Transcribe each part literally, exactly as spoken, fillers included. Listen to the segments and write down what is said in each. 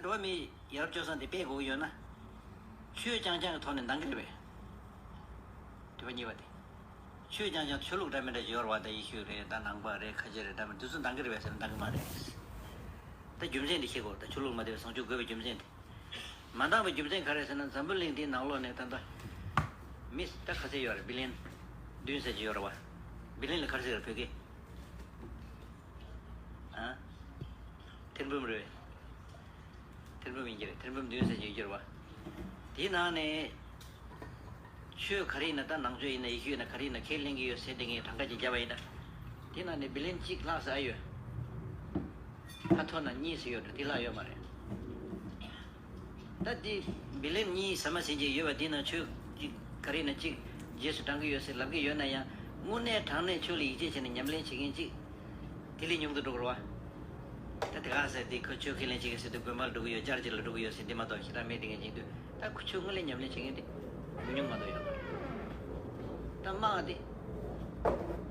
འགྲོ་བ་མིའི་ཡ་རབས་སྤྱོད་བཟང་དེ་སྤེལ་དགོས་ཀྱི་ཡོད་ན། ཆོས་རྐྱང་རྐྱང་གི་ཐོག་ནས་འདང་གི་རེད་པས། དྲི་བ་གཉིས་པ་དེ། ཆོས་རྐྱང་རྐྱང་ཆོས་ལུགས་འདྲ་མི་འདྲ་ཞིག་ཡོད་རེད་པ། ད་ཡེ་ཤུ་རེད། ད་ནང་པ་རེད། ཁ་ཆེ་རེད། འདྲ་མི་འདི་ཚོ་འདང་གི་རེད་པས་ཟེར་ན་འདང་གི་མ་རེད། ད་རྒྱུ་མཚན་དེ་ཤེས་དགོས། ད་ཆོས་ལུགས་མ་དེ་བས་བཟང་སྤྱོད་དགོས་པའི་རྒྱུ་མཚན་དེ། མ་འདང་བའི་རྒྱུ་མཚན་ག་རེ་ཟེར་ན། འཛམ་བུ་གླིང་འདིའི་ནང་ལོགས་ནས་ད་ལྟ་མི་ད་ག་ཚད་ཡོད་རེད། བི་ལི་ཡན་བདུན་ཙམ་ཅིག་ཡོད་རེད་པ། བི་ལི་ཡན་ལ་ག་རེ་ཟེར་བོད་སྐད། ཨ། ཐེར་འབུམ་རེད། ཐེར་འབུམ་ཡིན་གྱི་རེད། ཐེར་འབུམ་བདུན་ཙམ་ཅིག་ཡོད་ཀྱི་རེད་པ། དེའི་ནང་ནས་ཆོས་ག་རེ་ཡིན་ན། ད་ནང་ཆོས་ཡིན་ན། ཡེ་ཤུ་ཡིན་ན། ག་རེ་ཡིན་ན། ཁས་ལེན་གྱི་ཡོད་ཟེར་དེ་ངས་གྲངས་ཀ་ཅིག་བརྒྱབ་པ་ཡིན་ན། དེའི་ནང་ནས་བི་ལི་ཡན་གཅིག་ལྷག་ཙམ་ཡོད། ཁ་ཐོར་ན་གཉིས་ཙམ་ཡོད་འགྲོ། དེ་ལྷག་ཡོད་མ་རེད། ད་དེ་བི་ལི་ཡན་གཉིས་ཟ་མ་ཟིན་གྱི་ཡོད་པ་དེ་ནང་ཆོས་ཀྱི་ག་རེ་ན་གཅིག་རྗེས་སུ་འབྲང་གི་ཡོད་ཟེར་ལབ་ཀྱི་ཡོད་ན་ཡང་། དངོས་གནས་དྲང་གནས་ཆོས་ལ་ཡིད་ཆེས་བྱས་ནས་ཉམས་ལེན་བྱེད་མཁན་གཅིག་དེ་ལས་ཉུང་དུ་འགྲོ་གི་རེད་པ། ད་དེ་ག་ཟེར་དེ་ཁོ་ཆོས་ཁས་ལེན་བྱེད་ཀྱི་ཟེར་དུས་དགོན་པ་ལ་འགྲོ་གི་ཡོད། ཅར་ཅི་ལ་འགྲོ་གི་ཡོད་ཟེར་དེ་མ་གཏོགས་ཞེ་དྲག་མེད། དེ་ངས་བྱེད་དུས་ད་ཁོ་ཆོས་དངོས་གནས་ཉམས་ལེན་བྱེད་མཁན་དེ་མི་ཉུང་མ་གཏོགས་ཡོད་མ་རེད། ད་དམག་དེ་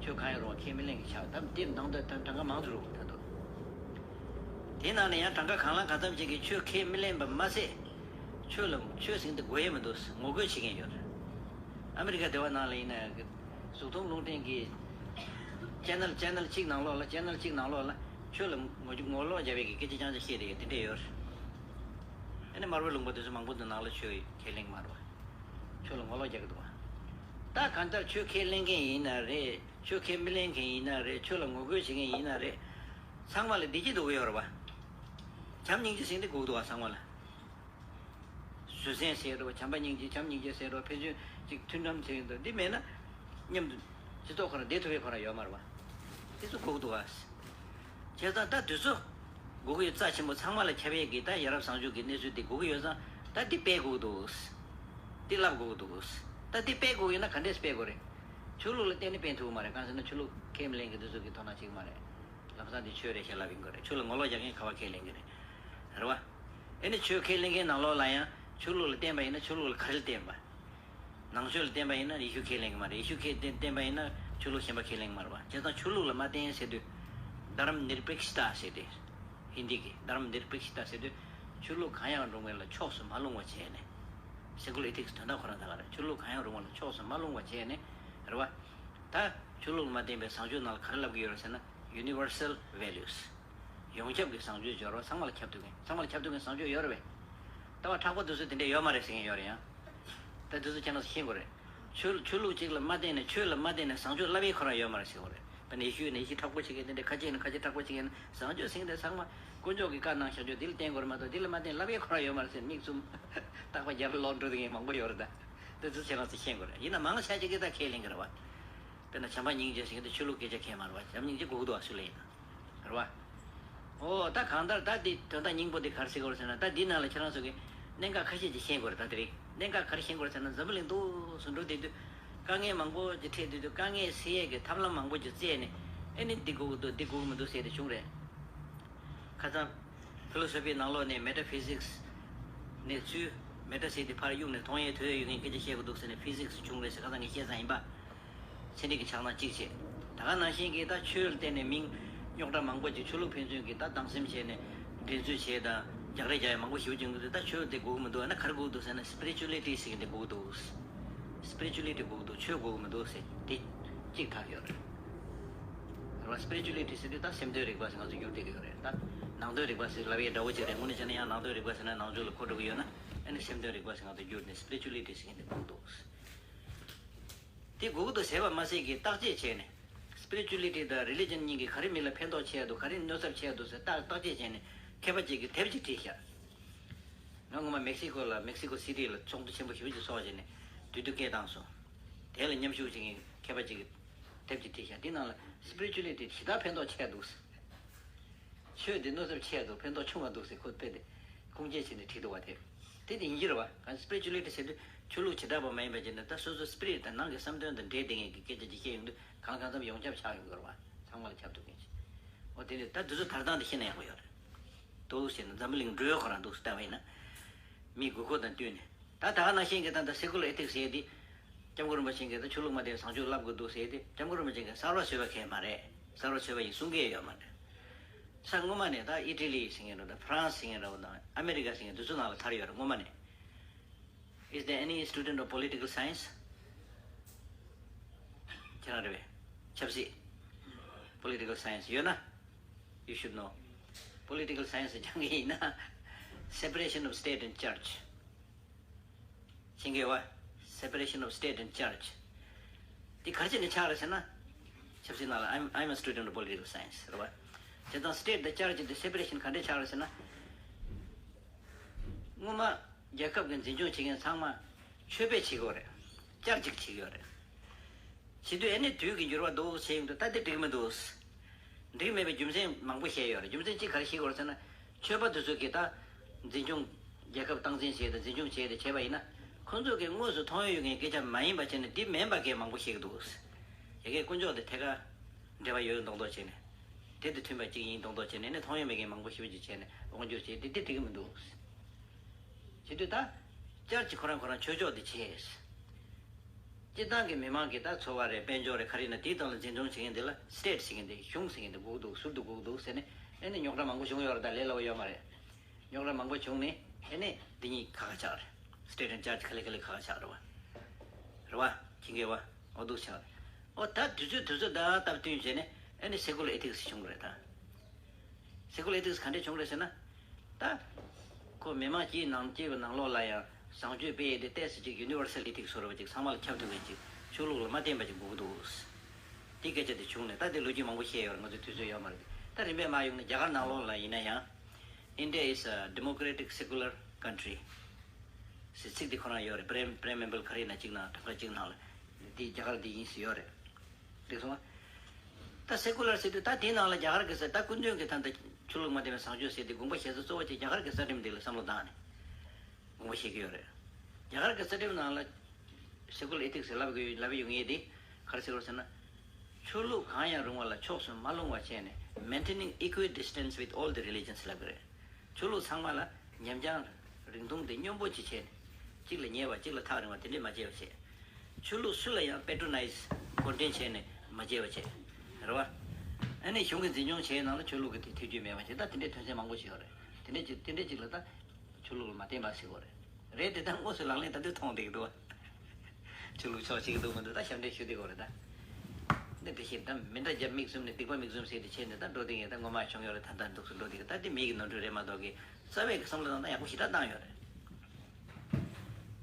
ཆོས་གང་ཡང་རུང་བ་ཁས་མི་ལེན་གྱི་ཆགས། ད་དེ་ནང་དུ་ད་གྲངས་ཀ་མང་དུ་རུང་ད་དུ། དེའི་ནང་ནས་ཡང་གྲངས་ཀ་གང་ལ་གང་འཚམ་ཅིག་གིས་ཆོས་ཁས་མི་ལེན་པ་མ་ཟད། ཆོས་ལ་ཆོས་ཟེར་མཁན་དེ་དགོས་ཡས་མི་འདུག་ངོ་རྒོལ་བྱེད་མཁན་ཡོད་རེད། ཨ་མི་རི་ཀ་སྡེ་བ་ནང་ལ་ཡིན་ན་གཟུགས་མཐོང་རླུང་འཕྲིན་གྱི་ཅེ་ནལ་ཅེ་ནལ་གཅིག་ནང་ལོགས་ལ། ཅེ་ནལ་གཅིག་ནང་ལོགས་ལ་ཆོས་ལ་ངོ་ངོ་ལོག་རྒྱག་པའི་གི་སྐད་ཆ་རྐྱང་རྐྱང་བཤད་བསྡད་ཡོད། དེ་འདྲས་ཡོད་རེད། ཨ་ནི་དམར་པོའི་ལུང་པ་དེ་ཚོ་མང་པོ་འདི་ནང་ལ་ཆོས་ཁས་ལེན་གྱི་མ་རེད་པ། ཆོས་ལ་ངོ་ལོག་རྒྱག་གི་འདུག་པ། ད་གང་ལྟར་ཆོས་ཁས་ལེན་མཁན་ཡིན་ན་རེད། ཆོས་ཁས་མི་ལེན་མཁན་ཡིན་ན་རེད། ཆོས་ལ་ངོ་རྒོལ་བྱེད་མཁན་ཡིན་ན་རེད། ཚང་མ་ལ་བདེ་སྐྱིད་འདོད་ཀྱི་ཡོད་རེད་པ། བྱམས་སྙིང་རྗེ་ཟེར་མཁན་དེ་དགོས་ཀྱི་འདུག་པ། ཚང་མ་ལ། བཟོད་བསྲན་ཟེར་རོ། བྱམས་པ་སྙིང་རྗེ། བྱམས་སྙིང་རྗེ་ཟེར་རོ། ཕན་ཚུན་གཅིག་མཐུན་འགྲམ་ཟེར་གྱི་འདུག་འདི་མེད་ན་མཉམ་དུ་སྤྱི་ཚོགས་ཁོ་རང་བདེ་ཐུབ་པའི་ཁོ་རང་ཡོད་མ་རེད་པ། དེ་ཚོ་དགོས་ཀྱི་འདུག་པ། བྱས་ཙང་ད་དུས་ཚོད་དགོས་ཀྱི་ཡོད། རྩ་ཆེན་པོ་ཚང་མ་ལ་ཁྱབ་ཡས་ཀྱི་ད་ཡ་རབས་བཟང་སྤྱོད་ཀྱི་གནས་ཚུལ་དེ་དགོས་ཀྱི་ཡོད་ཙང་། ད་འདི་སྤེལ་དགོས་ཀྱི་འདུག་འདི་བསླབ་དགོས་ཀྱི་འདུག་ད་འདི་སྤེལ་དགོས་ཀྱི་ཡོད་ན་ག་འདྲས་སྤེལ་དགོས་རེད། ཆོས་ལུགས་ལ་བརྟེན་ནས་སྤེལ་ཐུབ་ཀྱི་མ་རེད། གང་ཟེར་ན་ཆོས་ལུགས་ཁས་མི་ལེན་མཁན་དེ་ཚོ་གིས་དོ་སྣང་བྱེད་ཀྱི་མ་རེད། ལམ་སང་དེ་ཆོས་རེད་ཞེས་ལབ་ཡོང་གི་རེད། ཆོས་ལ་ངོ་ལོག་རྒྱག་མཁན་ག་པར་ཁས་ལེན་གྱི་རེད། རེད་པ། ཨེ་ནི་ཆོས་ཁས་ལེན་མཁན་ནང་ལོགས་ལ་ཡང་ཆོས་ལུགས་ལ་བརྟེན་པ་ཡིན་ན་ཆོས་ལུགས་ལ་ག་རེ་བརྟེན་པ། ནང་ཆོས་ལ་བརྟེན་པ་ཡིན་ན་ཡེ་ཤུ་ཁས་ལེན་གྱི་མ་རེད། ཡེ་ཤུ་ཁས་བརྟེན་བརྟེན་པ་ཡིན་ན་ཆོས་ལུགས་གཞན་པ་ཁས་ལེན་གྱི་མ་རེད་པ། བྱས་ཙང་ཆོས་ལུགས་ལ་མ་བརྟེན་ཟེར་དུས། དྷརམ་ནིར་པེག་ཤི་ཏ་ཟེར་དུས། ཧིན་དི་གི་དྷརམ་ནིར་པེག་ཤི་ཏ་ཟེར་དུས། ཆོས་ལུགས་གང་ཡང་རུང་བ་ལ་ཕྱོགས་སུ་མ་ལྷུང་བ་བྱས་ནས། སེ་ཀུ་ལར་ཨེ་ཐིག་སི་དོན་དག་ཁོ་རང་ད་ག་རེད། ཆོས་ལུགས་གང་ཡང་རུང་བ་ལ་ཕྱོགས་སུ་མ་ལྷུང་བ་བྱས་ནས། རེད་པ། ད་ཆོས་ལུགས་ལ་མ་བརྟེན་པའི་བཟང་སྤྱོད་ནང་ལ་ག་རེ་ལབ་ཀྱི་ཡོད་རེད་ཟེར་ན། ཡུ་ནི་ཝར་སལ་ཝེ་ལུས། ཡོངས་ཁྱབ་ཀྱི་བཟང་སྤྱོད་སྦྱོར་བ། ཚང་མ་ལ་ཁྱབ་ཐུབ་མཁན། ཚང་མ་ལ་ཁྱབ་ཐུབ་མཁན་བཟང་སྤྱོད་ཡོད་རེད་པས། ལྟ་བ་མཁྲེགས་པོ་དེ་ཚོ་དེ་འདྲ་ཡོད་མ་རེད་ཟེར་མཁན་ཡོད་རེད་ཡང་། ད་དེ་ཚོ་ཁྱེད་རང་ཚོ་ཤེས་དགོས་རེད། ཆོས་ཆོས་ལུགས་གཅིག་ལ་མ་བརྟེན་ནས། ཆོས་ལ་མ་བརྟེན་ནས་བཟང་སྤྱོད་ལབ་ཡས་ཁོ་རང་ཡོད་མ་རེད་ཟེར་དགོས་རེད། དཔེར་ན་ཡེ་ཤུ་ཡིན་ན་ཡེ་ཤུ་མཁྲེགས་པོ་བྱེད་མཁན་དེ་འདྲ། ཁ་ཆེ་ཡིན་ན་ཁ་ཆེ་མཁྲེགས་པོ་བྱེད་མཁན། བཟང་སྤྱོད་ཟེར་མཁན་དེ་ཚང་མ་དཀོན་མཆོག་གིས་བཀའ་གནང་བཞག་རྒྱུ་འདི་ལ་བརྟེན་དགོས་རེད་མ་གཏོགས། འདི་ལ་མ་བརྟེན་ལབ་ཡས་ཁོ་རང་ཡོད་མ་རེད་ཟེར་མིག་བཙུམ། རྟག་པར་རྒྱབ་ལོག་འགྲོ་མཁན་མང་པོ་ཡོད་རེད་ད། དེ་ཚོ་ཁྱེད་རང་ཚོ་ཤེས་དགོས་རེད། ཡིན་ན་མང་ཆེ་ཅིག་གིས་ད་ཁས་ལེན་གྱི་རེད་པ། དཔེར་ན་བྱམས་པ་སྙིང་རྗེ་ཟེར་མཁན་དེ་ཆོས་ལུགས་སྐད་ཆ་ཁས་མ་རེད་པ། བྱམས་སྙིང་རྗེ་དགོས་ཀྱི་འདུག་པ་སུ་ལ་ཡིན་ན། རེད་པ། འོ་ད་གང་ལྟར་ད་འདི་དོན་དག་སྙིང་པོ་འདི་ག་རེ་ཟེར་དགོས་རེད་ཟེར་ན། ད་འདི་ནང་ལ་ཁྱེད་རང་ཚོ་གིས་གནད་འགག་ཁ་ཤས་ཅིག་ཤེས་དགོས་རེད། ད་དེ་རིང་གནད་འགག་ག་རེ་ཤེས་དགོས་རེད་ཟེར་ན། འཛམ་བུ་གླིང་འདུག་སེ་འགྲོ་བསྡད་དུས། དཀའ་ངལ་མང་པོ་ཅིག་འཕྲད་བསྡད་དུས། དཀའ་ངལ་སེལ་ཡས་ཀྱི་ཐབས་ལམ་མང་པོ་ཅིག་བཙལ་ནས། ཨེ་ནི་འདི་དགོས་ཀྱི་འདུག་འདི་དགོས་ཀྱི་མི་འདུག་ཟེར་དེ་བྱུང་རེད། ཁ་སང་ཕི་ལོ་སོ་ཕིའི་ནང་ལོགས་ནས་མེ་ཊ་ཕི་ཟིག་སི་ནས་ཚུར་མེ་ཊ་ཟེར་དེ་ཕར་གཡུགས་ནས་མཐོང་ཡས་ཐོས་ཡས་ཡོད་མཁན་སྐད་ཆ་བཤད་དགོས་འདུག་ཟེར་ནས་ཕི་ཟིག་སི་བྱུང་རེད་ཟེར། ཁ་སང་ངས་བཤད་ཙང་ཡིན་པ། ཚན་རིག་གི་ཆ་ཚང་གཅིག་བྱས། ད་ག་ནང་བཞིན་གྱི་ད་ཆོས་ལ་བརྟེན་ནས་མི་རྙོག་དྲ་མང་པོ་ཅིག་ཆོས་ལུགས་ཕན་ཚུན་གྱི་ད་སྡང་སེམས་བྱས་ནས་འགྲན་རྩོད་བྱས་དང་རྒྱག་རེས་རྒྱག་ཡ་མང་པོ་ཞེ་པོ་ཅིག་ཡོང་གི་འདུག་ད་ཆོས་དེ་དགོས་ཀྱི་མི་འདུག་ཨ་ན་ག་རེ་དགོས་ཀྱི་འདུག་ཟེར་ན་སི་པི་རི་ཅུ་ལི་ཊི་ཟེར་མཁན་དེ་དགོས་ཀྱི་འདུག་སི་པི་རི་ཅུ་ལི་ཊི་དགོས་ཀྱི་འདུག་ཆོས་དགོས་ཀྱི་མི་འདུག་ཟེར་དེ་གཅིག་ཐག་ཡོད་རེད། རེད་བ། སི་པི་རི་ཅུ་ལི་ཊི་ཟེར་དུས་ད་སེམས་དོན་རིག་པ་ཟེར་ང་ཚོ་བསྒྱུར་བསྡད་ཀྱི་ཡོད་རེད། ད་ནང་དོན་རིག་པ་ཟེར་ལབ་ཡས་འདྲ་བོ་ཅིག་རེད། དངོས་གནས་བྱས་ན་ཡང་ནང་དོན་རིག་པ་ཟེར་ན་ནང་ཆོས་ལ་གོ་འགྲོ་གི་ཡོད་ན། ཨ་ནི་སེམས་དོན་རིག་པ་ཟེར་ང་ཚོ་བསྒྱུར་ནས་སི་པི་རི་ཅུ་ལི་ཊི་ཟེར་མཁན་དེ་དགོས་ཀྱི་འདུག་དེ་དགོས་ཀྱི་འདུག་ཟེར་བ་མ་ཟད་ཀྱི་བརྟག་དཔྱད་བྱས་ནས། སི་པི་རི་ཅུ་ལི་ཊི་དང་རི་ལི་ཇན་གཉིས་ཀྱིས་ག་རེ་མི་ལ་ཕན་ཐོགས་ཆེ་ཡ་འདུག་ག་རེ་གནོད་ཚབས་ཆེ་ཡ་འདུག་ཟེར་བརྟག་བརྟག་དཔྱད་བྱས་ནས་མཁས་པ་གཅིག་གིས་དེབ་ཅིག་བྲིས་ཤག་ང་སྔོན་མ་མེག་སི་ཀོ་ལ། མེག་སི་ཀོ་སི་ཊི་ལ་ཚོགས་འདུ་ཆེན་པོ་ཞེ་པོ་ཅིག་ཚོགས་བྱས་ནས་དུས་དུས་སྐད་བཏང་སོང་། དེ་ལ་མཉམ་ཞུགས་བྱེད་མཁན་མཁས་པ་གཅིག་གིས་དེབ་ཅིག་བྲིས་ཤག་དེ་ནང་ལ་སི་པི་རི་ཅུ་ལི་ཊི་ཞེ་དྲག་ཕན་ཐོགས་ཆེ་ཡ་འདུག་ཟེར། ཆོས་འདི་གནོད་ཚབས་ཆེ་ཡ་འདུག་ཕན་ཐོགས་ཆུང་བ་འདུག་ཟེར་ཁོས་དཔེ་དེ་ཁུངས་སྐྱེལ་བྱས་ནས་བྲིས་འདུག་བ། དེ་དེ་དེ་ཡིན་གྱི་རེད་བ། གང་སི་པི་རི་ཅུ་ལི་ཊི་ཟེར་དུས་ཆོས་ལུགས་བྱེ་བྲག་པ་མ་ཡིན་པ་བྱས་ནས་ད་སོ་སོའི་སི་པི་རི་ཊི་དང་ནང་གི་བསམ་དོན་དང་འབྲེལ་བསྡད་མཁན་གྱི་སྐད་ཆ་ཅིག་བཤད་ཡོང་དུས་གང་ལ་གང་འཚམ་ཡོངས་ཁྱབ་ཆགས་ཡོང་གི་རེད་བ། ཚང་མ་ལ་ཁྱབ་ཐུབ་མཁན་ཅིག་འོ་དེ་ནས་ད་འདི་ཚོ་ཐར་སྟངས་དེ་ཤེས་ན་ཡག་པོ་ཡོད་རེད། འདུག་ཟེར་ན་འཛམ་བུ་གླིང་འགྲོས་ཁོ་རང་འདུག་ཟེར་ལྟ་བ་ཡིན་ན། མིའི་དགོས་མཁོ་དང་བསྟུན་ནས། ད་ད་ག་ནང་བཞིན་གྱི་ད་ལྟ་སེ་ཀུ་ལར་ཨེ་ཐིག་སི་ཟེར་ཡས་འདི། སྐྱབས་མགོན་རིན་པོ་ཆེ་གིས་ད་ཆོས་ལུགས་མ་བརྟེན་བཟང་སྤྱོད་བསླབ་དགོས་འདུག་ཟེར་ཏེ། སྐྱབས་མགོན་རིན་པོ་ཆེ་གིས་གསར་བ་བཟོས་པ་གང་ཡང་མ་རེད། གསར་བ་བཟོས་པ་ཡིན་གསུང་གི་ཡོད་མ་རེད། ས་སྔོན་མ་ནས་ད་ཨི་ཊ་ལི་ཟེར་མཁན་རེད་དང་ཧྥ་རན་སི་ཟེར་མཁན་རེད་དང་ཨ་མེ་རི་ཀ་ཟེར་མཁན་དེ་ཚོ་ནང་ལ་དར་ཡོད་རེད། སྔོན་མ་ནས། Is there any student of political science? ཁྱེད་རང་རེད་པས། ཆབ་སྲིད། Political science ཡོད་ན། You should know. Political science སྦྱང་གི་ཡིན་ན། Separation of state and church ཤེས་ཀྱི་ཡོད་པ། Separation of state and church དེ་ག་རེ་བྱས་ནས་ཆགས་རེད་ཟེར་ན། ཆབ་སྲིད་ནང་ལ། I'm, I'm a student of political science རེད་པ། དེ་དང་state དང་church དེ་separation ག་འདྲས་ཆགས་རེད་ཟེར་ན། སྔོན་མ་རྒྱལ་ཁབ་ཀྱི་འཛིན་སྐྱོང་བྱེད་མཁན་ཚང་མ་ཆོས་པས་བྱེད་ཀྱི་ཡོད་རེད། church གིས་བྱེད་ཀྱི་ཡོད་རེད། བྱེད་དུས་ཨ་ནི་དུས་ཀྱི་འགྱུར་བ་འདུག་བྱས་ཡོང་དུས་ད་དེ་འགྲིག་མི་འདུག་འགྲིག་མེད་པའི་རྒྱུ་མཚན་མང་པོ་བཤད་ཡོད་རེད། རྒྱུ་མཚན་གཅིག་ག་རེ་བཤད་ཀྱི་ཡོད་རེད་ཟེར་ན། ཆོས་པ་དེ་ཚོ་གིས་ད་འཛིན་སྐྱོང་། རྒྱལ་ཁབ་སྟངས་འཛིན་བྱས་ཏེ་འཛིན་སྐྱོང་བྱས་ཏེ་བྱས་པ་ཡིན་ན། ཁོང་ཚོ་གིས་དངོས་སུ་མཐོང་ཡོང་ཡོད་མཁན་སྐད་ཆ་མ་ཡིན་པ་བྱས་ནས་དེ་མིན་པ་སྐད་མང་པོ་བཤད་ཀྱི་འདུག་ཡ་གིའི་དཀོན་མཆོག་དེ་ཐད་ཀར་འབྲེལ་བ་ཡོད་མདོག་མདོག་བྱས་ནས། དེ་དང་མཐུན་པ་གཅིག་ཡིན་མདོག་མདོག་བྱས་ནས་ནི་མཐོང་ཡོང་མེད་མཁན་མང་པོ་ཞེ་པོ་ཅིག་བྱས་ནས་དབང་སྒྱུར་བྱས་ཏེ་དེ་འགྲིག་གི་མི་འདུག་བྱེད་དུས་ད། བསྐྱར་གྱི་ཁོ་རང་ཁོ་རང་ཆོས་ཕྱོགས་དེ་བྱས། སྤྱིར་བཏང་གི་མི་མང་གི་ད་ཚོ་བ་རེད། དཔལ་འབྱོར་རེད། ག་རེ་ཡིན་ན་དེའི་སྟེང་ལ་འཛིན་སྐྱོང་བྱེད་མཁན་དེ་ལ་state ཟེར་མཁན་དེ། གཞུང་ཟེར་མཁན་དེ་དགོས་ཀྱི་འདུག་ཟུར་དུ་དགོས་ཀྱི་འདུག་ཟེར་ནས་ཨ་ནི་རྙོག་དྲ་མང་པོ་བྱུང་ཡོད་རེད། ད་ལས་སླ་པོ་ཡོད་མ་རེད། རྙོག་དྲ་མང་པོ་བྱུང་ནས་ཨ་ནི་འདི་གཉིས་ཁ་ཁ་ཆགས་རེད། state and church ག་ལེ་ག་ལེ་ཁ་ཁ་ཆགས་རེད་བ། རེད་བ། ཁྱི་འགེལ་བ། འོ་འདུག་ཆགས་རེད། འོ་ད་དུས་ཚོད་དུས་ཚོད་ད་སྟབས་བསྟུན་བྱས་ནས་ཨ་ནི་secular ethics བྱུང་རེད་ད། secular ethics ག་འདྲས་བྱུང་རེད་ཟེར་ན། ད། ཁོ་མི་མང་སྤྱིའི་ནང་སྤྱི་པའི་ནང་ལོགས་ལ་ཡང་བཟང་སྤྱོད་སྤེལ་ཡས་དེ་ཏོག་ཙམ་ཅིག་universal ethics ཟེར་བ་ཅིག་ཚང་མ་ལ་ཁྱབ་ཐུབ་པའི་ཅིག་ཆོས་ལུགས་ལ་མ་བརྟེན་པ་ཅིག་དགོས་ཀྱི་འདུག་དེ་སྐད་ཆ་དེ་བྱུང་ནས་ད་དེ་ལོ་རྒྱུས་མང་པོ་བཤད་ཡོད་རེད། ང་ཚོའི་དུས་ཚོད་ཡོད་མ་རེད། ད་རིམ་པས་མར་ཡོང་ན་རྒྱ་གར་ནང་ལོགས་ལ་ཡིན་ན་ཡང་། India is a democratic secular country ཟེར་ཚིག་དེ་ཁོ་རང་ཡོད་རེད། preamble preamble ག་རེ་ཡིན་ན་གཅིག་ནང་གྲངས་ཀ་གཅིག་ནང་ལ། འདི་རྒྱ་གར་འདི་ཡིན་ཟེར་ཡོད་རེད། འགྲིག་སོང་ཨ། ད་secular ཟེར་དུས་ད་དེའི་ནང་ལ་རྒྱ་གར་གྱི་ས་ད་སྐུ་མདུན་གྱི་ད་ལྟ་ཆོས་ལུགས་མ་བརྟེན་པའི་བཟང་སྤྱོད་ཟེར་དེ་དགོངས་པ་བཞེས་ས་གཙོ་བོ་ཅིག་རྒྱ་གར་གྱི་རྩ་ཁྲིམས་འདི་ལ་བསམ་བློ་བཏང་ནས་དགོངས་པ་བཞེས་ཀྱི་ཡོད་རེད། རྒྱ་གར་གྱི་རྩ་ཁྲིམས་ནང་ལ་secular ethics ཟེར་ལབ་དགོས་ལབ་ཡོང་ངེས་དེ་ག་རེ་ཟེར་དགོས་ཟེར་ན། ཆོས་ལུགས་གང་ཡང་རུང་བ་ལ་ཕྱོགས་སུ་མ་ལྷུང་བ་བྱས་ནས་maintaining equidistance with all the religions ལབ་ཀྱི་རེད། ཆོས་ལུགས་ཚང་མ་ལ་ཉམས་རྒྱང་རིང་ཐུང་དེ་སྙོམས་པོ་ཅིག་བྱས་ནས། གཅིག་ལ་ཉེ་བ་གཅིག་ལ་ཐག་རིང་བ་དེ་འདྲས་མ་བྱས་པ་བྱས། ཆོས་ལུགས་སུ་ལ་ཡང་patronize འཁོན་འགྲན་བྱས་ནས་མ་བྱས་པ་བྱས། རེད་བ། ཨ་ནི་གཞུང་གི་འཛིན་སྐྱོང་བྱས་ནང་ལ་ཆོས་ལུགས་ཀྱི་དེ་ཐེ་བྱུས་མེད་པ་བྱས། ད་དེ་འདྲས་དོན་ཚན་མང་པོ་ཞིག་ཡོད་རེད། དེ་འདྲས་ཅིག་དེ་འདྲས་ཅིག་ལ་ད་ཆོས་ལུགས་ལ་མ་བརྟེན་པ་ཟེར་དགོས་རེད། རེད་དེ་ད་དངོས་སུ་ལག་ལེན་ད་དུང་མཐོང་བསྡད་ཀྱི་འདུག་བ། ཆོས་ལུགས་ཕྱོགས་གཅིག་འདུག་མི་འདུག་ད་ཞབས་འདྲེན་ཞུ་བསྡད་ཀྱི་རེད་ད། འདི་དེ་བཞིན་ད་མི་འདྲ་རྒྱབ་མིག་བཙུམ་ནས་སྡིག་པ་མིག་བཙུམ་ཟེར་དེ་བྱས་ནས་ད་འགྲོ་བསྡད་མཁན་ད་ངོ་མ་བྱུང་ཡོད་རེད། ད་ད་འདུག་སེ་འགྲོ་བསྡད་ཀྱི། ད་འདི་མི་གི་ནོར་འཁྲུལ་རེད་མ་གཏོགས་ཀྱི་རྩ་བའི་གི་བསམ་བློ་བཏང་ན་ཡག་པོ་ཞེ་དྲག་བཏང་ཡོད་རེད།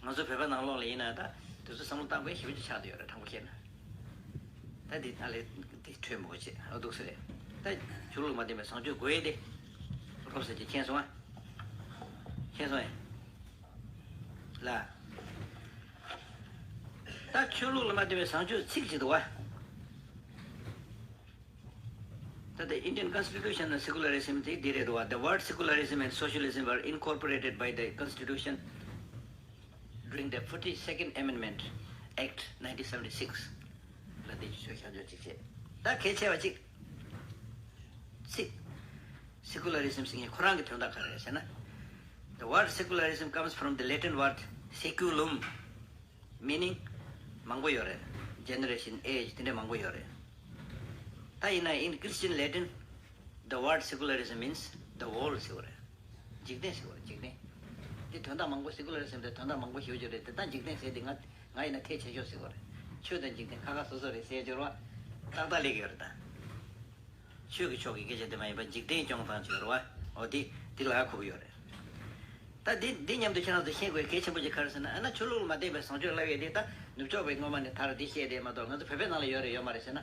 ང་ཚོ་བོད་པ་ནང་ལོགས་ལ་ཡིན་ན་ད་དེ་ཚོ་བསམ་བློ་བཏང་དགོས་ཞེ་པོ་ཅིག་ཆགས་བསྡད་ཡོད་རེད། དྲང་པོ་བཤད་ན། ད་འདི་ད་ལས་འདི་འཕྲོས་མོ་བྱེད་ཨ་འདུག་སེ་རེད། ད་ཆོས་ལུགས་མ་བརྟེན་པའི་བཟང་སྤྱོད་དགོས་ཡས་དེ་རོབ་ཙམ་ཅིག་མཁྱེན་སོང་ཨ། མཁྱེན་སོང་ཨེ། ལ། ད་ཆོས་ལུགས་ལ་མ་བརྟེན་པའི་བཟང་སྤྱོད་ཚིག་ཅིག་འདུག་བ། ད་ལྟ་Indian Constitution ནང་secularism དེ་འདི་རེད་འདུག་བ། The word secularism and socialism were incorporated by the Constitution during the forty-second Amendment Act nineteen seventy-six ལ་འདི་ཆོས་ཤ་འཇོག་ཅིག་བྱས། ད་གལ་ཆེ་བ་ཅིག་ཚིག secularism ཟེར་མཁན་ཁོ་རང་གི་དོན་དག་ག་རེ་རེད་ཟེར་ན། The word secularism comes from the Latin word saeculum, meaning མང་པོ་ཡོད་རེད། generation, age དེ་འདྲ་མང་པོ་ཡོད་རེད། ད་ཡིན་ན་in Christian Latin, the word secularism means the world ཟེར་བ་རེད། འཇིག་རྟེན་ཟེར་བ་རེད། འཇིག་རྟེན། འདི་དོན་དག་མང་པོ་secularism དེ་དོན་དག་མང་པོ་ཞེ་པོ་ཅིག་རེད་དེ། ད་འཇིག་རྟེན་ཟེར་དེ་ང་ང་ཡིན་ན་ཐལ་ཆེ་ཤོས་ཟེར་བ་རེད། ཆོས་དང་འཇིག་རྟེན་ཁ་ཁ་སོ་སོ་རེད་ཟེར་སྦྱོར་བ་ཏག་ཏག་སླེབས་ཀྱི་ཡོད་རེད་ད། ཆོས་ཀྱི་ཕྱོགས་ཀྱི་སྐད་ཆ་དེ་མ་ཡིན་པར་འཇིག་རྟེན་སྐྱོང་སྟངས་ཅིག་ཡོད་རེད་བ། འོ་དེ་དེ་ལ་ཧ་གོ་གི་ཡོད་རེད། ད་འདི་འདི་མཉམ་དུ་ཁྱེད་རང་ཚོ་ཤེས་དགོས་གལ་ཆེན་པོ་ཅིག་ག་རེ་ཟེར་ན། ཨ་ན་ཆོས་ལུགས་ལ་མ་བརྟེན་པའི་བཟང་སྤྱོད་ལབ་ཡས་དེ་ད་ནུབ་ཕྱོགས་པའི་སྔོན་མ་ནས་དར་འདི་བཤད་དེ་མ་གཏོགས་ང་ཚོ་བོད་པའི་ནང་ལ་ཡོད་རེད་ཡོད་མ་རེད་ཟེར་ན།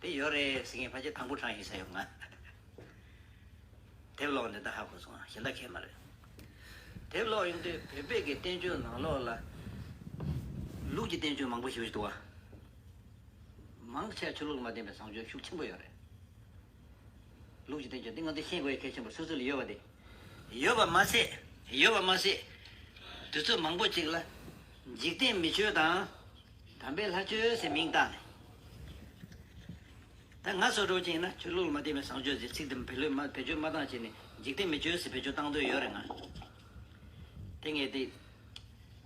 དེ་ཡོད་རེད་ཟེར་མཁན་ཕལ་ཆེར་དང་པོ་གྲངས་ཡིན་ས་ཡོད་ང་། དེབ་ཀློག་ནས་ད་ཧ་གོ་སོང་ང་། གཞན་དག་གས་མ་རེད། དེབ་ཀློག་ཡོང་དུས་བོད་པའི་གི་བསྟན་བཅོས་ནང་ལོགས་ལ་ལུགས་ཀྱི་བསྟན་བཅོས་མང་པོ་ཞིག་འདུག་བ། མང་ཆེ་ཆོས་ལུགས་ལ་མ་བརྟེན་པའི་བཟང་སྤྱོད་ཤུགས་ཆེན་པོ་ཡོད་རེད། ལུགས་ཀྱི་བསྟན་བཅོས་འདི་ང་ཚོས་ཤེས་དགོས་ཡ་གལ་ཆེན་པོ་སོ་སོ་ལ་ཡོད་པ་དེ། ཡོད་པ་མ་ཟད། ཡོད་པ་མ་ཟད། དུས་ཚོད་མང་པོ་ཅིག་ལ། འཇིག་རྟེན་མི་ཆོས་དང་། དམ་པའི་ལྷ་ཆོས་ཟེར་མིང་བཏགས་ནས། ད་ང་ཚོ་འགྲོ་ཅིག་ཡིན་ན་ཆོས་ལུགས་ལ་མ་བརྟེན་པའི་བཟང་སྤྱོད་ཟེར་ཚིག་དེ་བེད་ལོས་མ་བེད་སྤྱོད་མ་བཏང་བྱས་ནས་འཇིག་རྟེན་མི་ཆོས་ཟེར་བེད་སྤྱོད་བཏང་འདོད་ཡོད་རེད་ང་། དེ་ངས་དེ།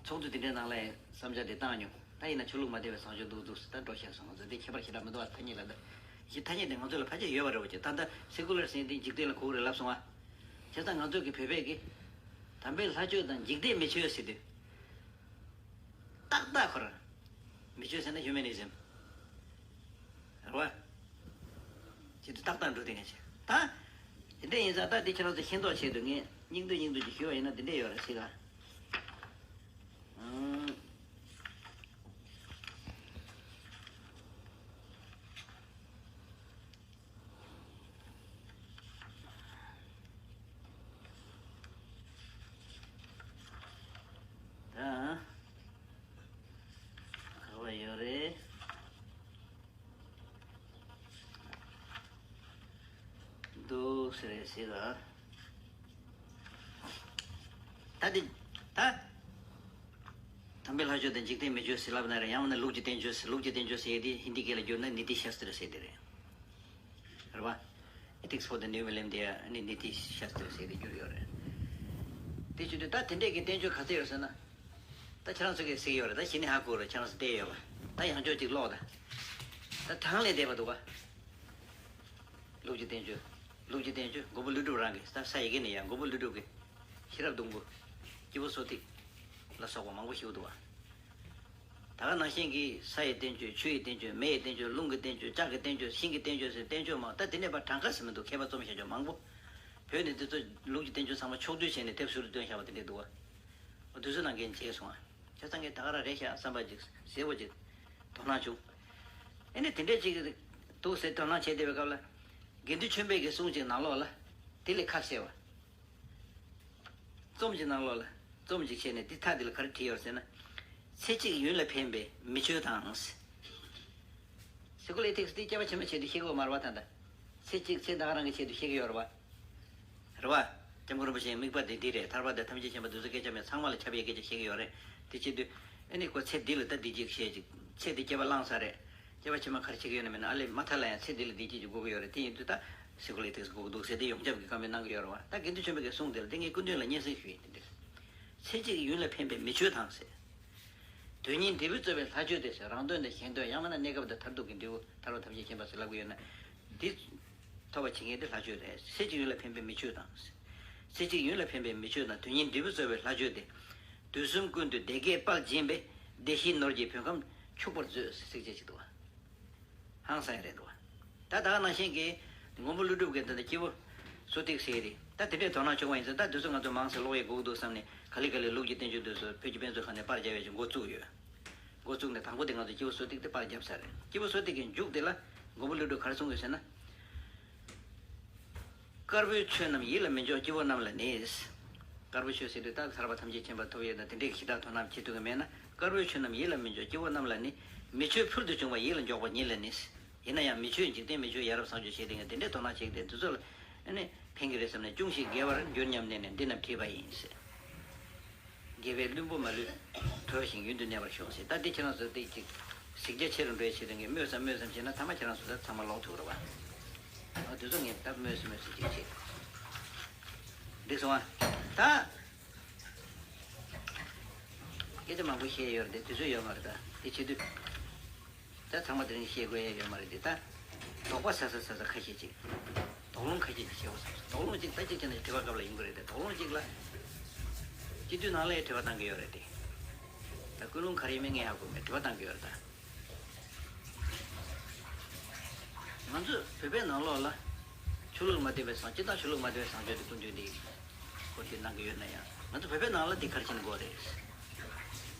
ཚོགས་འདུ་དེ་འདྲའི་ནང་ལ་བསམ་འཆར་དེ་བཏང་མྱོང་། ད་ཡིན་ན་ཆོས་ལུགས་མ་བརྟེན་པའི་བཟང་སྤྱོད་འདུག་འདུག་ཟེར་ད་འགྲོ་བཤད་སོང་། ང་ཚོ་དེ་ཁྱད་པར་ཞེ་དྲག་མི་འདུག་བ། ཐ་སྙད་ལ་ད། ཀྱི་ཐ་སྙད་དེ་ང་ཚོ་ལ་ཕལ་ཆེར་ཡོད་པ་རེད་པ་ཅིག་ད་ལྟ་སེ་ཀུ་ལར་ཟེར་དེ་འཇིག་རྟེན་ལ་གོ་གི་རེད་ལབ་སོང་ང་། བྱས་ཙང་ང་ཚོ་གི་བོད་པས་ཀྱི་དམ་པའི་ལྷ་ཆོས་དང་འཇིག་རྟེན་མི་ཆོས་ཟེར་དུས། ཏག་ཏག་ཁོ་རང་མི་ཆོས་ཟེར་ན་ཧིའུ་མེ་ནི་ཛིམ་རེད་པ། ཅིག་ཏུ་ཏག་ཏག་འགྲོ་དེ་ངས་བྱས་ད། དེ་འདྲ་ཡིན་ཙང་ད་དེ་ཁྱེད་རང་ཚོ་ཤེས་མདོག་བྱས་འདུག་ངས་སྙིང་འདོད་སྙིང་འདོད་ཀྱི་ཞུ་བ་ཡིན་ན་དེ་འདྲ་ཡོད་རེད་ཟེར་ག་ཨང་། ད། ག་བ་ཡོད་རེད། འདུག་ཟེར་རེད་ཟེར་ལ། ད་འདི། ད། དམ་པའི་ལྷ་ཆོས་དང་འཇིག་རྟེན་མི་ཆོས་ཟེར་ལབ་ན་རེད། ཡང་མིན་ན་ལུགས་ཀྱི་བསྟན་བཅོས་ཟེར། ལུགས་ཀྱི་བསྟན་བཅོས་ཟེར་ཡས་དེ་ཧིན་དི་སྐད་ལ་བསྒྱུར་ན་ནི་ཏི་ཤཱ་སྟྲ་ཟེར་དེ་རེད། རེད་པ། Ethics for the New Millennium དེ་ནི་ནི་ཏི་ཤཱ་སྟྲ་ཟེར་དེ་བསྒྱུར་ཡོད་རེད། དེ་བྱེད་དུས་ད་དེ་འདྲས་ཀྱི་བསྟན་བཅོས་ག་ཚད་ཡོད་ཟེར་ན། ད་ཁྱེད་རང་ཚོ་གིས་གཟིགས་ཡོད་རེད། ད་གཞི་ནས་ཧ་གོ་རེད། ཁྱེད་རང་ཚོ་བལྟས་ཡོད་པ། ད་ཡང་བསྐྱར་ཅིག་ཀློག་ད། ད་དང་ལས་འདས་པ་འདུག་ག་ལུགས་ཀྱི་བསྟན་བཅོས། ལུགས་ཀྱི་བསྟན་བཅོས་མགོན་པོ་ཀླུ་སྒྲུབ་རང་གིས་ད་ས་ཡི་གེ་ནས་ཡང་མགོན་པོ་ཀླུ་སྒྲུབ་ཀྱི་ཤེས་རབ་སྡོང་པོ། སྐྱེས་བུ་གསོ་ཐིག་ལ་སོགས་པ་མང་པོ་ཞིག་འདུག་ག་ད་ག་ནང་བཞིན་གྱི་ས་ཡི་བསྟན་བཅོས། ཆུ་ཡི་བསྟན་བཅོས། མེ་ཡི་བསྟན་བཅོས། རླུང་གི་བསྟན་བཅོས། ལྕགས་ཀྱི་བསྟན་བཅོས། ཤིང་གི་བསྟན་བཅོས་ཟེར་བསྟན་བཅོས་མང་། ད་དེ་ནས་ཕར་གྲངས་ཀ་ཟེར་མི་འདུག་མཁས་པ་རྩོམ་བཞག་རྒྱུ་མང་པོ། བོད་ནས་དེ་ཚོ་ལུགས་ཀྱི་བསྟན་བཅོས་ཚང་མ་ཕྱོགས་བསྡུས་བྱས་ནས་དེབ་ཟུར་དུ་བཏོན་བཞག་པ་དེ་འདྲས་འདུག་ག་འོ་དུས་ཚོད་ནང་འགན་བྱས་སོང་ང་། ཆ་ཚང་གིས་ད་ག་རང་རེད་ཤག་བསམ་པ་ཅིག་གསལ་པོ་ཅིག་དོ་སྣང་བྱུང་། ཨེ་ནས་དེ་འདྲས་ཅིག་འདུག་ཟེར་དོ་སྣང་བྱས་བསྡད་པའི་སྐབས་ལ། དགེ་འདུན་ཆོས་འཕེལ་གྱི་གསུང་ཅིག་ནང་ལོགས་ལ། དེ་ལས་ཁ་གསལ་བ། རྩོམ་གྱི་ནང་ལོགས་ལ། རྩོམ་ཅིག་བྱས་ནས་འདི་མཐའ་འདི་ལ་ག་རེ་བྲིས་ཡོད་ཟེར་ན། ཚེ་གཅིག་ཡུན་ལ་ཕན་པའི་མི་ཆོས་དང་། སེ་ཀུ་ལར་ཨེ་ཐིག་སི་འདི་སྐྱེས་པ་ཕྱི་མ་ཆེད་དུ་ཤེས་ཀྱི་ཡོད་མ་རེད་པ། ད་ལྟ་ཚེ་གཅིག་ཚེ་ད་ག་རང་གི་ཆེད་དུ་ཤེས་ཀྱི་ཡོད་རེད་པ། རེད་པ། སྐྱབས་མགོན་རིན་པོ་ཆེའི་དམིགས་པ་དེ་འདི་རེད། ཐར་པ་དང་ཐམས་ཅད་མཁྱེན་པ་འདི་ཚོ་སྐད་ཆ་མེད། ཚང་མ་ལ་ཁྱབ་པའི་སྐད་ཆ་བཤད་ཀྱི་ཡོད་རེད། དེ་བྱེད་དུས་ཨེ་ནི་ཁོ་ཚེ་འདི་ལ་ད་འདི་གཅིག་བཤད་ཅིག་ཚེ་འདི་སྐྱེ་བ་བླངས་ས་རེད། སྐྱེ་བ་ཕྱི་མ་ག་རེ་བྱེད་ཀྱི་ཡོད་ན་མེད་ན། ཨ་ལས་མ་མཐའ་ལ་ཡང་ཚེ་འདི་ལ་འདི་གཅིག་ཅིག་དགོས་ཀྱི་ཡོད་རེད། དེ་ཡིན་དུས་ད་སེ་ཀུ་ལར་ཨེ་ཐིག་སི་དགོས་ཀྱི་འདུག་ཟེར་དེ་ཡོངས་ཁྱབ་ཀྱི་བཀའ་མོལ་གནང་གི་ཡོད་རེད་པ། ད་དགེ་འདུན་ཆོས་འཕེལ་གྱི་གསུང་དེ་ལ་དེ་ངས་སྐུ་མདུན་ལ་སྙན་སེང་ཞུ་ཡིན། དེ་འདྲ། ཚེ་གཅིག་ཡུན་ལ་ཕན་པའི་མི་ཆོས་དང་ཟེར། དོན་གཉིས་འབྲས་བུ་སྩོལ་བའི་ལྷ་ཆོས་ཏེ་ཟེར། རང་དོན་དང་གཞན་དོན། ཡང་མིན་ན་གནས་སྐབས་དང་མཐར་ཐུག་གི་འབྲས་བུ། ཐར་པ་ཐམས་ཅད་མཁྱེན་པ་ཟེར་ལབ་ཀྱི་ཡོད་ན། འདི་ཐོབ་པ་བྱེད་མཁན་དེ་ལྷ་ཆོས་རེད། ཚེ་གཅིག་ཡུན་ལ་ཕན་པའི་མི་ཆོས་དང་། ཚེ་གཅིག་ཡུན་ལ་ཕན་པའི་མི་ཆོས་དང་། དོན་གཉིས་འབྲས་བུ་སྩོལ་བའི་ལྷ་ཆོས་ཏེ། དུས་གསུམ་ཀུན་ཏུ་བདེ་དགེ་དཔལ་སྦྱིན་པས། བདེ་གཤེགས་ནོར་གྱི་བོད་ཁམས་ཕྱུག་པར་མཛོད་ཟེར་ཅིག་འདུག་པ། ཧང་སང་ཡ་རེད་འདུག་པ། ད་ད་ག་ནང་བཞིན་གྱི་མགོན་པོ་ཀླུ་སྒྲུབ་ཀྱི་ད་ལྟ་སྐྱེས་བུ་གསོ་ཐིག་ཟེར་རེད། ད་དེ་འདྲའི་དོ་སྣང་བྱུང་བ་ཡིན་ཙང་། ད་དུས་ཚོད་ང་ཚོ་མང་ཙམ་ཀློག་ཡས་དགོས་ཀྱི་འདུག་བསམ་ནས། ག་ལེ་ག་ལེ་ལུགས་ཀྱི་བསྟན་བཅོས་དེ་ཚོ་བོད་ཀྱི་དཔེ་མཛོད་ཁང་ནས་པར་བརྒྱབ་ཡས་ཀྱི་འགོ་བཙུགས་ཡོད། འགོ་བཙུགས་ནས་དང་པོ་དེ་ང་ཚོ་སྐྱེས་བུ་གསོ་ཐིག་དེ་པར་བརྒྱབ་ཚར་རེད། སྐྱེས་བུ་གསོ་ཐིག་གི་མཇུག་དེ་ལ་མགོན་པོ་ཀླུ་སྒྲུབ་ག་རེ་གསུང་གི་ཡོད་ཟེར་ན། དཀར་པོའི་ཆོས་རྣམས་ཡིད་ལ་མི་འཇོག་སྐྱེ་བོ་རྣམས་ལ་ནི། དཀར་པོའི་ཆོས་ཟེར་དུས་ད་ཐར་པ་ཐམས་ཅད་མཁྱེན་པ་ཐོབ་ཡས་དང་དེ་འདྲའི་གཞི་བདག་དོ་སྣང་བྱེད་ཐུབ་ཀྱི་མེད་ན། དཀར་པོའི་ཆོས་རྣམས་ཡིད་ལ་མི་འཇོག་སྐྱེ་བོ་རྣམས་ལ་ནི། མི་ཆོས་ཕུལ་དུ་བྱུང་བ་ཡིད་ལ་འཇོག་པ་ཉིད་ལ་ནི། ཡིན་ན་ཡང་མི་ཆོས་འཇིག་རྟེན་མི་ཆོས་ཡ་རབས་བཟང་སྤྱོད་བྱས་ཏེ་ངས་དེ་འདྲའི་དོ་སྣང་བྱེད་ཀྱི་དེ་ཚོ་ལ་ཨ་ནི་ཕན་གྱི་རེད་བསམ་ནས། ཅུང་ཞིག་དགེ་བར་འགྱུར་སྙམ་ནས་ནི་འདི་རྣམས་བྲིས་པ་ཡིན་ཟེར། དགེ་བས་བླུན་པོ་མ་ལུས་གྲོལ་ཞིང་ཡུན་དུ་གནས་པར་ཤོག་ཟེར། ད་འདི་ཁྱེད་རང་ཚོ་ཏིག་ཅིག་གཟིགས་རྒྱ་ཆེ་རུ་འགྲོ་ཡའི་ཆེད་དུ་ངས་སྨོས་སམ་སྨོས་སམ་བྱས་ན། ཐ་མ་ཁྱེད་རང་ཚོ་ད་ཚང་མ་ཀློག་ཐུབ་རེད་པ། ཨ་དེ་ཚོ་ངས་ད་སྨོས་སུ་སྨོས་སུ་ཅིག་བྱེད། འགྲིག་སོང་ཨ། ད་སྐད་ཆ་མང་པོ་བཤད་ཡོད་རེད་དེ། དུས་ཚོད་ཡོད་མ་རེད། ད་དེ་བྱེད་དུས་ད་ཚང་མ་དེ་རིང་བཤད་དགོས་ཡ་ཡོད་མ་རེད་དེ། ད་དོགས་པ་ཟ་ས་ཟ་ས་ཁ་ཤས་ཅིག་དོགས་སློང་ཁ་ཤས་ཅིག་བྱེད་དགོས་བསམ་སོང་། དོགས་སློང་ཅིག་ད་ཅིག་བྱས་ན་དྲི་བ་སྐབས་ལ་ཡོང་གི་རེད་དེ། དོགས་སློང་ཅིག་ལ་སྤྱི་འཐུས་ནང་ལ་ཡང་དྲི་བ་བཏང་གི་ཡོད་རེད་དེ། ད་ཀུན་སློང་ག་རེ་ཡིན་མིན་ངས་ཧ་གོ་མེད། དྲི་བ་བཏང་གི་ཡོད་རེད་ད། ང་ཚོས་བོད་པའི་ནང་ལོགས་ལ་ཆོས་ལུགས་མ་བདེན་པའི་བཟང་སྤྱིར་བཏང་ཆོས་ལུགས་མ་བདེན་པའི་བཟང་སྤྱོད་དེ་སྐུ་མདུན་འདི་སྐོར་དེ་གནང་གི་ཡོད་ན་ཡང་། ང་ཚོ་བོད་པའི་ནང་ལ་འདི་ག་རེ་བྱེད་ན་དགོས་རེད།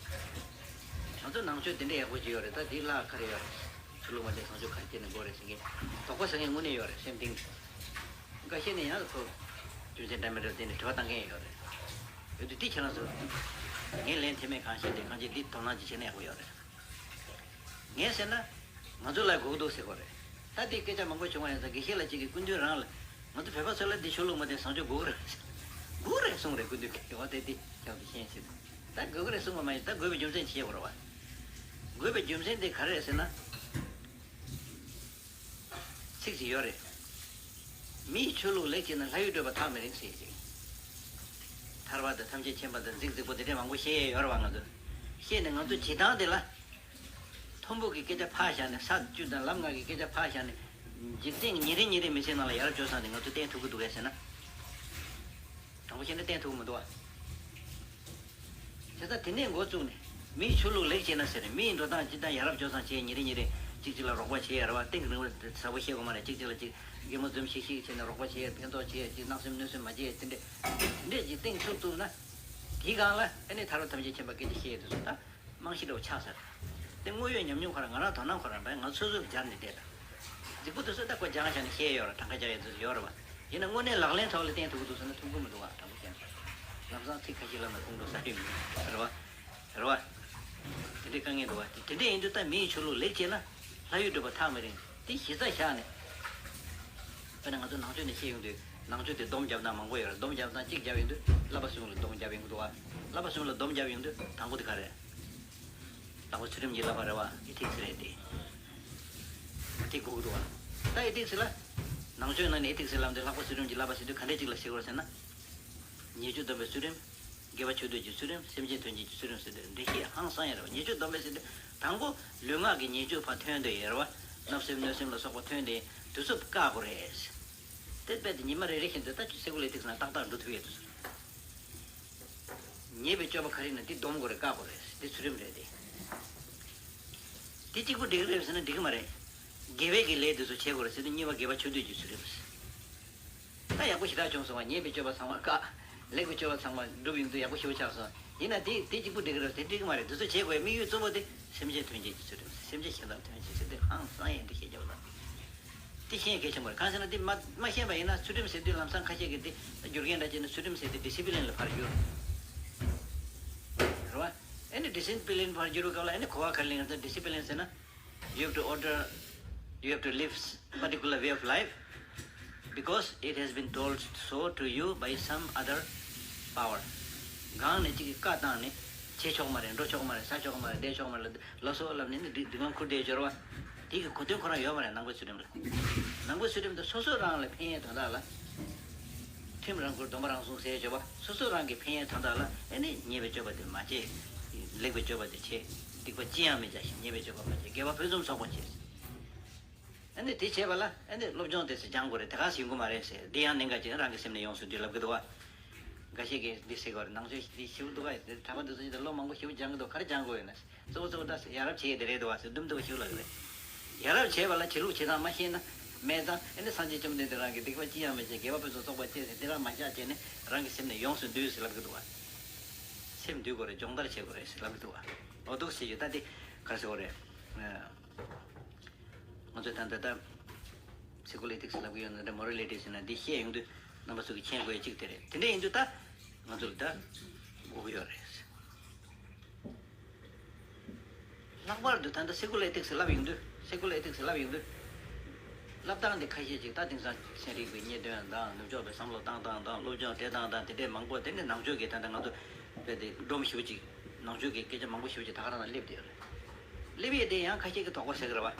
ང་ཚོ་ནང་ཆོས་དེ་འདྲ་ཡག་པོ་ཅིག་ཡོད་རེད། ད་འདི་ལ་ག་རེ་ཡོད་རེད། ཆོས་ལུགས་མ་བདེན་བཟང་སྤྱོད་ག་རེ་བྱེད་ན་དགོས་རེད་ཟེར་མཁན་དོགས་པ་ཟ་མཁན་དངོས་གནས་ཡོད་རེད། སེམས་གཏིང་ནས། འགའ་ཤས་ནས་ཡང་ཁོ་རྒྱུ་མཚན་འདྲ་མི་འདྲ་བསྟན་ནས་དྲི་བ་བཏང་མཁན་ཡོད་རེད། ཡོད་དུས་འདི་ཁྱེད་རང་ཚོ་ངས་ལན་ཐེ་མེད་གང་ཤེས་དེ་གང་ཅི་འདི་དོ་སྣང་ཅིག་བྱས་ན་ཡག་པོ་ཡོད་རེད། ངས་ཟེར་ན། ང་ཚོ་ལ་དགོས་ཀྱི་འདུག་ཟེར་དགོས་རེད། ད་དེ་སྐད་ཆ་མང་པོ་བྱུང་བ་ཡིན་ཙང་། དགེ་བཤེས་ལགས་གཅིག་གིས་སྐུ་མདུན་རང་ལ། ང་ཚོ་བོད་པ་ཚོ་ལ་འདི་ཆོས་ལུགས་མ་བདེན་བཟང་སྤྱོད་དགོས་ཀྱི་རེད། དགོས་ཀྱི་རེད་གསུངས་རེད། སྐུ་མདུན་གྱིས། འོ་དེ་འདི་ཁྱབ་དེ་ཤེས་ཆེ། ད་དགོས་ཀྱི་རེད་གསུངས་པ་མ་ཡིན། ད་དགོས་པའི་རྒྱུ་མཚན་ཅིག་ཤེས་དགོས་རེད་བ། དགོས་པའི་རྒྱུ་མཚན་དེ་ག་རེ་རེད་ཟེར་ན། ཚིག་ཅིག་ཡོད་རེད། མི་ཡི་ཆོས་ལུགས་ལེགས་བྱས་ན། ལྷ་ཡུལ་བགྲོད་པ་ཐག་མི་རིང་ཟེར་ཅིག་ཐར་པ་དང་ཐམས་ཅད་མཁྱེན་པ་དང་རྫིག་རྫིག་པོ་དེ་འདྲས་མང་པོ་བཤད་ཡས་ཡོད་རེད་བ། ང་ཚོ་བཤད་ནས་ང་ཚོ་བྱེད་སྟངས་དེ་ལ། མཐོན་པོ་གི་སྐད་ཆ་ཕར་བཞག་ནས། ས་བཅུ་དང་ལམ་ལྔ་གི་སྐད་ཆ་ཕར་བཞག་ནས། འཇིག་རྟེན་ཉིན་རེ་ཉིན་རེ་མི་ཚེའི་ནང་ལ་ཡ་རབས་སྤྱོད་བཟང་དེ་ང་ཚོས་བསྟན་ཐུབ་ཀྱི་འདུག་གས་ཟེར་ན། དྲང་པོ་བཤད་ན་བསྟན་ཐུབ་ཀྱི་མི་འདུག་བ། བྱས་ཙང་དེ་ནས་འགོ་བཙུགས་ནས་མིའི་ཆོས་ལུགས་ལེགས་བྱས་ན་ཟེར། མིའི་འགྲོ་སྟངས་སྤྱི་དང་ཡ་རབས་སྤྱོད་བཟང་བྱས། ཉིན་རེ་ཉིན་རེ་གཅིག་གཅིག་ལ་རོགས་པ་བྱས་ར་བ། ཏིང་རིང་བ་ཟབ་པོ་བཤད་དགོས་མ་རེད། གཅིག་གཅིག་ལ་གཅིག་གད་མོ་འཛུམ་ཤིག་ཤིག་བྱས་ནས་རོགས་པ་བྱས། ཕན་ཐོགས་བྱས། གཅིག་བརྣབ་སེམས་གནོད་སེམས་མ་བྱས། དེ་འདྲས་དེ་འདྲས་ཀྱི་སྟེང་ཚུགས་ཐུབ་ན། དེའི་སྒང་ལ་ཨ་ནི་ཐར་པ་ཐམས་ཅད་མཁྱེན་པ་སྐད་ཆ་བཤད་ཡས་དེ་ཚོ་ད་རྨང་གཞི་འདྲ་བོ་ཆགས་ཚར། དེ་དངོས་ཡོད་ཉམས་མྱོང་ཁོ་རང་ང་རང་དོ་སྣང་ཁོ་རང་བས་ང་ཚོ་སོ་སོར་སྦྱར་ནས་བལྟས་དང་། རྫིག་པོ་དེ་ཚོ་ད་ཁོ་སྦྱང་བྱས་ནས་བཤད་ཡོད་ར། གྲངས་ཀ་རྒྱག་ཡས་དེ་ཚོ་ཡོད་ར་བ། ཡིན་ན་དངོས་གནས་ལག་ལེན་ཐོག་ལ་བསྟན་ཐུབ་ཀྱི་འདུག་ཟེར་ན་ཐུབ་ཀྱི་མི་འདུག་བ། དྲང་པོ་བཤད་ན། ལམ་སང་ཚིག་ཁ་ཤས་ལབ་ན་ཁོང་ཁྲོ་ཟ་ཡི་མི་འདུག་རེད་བ། རེད་བ། དེ་འདྲའི་དཀའ་ངལ་འདུག་བ། དེ་དེ་འདྲ་ཡིན་དུས་ད་མིའི་ཆོས་ལུགས་ལེགས་བྱས་ན་ལྷ་ཡུལ་སྒྲུབ་པ་ཐག་མི་རིང་། དེ་གཞི་རྩ་བཞག་ནས། དཔེར་ན་ང་ཚོ་ནང་ཆོས་ནས་བཤད་ཡོང་དུས་ནང་ཆོས་དེ་སྡོམ་རྒྱབ་སྟངས་མང་པོ་ཡོད་རེད། སྡོམ་རྒྱབ་སྟངས་གཅིག་རྒྱབ་ཡོང་དུས་བསླབ་པ་གསུམ་ལ་སྡོམ་རྒྱབ་ཡོང་གི་འདུག་བ། བསླབ་པ་གསུམ་ལ་སྡོམ་རྒྱབ་ཡོང་དུས་དང་པོ་དེ་ག་རེད། བདག་པོ་ཚུལ་ཁྲིམས་ཀྱི་བསླབ་པ་རེད་བ། ཨེ་ཐིག་སི་རེད་དེ། དེ་དགོས་ཀྱི་འདུག་བ། ད་ཨེ་ཐིག་སི་ལ། ནང་ཆོས་ནང་ནས་ཨེ་ཐིག་སི་ལབ་དུས་ལྷག་པ་ཚུལ་ཁྲིམས་ཀྱི་བསླབ་པ་ཟེར་དུས་ག་འདྲས་ཅིག་ལ་ཟེར་དགོས་རེད་ཟེར་ན། ཉེས་སྤྱོད་སྡོམ་པའི་ཚུལ་ཁྲིམས། དགེ་བ་ཆོས་སྡུད་ཀྱི་ཚུལ་ཁྲིམས། སེམས་ཅན་དོན་བྱེད་ཀྱི་ཚུལ་ཁྲིམས་ཟེར་དུས་འགྲེལ་བཤད་ཧང་སང་ཡོད་རེད་བ། ཉེས་སྤྱོད་སྡོམ་པའི་ཟེར་དུས་དང་པོ་ལུས་ངག་གི་ཉེས་སྤྱོད་ཕར་ཐོན་བསྡད་ཡོད་རེད་བ། བརྣབ་སེམས་གནོད་སེམས་ལ་སོགས་པ་ཐོན་བསྡད་དུས་ཚོད་བཀག་དགོས་རེད། དེ་རྦད་དེ་ཉི་མ་རེ་རེ་བཞིན་དུ་ད་ཅི་སེ་ཀུ་ལར་ཨེ་ཐིག་སི་ནང་ཏག་ཏག་འགྲོ་ཐུབ་ཡོད་དུས། ཉེས་པའི་སྤྱོད་པ་ག་རེ་ཡིན་ན་དེ་སྡོམ་དགོས་རེད། བཀག་དགོས་རེད། དེ་ཚུལ་ཁྲིམས་རེད་དེ། དེ་གཅིག་པུ་འགྲིག་གི་རེད་ཟེར་ན་འགྲིག་གི་མ་རེད། དགེ་བའི་གི་ལས་དེ་ཚོ་བྱེད་དགོས་རེད་ཟེར་དུས་གཉིས་པ་དགེ་བ་ཆོས་སྡུད་ཀྱི་ཚུལ་ཁྲིམས། ད་ཡག་པོ་ཞེ་དྲག་བྱུང་སོང་བ། ཉེས་པའི་སྤྱོད་པ་ཚང་མ་བཀག་ལེགས་པའི་སྤྱོད་པ་ཚང་མ་སྒྲུབ་ཡོང་དུས་ཡག་པོ་ཞེ་པོ་ཆགས་སོང་། ཡིན་ན་དེ་དེ་གཅིག་པུ་འགྲིག་གི་རེད་ཟེར། འགྲིག་གི་མ་རེད། དེ་ཚོ་བྱེད་དགོས་པའི་དམིགས་ཡུལ་གཙོ་བོ་དེ་སེམས་ཅན་དོན་བྱེད་ཀྱི་ཚུལ་ཁྲིམས། སེམས་ཅན་གཞན་དག་དོན་བྱེད་ཚུལ་དེ་ཧང་སང་ཡིན་དེ་ཤེས་རྒྱུ་ལ། དེ་ཤེས་གལ་ཆེན་པོ་རེད། གང་ཟེར་ན་དེ་མ་མ་ཤེས་པ་ཡིན་ན་ཚུལ་ཁྲིམས་ཟེར་དུས་ལམ་སང་ཁ་ཤས་ཀྱིས་དེ་རྒྱུ་རྐྱེན་འདྲ་བྱས་ནས་ཚུལ་ཁྲིམས་ཟེར་དུས་ཌི་སི་པི་ལིན་ལ་ཕར་བསྒྱུར། རེད་བ། ཨ་ནི་ཌི་སི་པི་ལིན་ཕར་བསྒྱུར་བའི་སྐབས་ལ་ཨ་ནི་གོ་བ་ག་རེ་ལེན་ཡོད་ན། ཌི་སི་པི་ལིན་ཟེར་ན། You have to order, you have to live particular way of life because it has been told so to you by some other power. གང་ནས་ཅིག་གིས་བཀའ་བཏང་ནས་བྱེད་ཆོག་མ་རེད། འགྲོ་ཆོག་མ་རེད། ཟ་ཆོག་མ་རེད། བསྡད་ཆོག་མ་རེད་ལབ་སོང་ལབ་ནས་ནི་སྒྲིག་སྒྲིག་ལམ་ཁུར་བསྡད་ཡོད་རེད་བ། དེ་གི་གོ་དོན་ཁོ་རང་ཡོད་མ་རེད། ནང་པའི་ཚུལ་ཁྲིམས་ལ། ནང་པའི་ཚུལ་ཁྲིམས་དེ་སོ་སོ་རང་ལ་ཕན་ཡས་དོན་དག་ལ། ཁྲིམས་རང་ཁུར་སྡོམ་པ་རང་སྲུང་ཟེར་ཡས་བྱས་པ། སོ་སོ་རང་གི་ཕན་ཡས་དོན་དག་ལ་ཨ་ནི་ཉེས་པའི་སྤྱོད་པ་དེ་མ་བྱེད། ལེགས་པའི་སྤྱོད་པ་དེ་བྱེད། སྡིག་པ་ཅི་ཡང་མི་བྱ་ཞིང་ཉེས་པའི་སྤྱོད་པ་མ་བྱེད། དགེ་བ་ཕུན་སུམ་ཚོགས་པ་བྱེད། ཨ་ནི་དེ་བྱས་པ་ལ་ཨ་ནི་སློབ་སྦྱོང་དེ་ཚོ་སྦྱང་དགོས་རེད། དེ་ག་ཟེར་ཡོང་གི་མ་རེད་ཟེར། འདི་ཡང་གནད་འགག་ཅིག་རང་གི་སེམས་ནས་ཡོངས་སུ་འདུས་ལབ་ཀྱི་འདུག་བ། འགའ་ཤས་ཀྱིས་འདི་ཟེར་གི་རེད། ནང་ཆོས་འདི་ཞིབ་འདུག་ག། གྲྭ་པ་འདི་ཚོ་ཅིག་ད་ལོ་མང་པོ་ཞིབ་སྦྱང་གི་འདུག། ག་རེ་སྦྱང་དགོས་ཡོད་ན། གཙོ་བོ་གཙོ་བོ་ད་ཡ་རབས་བྱེད་ཡས་དེ་རེད་འདུག་བ་ཟེར་དུམ་དུམ་ཞིག་ལབ་ཀྱི་རེད། ཡ་རབས་བྱེད་པ་ལ་བྱེད་ལུགས་བྱེད་སྟངས་མ་ཤེས་ན། མེད་ཙང་ཨ་ནི་སངས་རྒྱས་བཅོམ་ལྡན་འདས་རང་གིས་སྡིག་པ་ཅི་ཡང་མི་བྱེད། དགེ་བ་ཕུན་སུམ་ཚོགས་པར་སྤྱད་ཟེར་དེ་རང་མ་བཞག་བྱས་ནས་རང་གི་སེམས་ནས་ཡོངས་སུ་འདུས་ཟེར་ལབ་ཀྱི་འདུག་བ། སེམས་འདུལ་དགོས་རེད། སྦྱོང་བརྡར་བྱེད་དགོས་རེད་ཟེར་ལབ་ཀྱི་འདུག་བ། འོ་འདུག་ཟེར་རྒྱུ་ད་འདི་ག་རེ་ཟེར་དགོས་རེད། ང་ཚོས་ད་ལྟ་ད་སའི་ཀོ་ལོ་ཇི་ལབ་ཀྱི་ཡོད་ན་འདྲ། མོ་ར་ལི་ཊི་ཟེར་ན་འདི་བཤད་ཡོང་དུས་རྣམ་པ་ཚོ་གིས་མཁྱེན་དགོས་ཡ་གཅིག་དེ་རེད། དེ་འདྲ་ཡིན་དུས་ད་ང་ཚོ་ལ་ད་དགོས་ཀྱི་ཡོད་རེད། ལྷག་པར་དུ་ད་ལྟ་སའི་ཀོ་ལོ་ཇི་ལབ་ཡོང་དུས། སའི་ཀོ་ལོ་ཇི་ལབ་ཡོང་དུས། ལབ་སྟངས་དེ་ཁ་ཤས་ཅིག་ད་དེང་སང་ཚན་རིག་པའི་རྙེད་དོན་དང་ནུབ་ཕྱོགས་པའི་བསམ་བློ་བཏང་སྟངས་དང་སློབ་སྦྱོང་སྤྲད་སྟངས་དང་དེ་འདྲས་མང་པོ། དེ་ནི་ནང་ཆོས་ཀྱི་ད་ལྟ་ང་ཚོ་དཔེ་དེ་སྒྲོམ་ཞེ་པོ་ཅིག། ནང་ཆོས་ཀྱི་སྐད་ཆ་མང་པོ་ཞེ་པོ་ཅིག་ད་ག་རང་ལ་སླེབས་བསྡད་ཡོད་རེད། སླེབས་ཡས་དེ་ཡང་ཁ་ཤས་ཀྱིས་དོགས་པ་ཟ་གི་རེད་བ།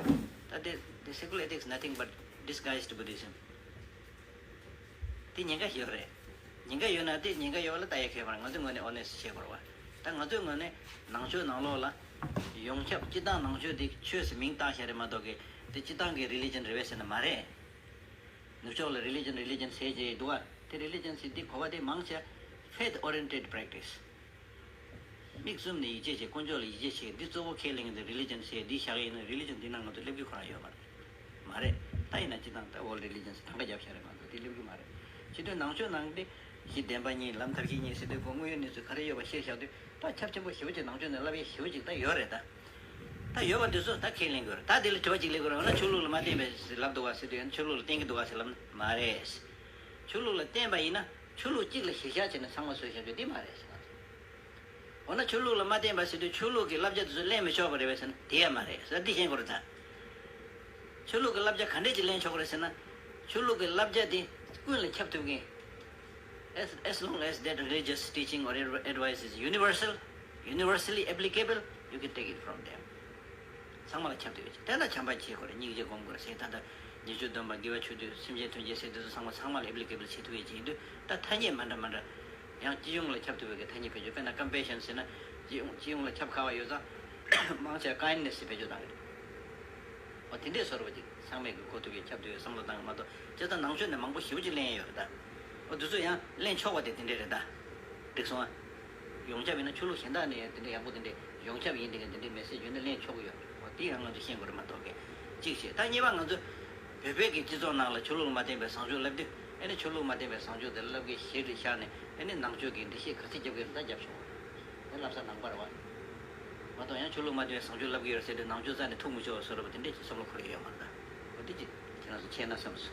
ད་དེ་དེ་སའི་ཀོ་ལོ་ཇི་is nothing but disguised Buddhism. དེ་ཉེན་ཁ་ཡོད་རེད། ཉེན་ཁ་ཡོད་ན་དེ་ཉེན་ཁ་ཡོད་པ་ལ་ལྟ་ཡ་ཁེལ་བ་རེད། ང་ཚོའི་ངོས་ནས་ཨོ་ནེ་སི་བྱེད་དགོས་རེད་བ། ད་ང་ཚོའི་ངོས་ནས་ནང་ཆོས་ནང་ལོགས་ལ་ཡོངས་ཁྱབ་སྤྱིར་བཏང་ནང་ཆོས་དེ་ཆོས་སུ་མིང་བཏགས་བཞག་རེད་མ་གཏོགས་གི་དེ་སྤྱིར་བཏང་གི་རི་ལི་ཇན་རེད་པས་ཟེར་ན་མ་རེད། ནུབ་ཕྱོགས་ལ་རི་ལི་ཇན་རི་ལི་ཇན་ཟེར་གྱི་འདུག་བ། དེ་རི་ལི་ཇན་ཟེར་དེ་གོ་བ་དེ་མང་ཆེ་faith oriented practice། མིག་བཙུམ་ནས་ཡིད་ཆེས་བྱེད། དཀོན་མཆོག་ལ་ཡིད་ཆེས་བྱེད། འདི་གཙོ་བོ་ཁས་ལེན་གྱི་འདུག། རི་ལི་ཇན་ཟེར་འདི་བཞག་གི་ཡིན་ན་རི་ལི་ཇན་འདི་ནང་ང་ཚོ་སླེབས་རྒྱུ་ཁོ་རང་ཡོད་མ་རེད། མ་རེད། ད་ཡིན་ན་སྤྱིར་བཏང་ད་world religions གྲངས་ཀ་བརྒྱབ་བཞག་རེད་མ་གཏོགས་དེ་སླེབས་རྒྱུ་མ་རེད། སྤྱི་དོན་ནང་ཆོས་ནང་དེ་གཞི་བདེན་པ་གཉིས་ལམ་ཐབས་ཤེས་གཉིས་ཟེར་དུས་ཁོ་དངོས་ཡོད་གནས་ཚུལ་ག་རེ་ཡོད་པ་བཤད་བཞག་དུས་ད་ཁྱབ་ཆེན་པོ་ཞེ་པོ་ཅིག་ནང་ཆོས་ནས་བསླབ་ཡས་ཞེ་པོ་ཅིག་ད་ཡོད་རེད་ད། ད་ཡོད་པ་དེ་ཚོ་ད་ཁས་ལེན་དགོས་རེད། ད་དེ་ལ་དྲི་བ་གཅིག་སླེབས་དགོས་རེད། འོ་ན་ཆོས་ལུགས་ལ་མ་བརྟེན་པའི་ལབ་འདུག་བ་ཟེར་དུས་ཆོས་ལུགས་ལ་བརྟེན་གྱི་འདུག་བ་ཟེར་ལབ་ན་མ་རེད། ཆོས་ལུགས་ལ་བརྟེན་པ་ཡིན་ན་ཆོས་ལུགས་གཅིག་ལ་གཞི་བཞག་བྱས་ནས་ཚང་མ་བཟོས་བཞག་རྒྱུ་དེ་མ་རེད་ཟེར། འོ་ན་ཆོས་ལུགས་ལ་མ་བརྟེན་པ་ཟེར་དུས་ཆོས་ལུགས་ཀྱི་བསླབ་བྱ་དེ་ཚོ་ལེན་མི་ཆོག་པ་རེད་པས་ཟེར་ན་དེ་ཡང་མ་རེད་ཟེར། འདི་ཤེས་དགོས་རེད་ད། ཆོས་ལུགས་ཀྱི་བསླབ་བྱ་ག་འདྲས་ཀྱིས་ལེན་ཆོག་གི་རེད་ཟེར་ན། ཆོས་ལུགས་ཀྱི་བསླབ་བྱ་དེ་ཀུན་ལ་ཁྱབ་ཐུབ་མཁན། As, as long as that religious teaching or adv- advice is universal, universally applicable, you can take it from them. ཚང་མ་ལ་ཁྱབ་ཐུབ་ཡོད་ཅིག། དེ་ལ་བྱམས་པ་བྱེད་དགོས་རེད། སྙིང་རྗེ་སྒོམ་དགོས་རེད་ཟེར། ད་ལྟ་ཉེས་སྤྱོད་སྡོམ་པ། དགེ་བ་ཆོས་སྡུད། སེམས་ཅན་དོན་བྱེད་ཟེར་དེ་ཚོ་ཚང་མ་ཚང་མ་ལ་applicable བྱེད་ཐུབ་ཡོད་ཅིག་ཡིན་དུས་ད་ཐ་སྙད་མ་འདྲ་མ་འདྲ། ཡང་སྤྱི་ཡོངས་ལ་ཁྱབ་ཐུབ་པའི་གི་ཐ་སྙད་བེད་སྤྱོད། དཔེར་ན་compassion ཟེར་ན་སྤྱི་ཡོངས་སྤྱི་ཡོངས་ལ་ཁྱབ་ཁག་པ་ཡོད་ཙང་མང་ཆེ་བ་kindness ཟེར་བེད་སྤྱོད་བཏང་གི་འདུག། འོ་དེ་འདྲས་བཟོ་འདྲ་བོ་ཅིག། ཚང་མས་ཀྱི་གོ་ཐུབ་ཀྱི་ཁྱབ་ཐུབ་ཀྱི་བསམ་བློ་བཏང་གི་མ་གཏོགས་བྱས་ཙང་ནང་ཆོས་ནས་མང་པོ་ཞེ་པོ་ཅིག་གླེང་ཡས་ཡོད་རེད་ད། འོ་དེ་ཚོ་ཡང་གླེང་ཆོག་པ་དེ་དེ་འདྲས་རེད་ད། འགྲིག་སོང་ཨ། ཡོངས་ཁྱབ་ཡིན་ན་ཆོས་ལུགས་གཞན་དག་ནས་ཡང་དེ་འདྲས་ཡག་པོ་དེ་འདྲས་ཡོངས་ཁྱབ་ཡིན་དེ་ག་དེ་འདྲས་མེ་སེ་ཇི་བྱོན་ན་གླེང་ཆོག་གི་ཡོད་རེད། འོ་དེ་ཡང་ང་ཚོ་ཤེས་དགོས་རེད་མ་གཏོགས་གི་གཅིག་བྱས། ད་གཉིས་པ་ང་ཚོ་བོད་པའི་གི་སྤྱི་ཚོགས་ནང་ལ་ཆོས་ལུགས་མ་བསྟན་པའི་བཟང་སྤྱོད་བསླབ་དུས་ཨེ་ནི་ཆོས་ལུགས་མ་བསྟན་པའི་བཟང་སྤྱོད་དེ་བསླབ་གི་ཞེ་དྲག་བཞག་ནས་ཨེ་ནི་ནང་ཆོས་ཀྱི་འགྲེལ་བཤད་ག་ཚོད་རྒྱབ་གི་རེད་ད་རྒྱབ་ཆོག་གི་རེད། དེ་བསླབ་ས་ནང་པ་རེད་བ། མ་གཏོགས་ཡང་ཆོས་ལུགས་མ་བསྟན་པའི་བཟང་སྤྱོད་བསླབ་གི་ཡོད་ཟེར་དུས་ནང་ཆོས་རྩ་ནས་ཐུག་མི་ཆོག་བཟོ་འདྲ་པོ་དེ་འདྲས་ཀྱི་བསམ་བློ་འཁོར་ཡོད་ཡོད་མ་རེད་ད། འོ་དེ་ཅིག་ཁྱེད་རང་ཚོ་མཁྱེན་ན་བསམ་སོང་།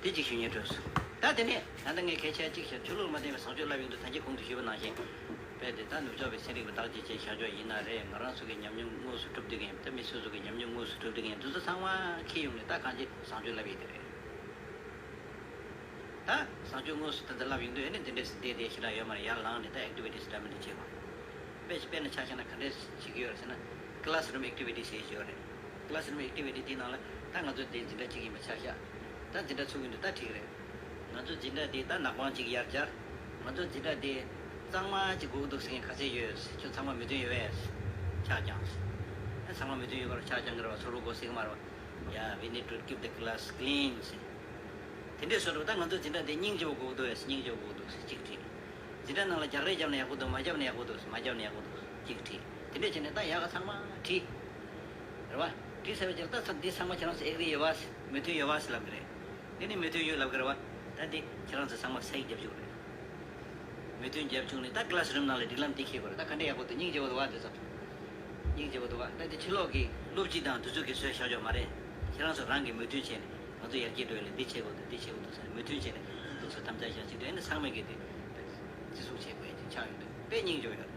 དེ་ཅིག་ཞུ་སྙིང་འདོད་སོང་། ད་དེ་ནས་ད་ལྟ་ངས་གལ་ཆེ་གཅིག་བཤད། ཆོས་ལུགས་མ་བསྟན་པའི་བཟང་སྤྱོད་བསླབ་ཡོང་དུས་ད་གིན་གོང་དུ་ཞུས་པ་ནང་བཞིན། དཔེ་དེ་ད་ནུབ་ཕྱོགས་པའི་ཚན་རིག་པ་བདག་གཅིག་བྱས་ཤར་ཕྱོགས་ཡིན་ན་རེད། ང་རང་ཚོ་གི་ཉམས་མྱོང་དངོས་སུ་གྲུབ་བསྡད་མཁན་ད་མི་སོ་སོ་གི་ཉམས་མྱོང་དངོས་སུ་གྲུབ་བསྡད་མཁན་དེ་ཚོ་ཚང་མ་འཁྱེར་ཡོང་ནས་ད་གང་ཅི་བཟང་སྤྱོད་བསླབ་ཡས་དེ་རེད། ད་བཟང་སྤྱོད་དངོས་སུ་ད་ལྟ་བསླབ་ཡོང་དུས་ཨེ་ནི་འདི་འདྲས་སུ་བསྡད་བསྡད་ཞེ་དྲག་ཡོད་མ་རེད། ཡར་ལངས་ནས་ད་ཨེག་ཊི་བི་ཊི་སི་འདྲ་མི་འདྲ་བྱེད་དགོས། དཔེ་ཞིག་དཔེར་ན་ཆ་བཞག་ན་ག་འདྲས་བྱེད་ཀྱི་ཡོད་རེད་ཟེར་ན། ཀི་ལ་སི་རུམ་ཨེག་ཊི་བི་ཊི་ཟེར་གྱི་ཡོད་རེད། ཀི་ལ་སི་རུམ་ཨེག་ཊི་བི་ཊི་དེའི་ནང་ལ་ད་ང་ཚོ་དེ་འཛིན་གྲྭ་གཅིག་ཡིན་པ་ཆ་བཞག་ད་འཛིན་གྲྭ་ཚུགས་ཀྱི་འདུག་ད་འགྲིག་རེད། ང་ཚོ་འཛིན་གྲྭ་དེ་ད་ནག་པང་གཅིག་ཡར་སྦྱར། ང་ཚོ་འཛིན་གྲྭ་དེ་གཙང་མ་གཅིག་དགོས་ཀྱི་འདུག་ཟེར་མཁན་ག་ཚད་ཡོད། ཁྱོད་ཚང་མ་མོས་མཐུན་ཡོད་པས། ཆ་བཞག་ཨ་ཚང་མ་མོས་མཐུན་ཡོད་པར་ཆ་བཞག་གི་རེད་བ། ཚོར་བ་དགོས་ཟེར་གི་མ་རེད་བ། Yeah, we need to keep the class clean ཟེར། དེ་འདྲས་བཟོ་འདྲ་པོ་ད་ང་ཚོ་འཛིན་གྲྭ་དེ་སྙིང་རྗེ་པོ་དགོས་འདུག་ཟེར། སྙིང་རྗེ་པོ་དགོས་འདུག་ཟེར་གཅིག་བྲིས། འཛིན་གྲྭ་ནང་ལ་རྒྱག་རེས་བརྒྱབ་ན་ཡག་པོ་འདུག་མ་བརྒྱབ་ན་ཡག་པོ་འདུག་མ་བརྒྱབ་ན་ཡག་པོ་འདུག་ཟེར་གཅིག་བྲིས། དེ་འདྲས་བྱས་ནས་ད་ཡག་ག་ཚང་མ་བྲིས། རེད་བ། བྲིས་ཚར་བའི་རྗེས་ད་ཚ་འདི་ཚང་མ་ཁྱེད་རང་ཚོ་ཨེག་རི་ཡོད་བ་ཟེར། མོས་མཐུན་ཡོད་བ་ཟེར་ལབ་གི་རེད། དེ་ནི་མོས་མཐུན་ཡོད་ལབ་གི་རེད་བ། ད་འདི་ཁྱེད་རང་ཚོ་ཚང་མ་སའིན་རྒྱབ་བཅུག་རེད། མོས་མཐུན་རྒྱབ་བཅུག་ནས་ད་ཀི་ལ་སི་རུམ་ནང་ལ་སྒྲིག་ལམ་འདི་འཁྱེར་དགོས་རེད། ད་ག་འདྲས་ཡག་པོ་འདུག་སྙིང་རྗེ་པོ་འདུག་བ་དེ་ཚོ། སྙིང་རྗེ་པོ་འདུག་བ། ད་འདི་ཕྱི་ལོགས་ཀྱི་སློབ་སྤྱི་དང་དེ་ཚོ་གིས་བཟོས་བཞག་ཆོག་མ་རེད། ཁྱེད་རང་ཚོ་རང་གིས་མོས་མཐུན་བྱས་ནས་ང་ཚོ་ཡར་རྒྱས་འགྲོ་ཡ་ལ་འདི་བྱེད་དགོས་འདུག་འདི་བྱེད་དགོས་འདུག་ཟེར་མོས་མཐུན་བྱས་ནས་འདུག་སེ་དམ་བཅའ་བཞག་བྱེད་དུས་ཨ་ནི་ཚང་མས་ཀྱིས་དེ་བརྩི་སྲུང་བྱེད་དགོས་ཡ་ཅིག་ཆགས་ཡོང་དུས་དཔེ་སྙིང་རྗེ་པོ་ཡོད་རེད།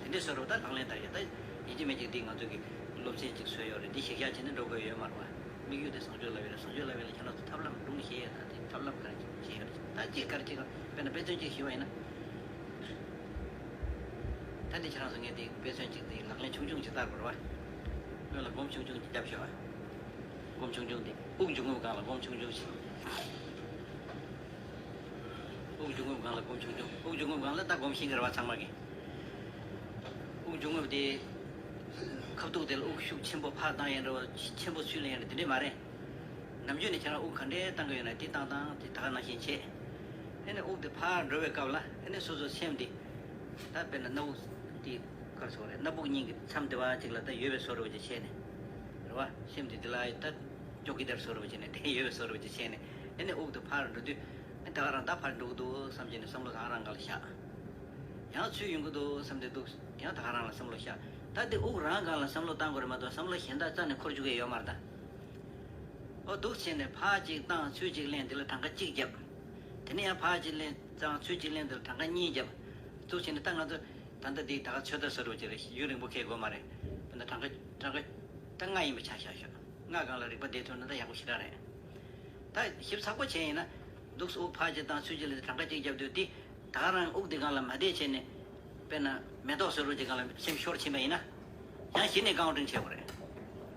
དེ་འདྲས་བཟོ་འདྲ་པོ་ད་ལག་ལེན་བསྟར་ཡ་ད་ཡིན་གཅིག་མིན་གཅིག་འདི་ང་ཚོ་གིས་སློབ་ཚན་ཅིག་བཟོས་ཡོད་རེད། འདི་གཞི་བཞག་བྱས་ནས་འགྲོ་དགོས་ཡོད་མ་རེད་བ། དམིགས་ཡུལ་དེ་བཟང་སྤྱོད་བསླབ་ཡ་རེད། བཟང་སྤྱོད་བསླབ་ཡ་ལ་ཁྱེད་རང་ཚོ་ཐབས་ལམ་སྒྲུང་བཤད་ཡ་ད་དེ་ཐབས་ལམ་ག་རེ་བྱེད་ཡ་རེད། ད་ཅིག་ག་རེ་བྱེད་ག་དཔེར་ན་དཔེ་མཚོན་ཅིག་ཞུས་པ་ཡིན་ན། ད་འདི་ཁྱེད་རང་ཚོ་ངས་འདི་དཔེ་མཚོན་ཅིག་འདི་ལག་ལེན་ཆུང་ཆུང་ཅིག་བསྟར་དགོས་རེད་བ། སྔོན་ལ་སྒོམ་ཆུང་ཆུང་ཅིག་བརྒྱབ་ཤོག་ཨ། སྒོམ་ཆུང་ཆུང་འདི་དབུགས་འབྱུང་རྔུབ་སྒང་ལ་སྒོམ་ཆུང་ཆུང་ཞིག་དབུགས་འབྱུང་རྔུབ་སྒང་ལ་སྒོམ་ཆུང་ཆུང་། དབུགས་འབྱུང་རྔུབ་སྒང་ལ་ད་སྒོམ་ཤེས་ཀྱི་རེད་བ་ཚང་མ་གིས། དབུགས་འབྱུང་རྔུབ་དེ་ཁ་ཐུག་དེ་ལ་དབུགས་ཤུགས་ཆེན་པོ་ཕར་བཏང་ཡིན་རེད་བ། ཆེན་པོ་ཚུར་ལེན་ཡིན་རེད། དེ་འདྲས་མ་རེད། ནམ་རྒྱུན་ནས་ཁྱེད་རང་དབུགས་ག་འདྲས་བཏང་གི་ཡོད་ན་དེ་བཏང་བཏང་དེ་ད་ག་ནང་བཞིན་བྱེད། ཨེ་ནས་དབུགས་དེ་ཕར་འགྲོ་བའི་སྐབས་ལ་ཨེ་ནས་སོ་སོའི་སེམས་དེ། ད་དཔེར་ན་སྣ་བུག་དེ་ག་རེ་ཟེར་དགོས་རེད། སྣ་བུག་གཉིས་ཀྱི་མཚམས་དེ་བ་ཅིག་ལ་ད་ཡོད་པའི་བཟོ་འདྲ་པོ་ཅིག་བྱས་ནས། རེད་བ། སེམས་དེ་དེ་ལ་ད་ཅོག་ཀི་དར་བཟོ་འདྲ་པོ་བྱས་ནས་དེ་ཡོད་པའི་བཟོ་འདྲ་པོ་ཅིག་བྱས་ནས་ཨེ་ནས་དབུགས་དེ་ཕར་འགྲོ་དུས་ཨེ་ད་ག་རང་ད་ཕར་འགྲོ་གི་འདུག་བསམ་བྱས་ནས་བསམ་བློ་ད་ག་རང་སྒང་ལ་བཞག་ཡང་ཚུར་ཡོང་གི་འདུག་བསམ་དེ་འདུག་ཡང་ད་ག་རང་ལ་བསམ་བློ་བཞག་ད་དེ་དབུགས་རང་སྒང་ལ་བསམ་བློ་བཏང་དགོས་རེད་མ་གཏོགས་བསམ་བློ་གཞན་དག་རྩ་ནས་འཁོར་བཅུག་གི་ཡོད་མ་རེད་ད། ཨོ་འདུག་བྱས་ནས་ཕར་གཅིག་བཏང་ཚུར་གཅིག་ལེན་དེ་ལ་གྲངས་ཀ་གཅིག་བརྒྱབ། དེ་ནས་ཡང་ཕར་གཅིག་ལེན་བཏང་ཚུར་གཅིག་ལེན་དེ་ལ་གྲངས་ཀ་གཉིས་བརྒྱབ། འདུག་བྱས་ནས་ད་ང་ཚོ་ད་ལྟ་འདི་ད་ག་ཚོད་ལྟ་བཟོ་འདྲ་པོ་ཅིག་རེད། ཡུན་རིང་པོ་འཁེལ་དགོས་མ་རེད། དཔེར་ན་གྲངས་ཀ་གྲངས་ཀ་ད་ལྔ་ཡིན་པ་ཆ་བཞག་ཤོག་ལྔ་སྒང་ལ་རིག་པ་བསྡད་ཐུབ་ན་ད་ཡག་པོ་ཞེ་དྲག་རེད། ད་ཞིབ་ཚགས་པོ་བྱས་ཡིན་ན། འདུག་སེ་དབུགས་ཕར་གཅིག་བཏང་ཚུར་གཅིག་ལ་གྲངས་ཀ་གཅིག་བརྒྱབ་དུས་དེ། ད་ག་རང་དབུགས་དེ་སྒང་ལ་མ་བསྡད་བྱས་ནས། དཔེར་ན་མེ་ཏོག་བཟོ་འདྲ་པོ་ཅིག་སྒང་ལ་སེམས་ཤོར་ཕྱིན་པ་ཡིན་ན། ཡང་གཞི་ནས་རྐང་བ་བསྒྲེང་བྱེད་དགོས་རེད།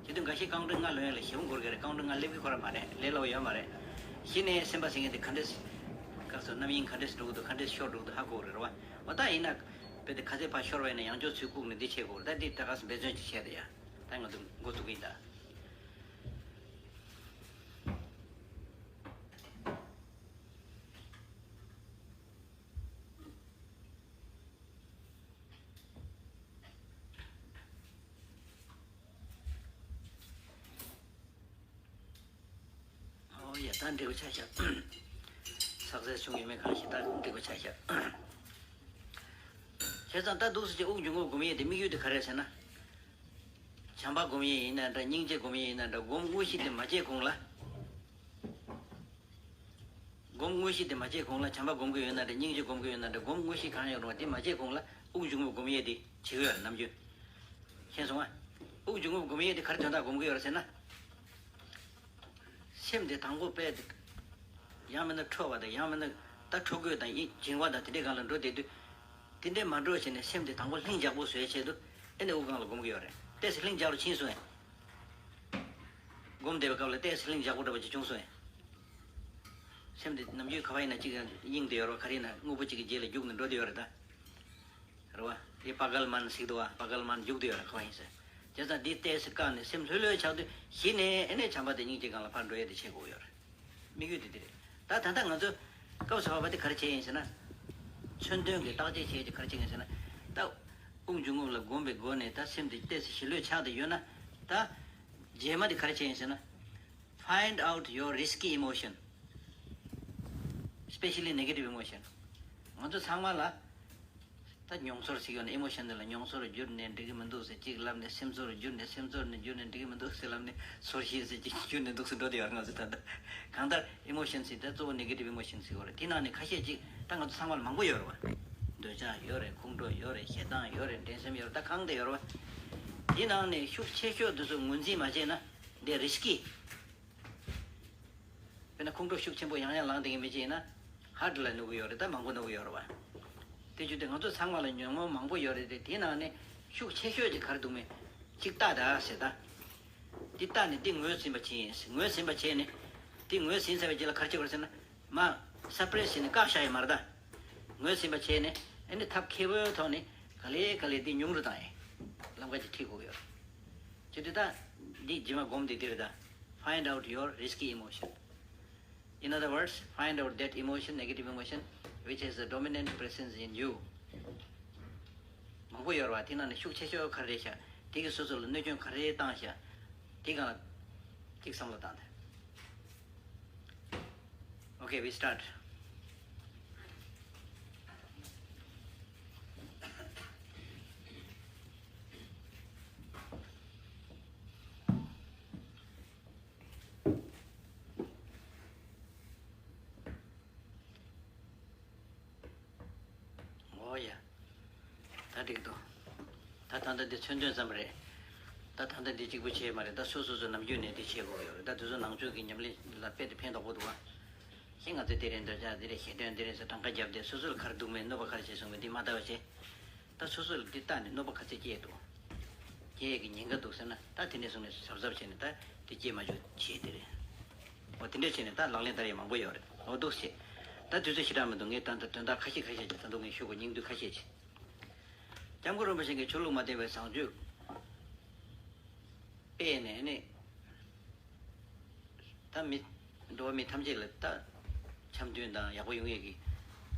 བྱེད་དུས་འགའ་ཤས་རྐང་བ་བསྒྲེང་སྔ་ལོན་ཡ་ལ་ཞེ་པོ་འགོར་གི་རེད། རྐང་བ་བསྒྲེང་སྔ་སླེབས་ཀྱི་ཁོ་ར་མ་རེད། ལས་སླ་པོ་ཡོད་མ་རེད། གཞི་ནས་སེམས་པ་ཟེར་མཁན་དེ་ག་འདྲས། སྐབས་སུ་རྣམ་གཡེང་ག་འདྲས་འགྲོ་གི་འདུག་ག་འདྲས་ཤོར་འགྲོ་གི་འདུག་ཧ་གོ་གི་རེད་བ། འོ་ད་ཡིན་ན། དཔེ་དེ་ག་ཚད་ཕར་ཤོར་བ་ཡིན་ན་ཡང་བསྐྱར་ཚུར་བཀུག་ནས་འདི་བྱེད་དགོས་རེད། ད་འདི་ད་ག་སེ་འབད་བརྩོན་ཅིག་བྱས་ཏེ་ཡ། ད་ང་ཚོ་འགོ་འཛུགས་ཀྱི་ཡིན་ད། ཨོ་ཡ་ད་འགྲིག་པ་ཆགས་ཤག་ཚགས་ཚུད་བྱུང་ཡོད་མེད་གང་ཤེས། ད་འགྲིག་པ་ཆགས་ཤག་བྱས་ཙང་ད་འདུག་སེ་ཅིག་དབུགས་འབྱུང་རྔུབ་སྒོམ་ཡས་དེ་དམིགས་ཡུལ་དེ་ག་རེ་རེད་ཟེར་ན། བྱམས་པ་སྒོམ་ཡས་ཡིན་ན་འདྲ། སྙིང་རྗེ་སྒོམ་ཡས་ཡིན་ན་འདྲ། སྒོམ་དངོས་གཞི་དེ་མ་བྱས་གོང་ལ། སྒོམ་དངོས་གཞི་དེ་མ་བྱས་གོང་ལ་བྱམས་པ་སྒོམ་གྱི་ཡོད་ན་འདྲ། སྙིང་རྗེ་སྒོམ་གྱི་ཡོད་ན་འདྲ། སྒོམ་དངོས་གཞི་གང་ཡང་རུང་བ་དེ་མ་བྱས་གོང་ལ་དབུགས་འབྱུང་རྔུབ་སྒོམ་ཡས་དེ་བྱེད་ཀྱི་ཡོད་རེད་ནམ་རྒྱུན། མཁྱེན་སོང་ང་། དབུགས་འབྱུང་རྔུབ་སྒོམ་ཡས་དེ་ག་རེ་དོན་དག་སྒོམ་གྱི་ཡོད་རེད་ཟེར་ན། སེམས་དེ་དང་པོ་དཔེ་དེ། ཡང་མིན་ན་ཁྲོ་བ་དང་ཡང་མིན་ན་ད་ཁྲོ་དགོད་དང་ཡིད་འགྱིང་བ་དང་དེ་འདྲའི་སྒང་ལ་འགྲོ་བསྡད་དུས། དེ་འདྲའི་མ་འགྲོ་བྱས་ནས་སེམས་དེ་དང་པོ་ལྷིང་འཇགས་པོ་བཟོ་ཡས་ཆེད་དུ་ཨེ་ནས་དབུགས་སྒང་ལ་སྒོམ་གྱི་ཡོད་རེད། ཏོག་ཙམ་ལྷིང་འཇགས་རུ་ཕྱིན་སོང་ངས། སྒོམ་བསྡད་པའི་སྐབས་ལ་ཏོག་ཙམ་ལྷིང་འཇགས་པོ་འདྲ་པོ་ཅིག་བྱུང་སོང་ངས། སེམས་དེ་ནམ་རྒྱུན་ག་པར་ཡིན་ན་གཅིག་གཡེང་བསྡད་ཡོད་རེད་བ། ག་རེ་ཡིན་ན་དངོས་པོ་གཅིག་གི་རྗེས་ལ་རྒྱུག་ནས་འགྲོ་བསྡད་ཡོད་རེད་ད། རེད་བ། དེ་པ་གལ་མན་ཟེར་གི་འདུག་བ། པ་གལ་མན་རྒྱུག་བསྡད་ཡོད་རེད། ག་པར་ཡིན་ཟེར། བྱས་ཙང་འདི་ཏོག་ཙམ་བཀག་ནས་སེམས་ལྷོད་ལྷོད་ཆགས་དུས་གཞི་ནས་ཨེ་ནས་བྱམས་པ་དང་སྙིང་རྗེ་སྒང་ལ་ཕར་འགྲོ་ཡས་དེ་བྱེད་དགོས་ཡོད་རེད། དམིགས་ཡུལ་དེ་འདི་རེད། ད་ད་ལྟ་ང་ཚོ་སྐབས་སུ་བབས་པ་དེ་ག་རེ་བྱས་ཡིན་ཟེར་ན། མཚོན་དོན་གྱི་བརྟག་དཔྱད་བྱས་ཀྱི་ག་རེ་བྱེད་ཀྱི་ཡིན་ཟེར་ན། ད་དབུགས་འབྱུང་རྔུབ་ལ་བསྒོམས་པའི་སྒོ་ནས་ད་སེམས་དེ་ཏོག་ཙམ་ཞི་ལྷོད་ཆགས་བསྡད་ཡོད་ན། ད་རྗེས་མ་དེ་ག་རེ་བྱས་ཡིན་ཟེར་ན། Find out your risky emotion, especially negative emotion. ང་ཚོ་ཚང་མ་ལ་ད་མྱོང་ཚོར་ཞིག་ཡོད་ན། ཨི་མོ་ཤན་དེ་ལ་མྱོང་ཚོར་གྱུར་ནས་འགྲིག་གི་མི་འདུག་ཟེར་གཅིག་ལབ་ནས། སེམས་ཚོར་གྱུར་ནས། སེམས་ཚོར་ནས་གྱུར་ནས་འགྲིག་གི་མི་འདུག་ཟེར་ལབ་ནས། ཚོར་ཤེས་ཟེར་གཅིག་གྱུར་ནས་འདུག་ཟེར་འགྲོ་དེ་ཡོད་རེད། ང་ཚོ་ད་ལྟ་གང་ལྟར་ཨི་མོ་ཤན་ཟེར་ད་གཙོ་བོ་ནེ་གེ་ཊིབ་ཨི་མོ་ཤན་ཟེར་བ་རེད། དེ་ནང་ནས་ཁ་ཤས་ཅིག་ད་ང་ཚོ་ཚང་མ་ལ་མང་པོ་ཡོད་རེད་བ། འདོད་ཆགས་ཡོད་རེད། ཁོང་ཁྲོ་ཡོད་རེད། ཞེ་སྡང་ཡོད་རེད། འགྲན་སེམས་ཡོད་རེད། ད་གང་དེ་ཡོད་རེད་བ། དེ་ནང་ནས་ཤུགས་ཆེ་ཤོས་དེ་ཚོ་ངོས་འཛིན་མ་བྱས་ན་འདི་རི་སི་ཀི། དཔེར་ན་ཁོང་ཁྲོ་ཤུགས་ཆེན་པོ་ཡང་ཡང་ལངས་བསྡད་མཁན་མི་གཅིག་ཡིན་ན། ཧར་ཊི་ལ་གནོད་ཀྱི་ཡོད་རེད། ད་མང་པོ་གནོད་ཀྱི་ཡོད་རེད་བ། དེ་བརྒྱུད་དེ་ང་ཚོ་ཚང་མ་ལ་ཉོན་མོངས་མང་པོ་ཡོད་རེད་དེ། དེའི་ནང་ནས་ཤུགས་ཆེ་ཤོས་ཀྱི་ག་རེ་འདུག་མེད་ཅིག་ལྟ་ད་ཟེར་ད། འདི་ལྟ་ནས་འདི་ངོས་ཟིན་པ་བྱས་ཡིན། ངོས་ཟིན་པ་བྱས་ནས་འདི་ངོས་ཟིན་ཚར་བའི་རྗེས་ལ་ག་རེ་བྱེད་དགོས་རེད་ཟེར་ན། མ་སབ་པི་རེ་སི་བྱས་ནས་བཀག་བཞག་ཡོད་མ་རེད་ད། ངོས་ཟིན་པ་བྱས་ནས་ཨ་ནི་ཐབས་མཁས་པོའི་ཐོག་ནས་ག་ལེ་ག་ལེ་འདི་ཉུང་རུ་བཏང་ཡིན། ལམ་ཁ་ཅིག་ཁྲིད་དགོས་ཡོད། བྱས་དུས་ད་འདི་རྗེས་མ་སྒོམ་འདི་འདི་རེད་ད། Find out your risky emotion. In other words, find out that emotion, negative emotion, which is the dominant presence in you. མང་པོ་ཡོད་རེད་བ། དེ་ནང་ནས་ཤུགས་ཆེ་ཤོས་ག་རེ་རེད་ཤག་དེ་གིས་སོ་སོ་ལ་གནོད་སྐྱོན་ག་རེ་བཏང་ཤག་དེ་སྒང་ལ་ཅིག་བསམ་བློ་བཏང་དང་། Okay, we start. ཨོ་ཡ། ད་འགྲིག་འདུག་ད་ད་ལྟ་འདི་མཚོན་དོན་ཙམ་རེད། ད་ད་ལྟ་འདི་གཅིག་པུ་བྱས་མ་རེད། ད་སོ་སོ་སོ་ནམ་རྒྱུན་ནས་འདི་བྱེད་དགོས་ཡོད་རེད། ད་དེ་ཚོ་ནང་ཆོས་ཀྱི་ཉམས་ལེན་ལ་དཔེ་དེ་ཕན་ཐོགས་པོ་འདུག་ཨ། ཤིང་ང་ཚོས་དེ་རེད། འདོད་ཆགས་འདི་རེད། ཞེ་འདོད་འདི་རེད་ཟེར་གྲངས་ཀ་བརྒྱབ་སྟེ་སོ་སོ་ལ་ག་རེ་འདུག་མེད། གནོད་པ་ག་རེ་བྱས་སོང་མེད་འདི་མ་ལྟ་བ་བྱས། ད་སོ་སོ་ལ་འདི་ལྟ་ནས་གནོད་པ་ག་ཚད་སྐྱེས་འདུག་སྐྱེ་ཡས་ཀྱི་ཉེན་ཁ་འདུག་ཟེར་ན། ད་དེ་འདྲས་སོང་ནས་གཟབ་གཟབ་བྱས་ནས་ད་འདི་སྐྱེས་མ་བཅུག་བྱས་དེ་རེད། འོ་དེ་འདྲས་བྱས་ནས་ད་ལག་ལེན་བསྟར་ཡས་མང་པོ་ཡོད་རེད། འོ་འདུག་སེ། ད་དུས་ཚོད་ཞེ་དྲག་མི་འདུག་ངས་ད་ད་དོན་དག་ཁ་ཤས་ཁ་ཤས་ཅིག་ད་དུང་ངས་ཞུ་དགོས། སྙིང་བསྡུས་ཁ་ཤས་ཅིག་སྐྱབས་མགོན་རིན་པོ་ཆེ་གིས་ཆོས་ལུགས་མ་བརྟེན་པའི་བཟང་སྤྱོད་སྤེལ་ནས་ནི། ད་མི། འགྲོ་བ་མི་ཐམས་ཅད་ལ་ད་འཆམ་མཐུན་དང་ཡག་པོ་ཡོང་ཡས་ཀྱི་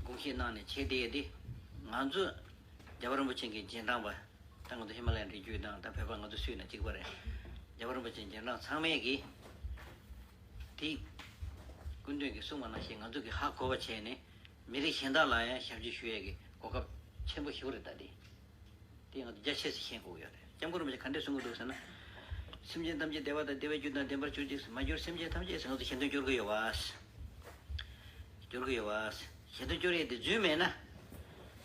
དགོངས་བཞེས་གནང་ནས་བྱས་བསྡད་དེ། ང་ཚོ་རྒྱལ་བ་རིན་པོ་ཆེ་གི་རྗེས་འབྲང་པ། ད་ང་ཚོ་ཧི་མ་ལ་ཡའི་རི་རྒྱུད་དང་ད་བོད་པ་ང་ཚོ་སུ་ཡིན་ན་གཅིག་པ་རེད། རྒྱལ་བ་རིན་པོ་ཆེ་རྗེས་འབྲང་ཚང་མས་ཀྱིས་དེ་སྐུ་མདུན་གྱིས་གསུངས་པ་ནང་བཞིན་ང་ཚོ་གིས་ཧ་གོ་བ་བྱས་ནས་མི་རིགས་གཞན་དག་ལ་ཡང་ཞབས་ཕྱི་ཞུ་ཡས་ཀྱི་གོ་སྐབས་ཆེན་པོ་ཞིག་རེད་ད་དེ། དེ་ང་ཚོ་རྒྱ་ཆེ་ཙམ་ཤེས་དགོས་ཡོད་རེད། སྐྱབས་མགོན་རིན་པོ་ཆེ་ག་འདྲས་གསུང་གི་འདུག་ཟེར་ན། སེམས་ཅན་ཐམས་ཅད་བདེ་བ་དང་བདེ་བའི་རྒྱུ་དང་ལྡན་པར་གྱུར་ཅིག་མ་གྱུར་སེམས་ཅན་ཐམས་ཅད་ཟེར་ང་ཚོ་ཞེ་འདོད་སྐྱོར་གི་ཡོད་པ། སྐྱོར་གི་ཡོད་པ། ཞེ་འདོད་སྐྱོར་ཡས་དེ་རྫུན་མེད་ན།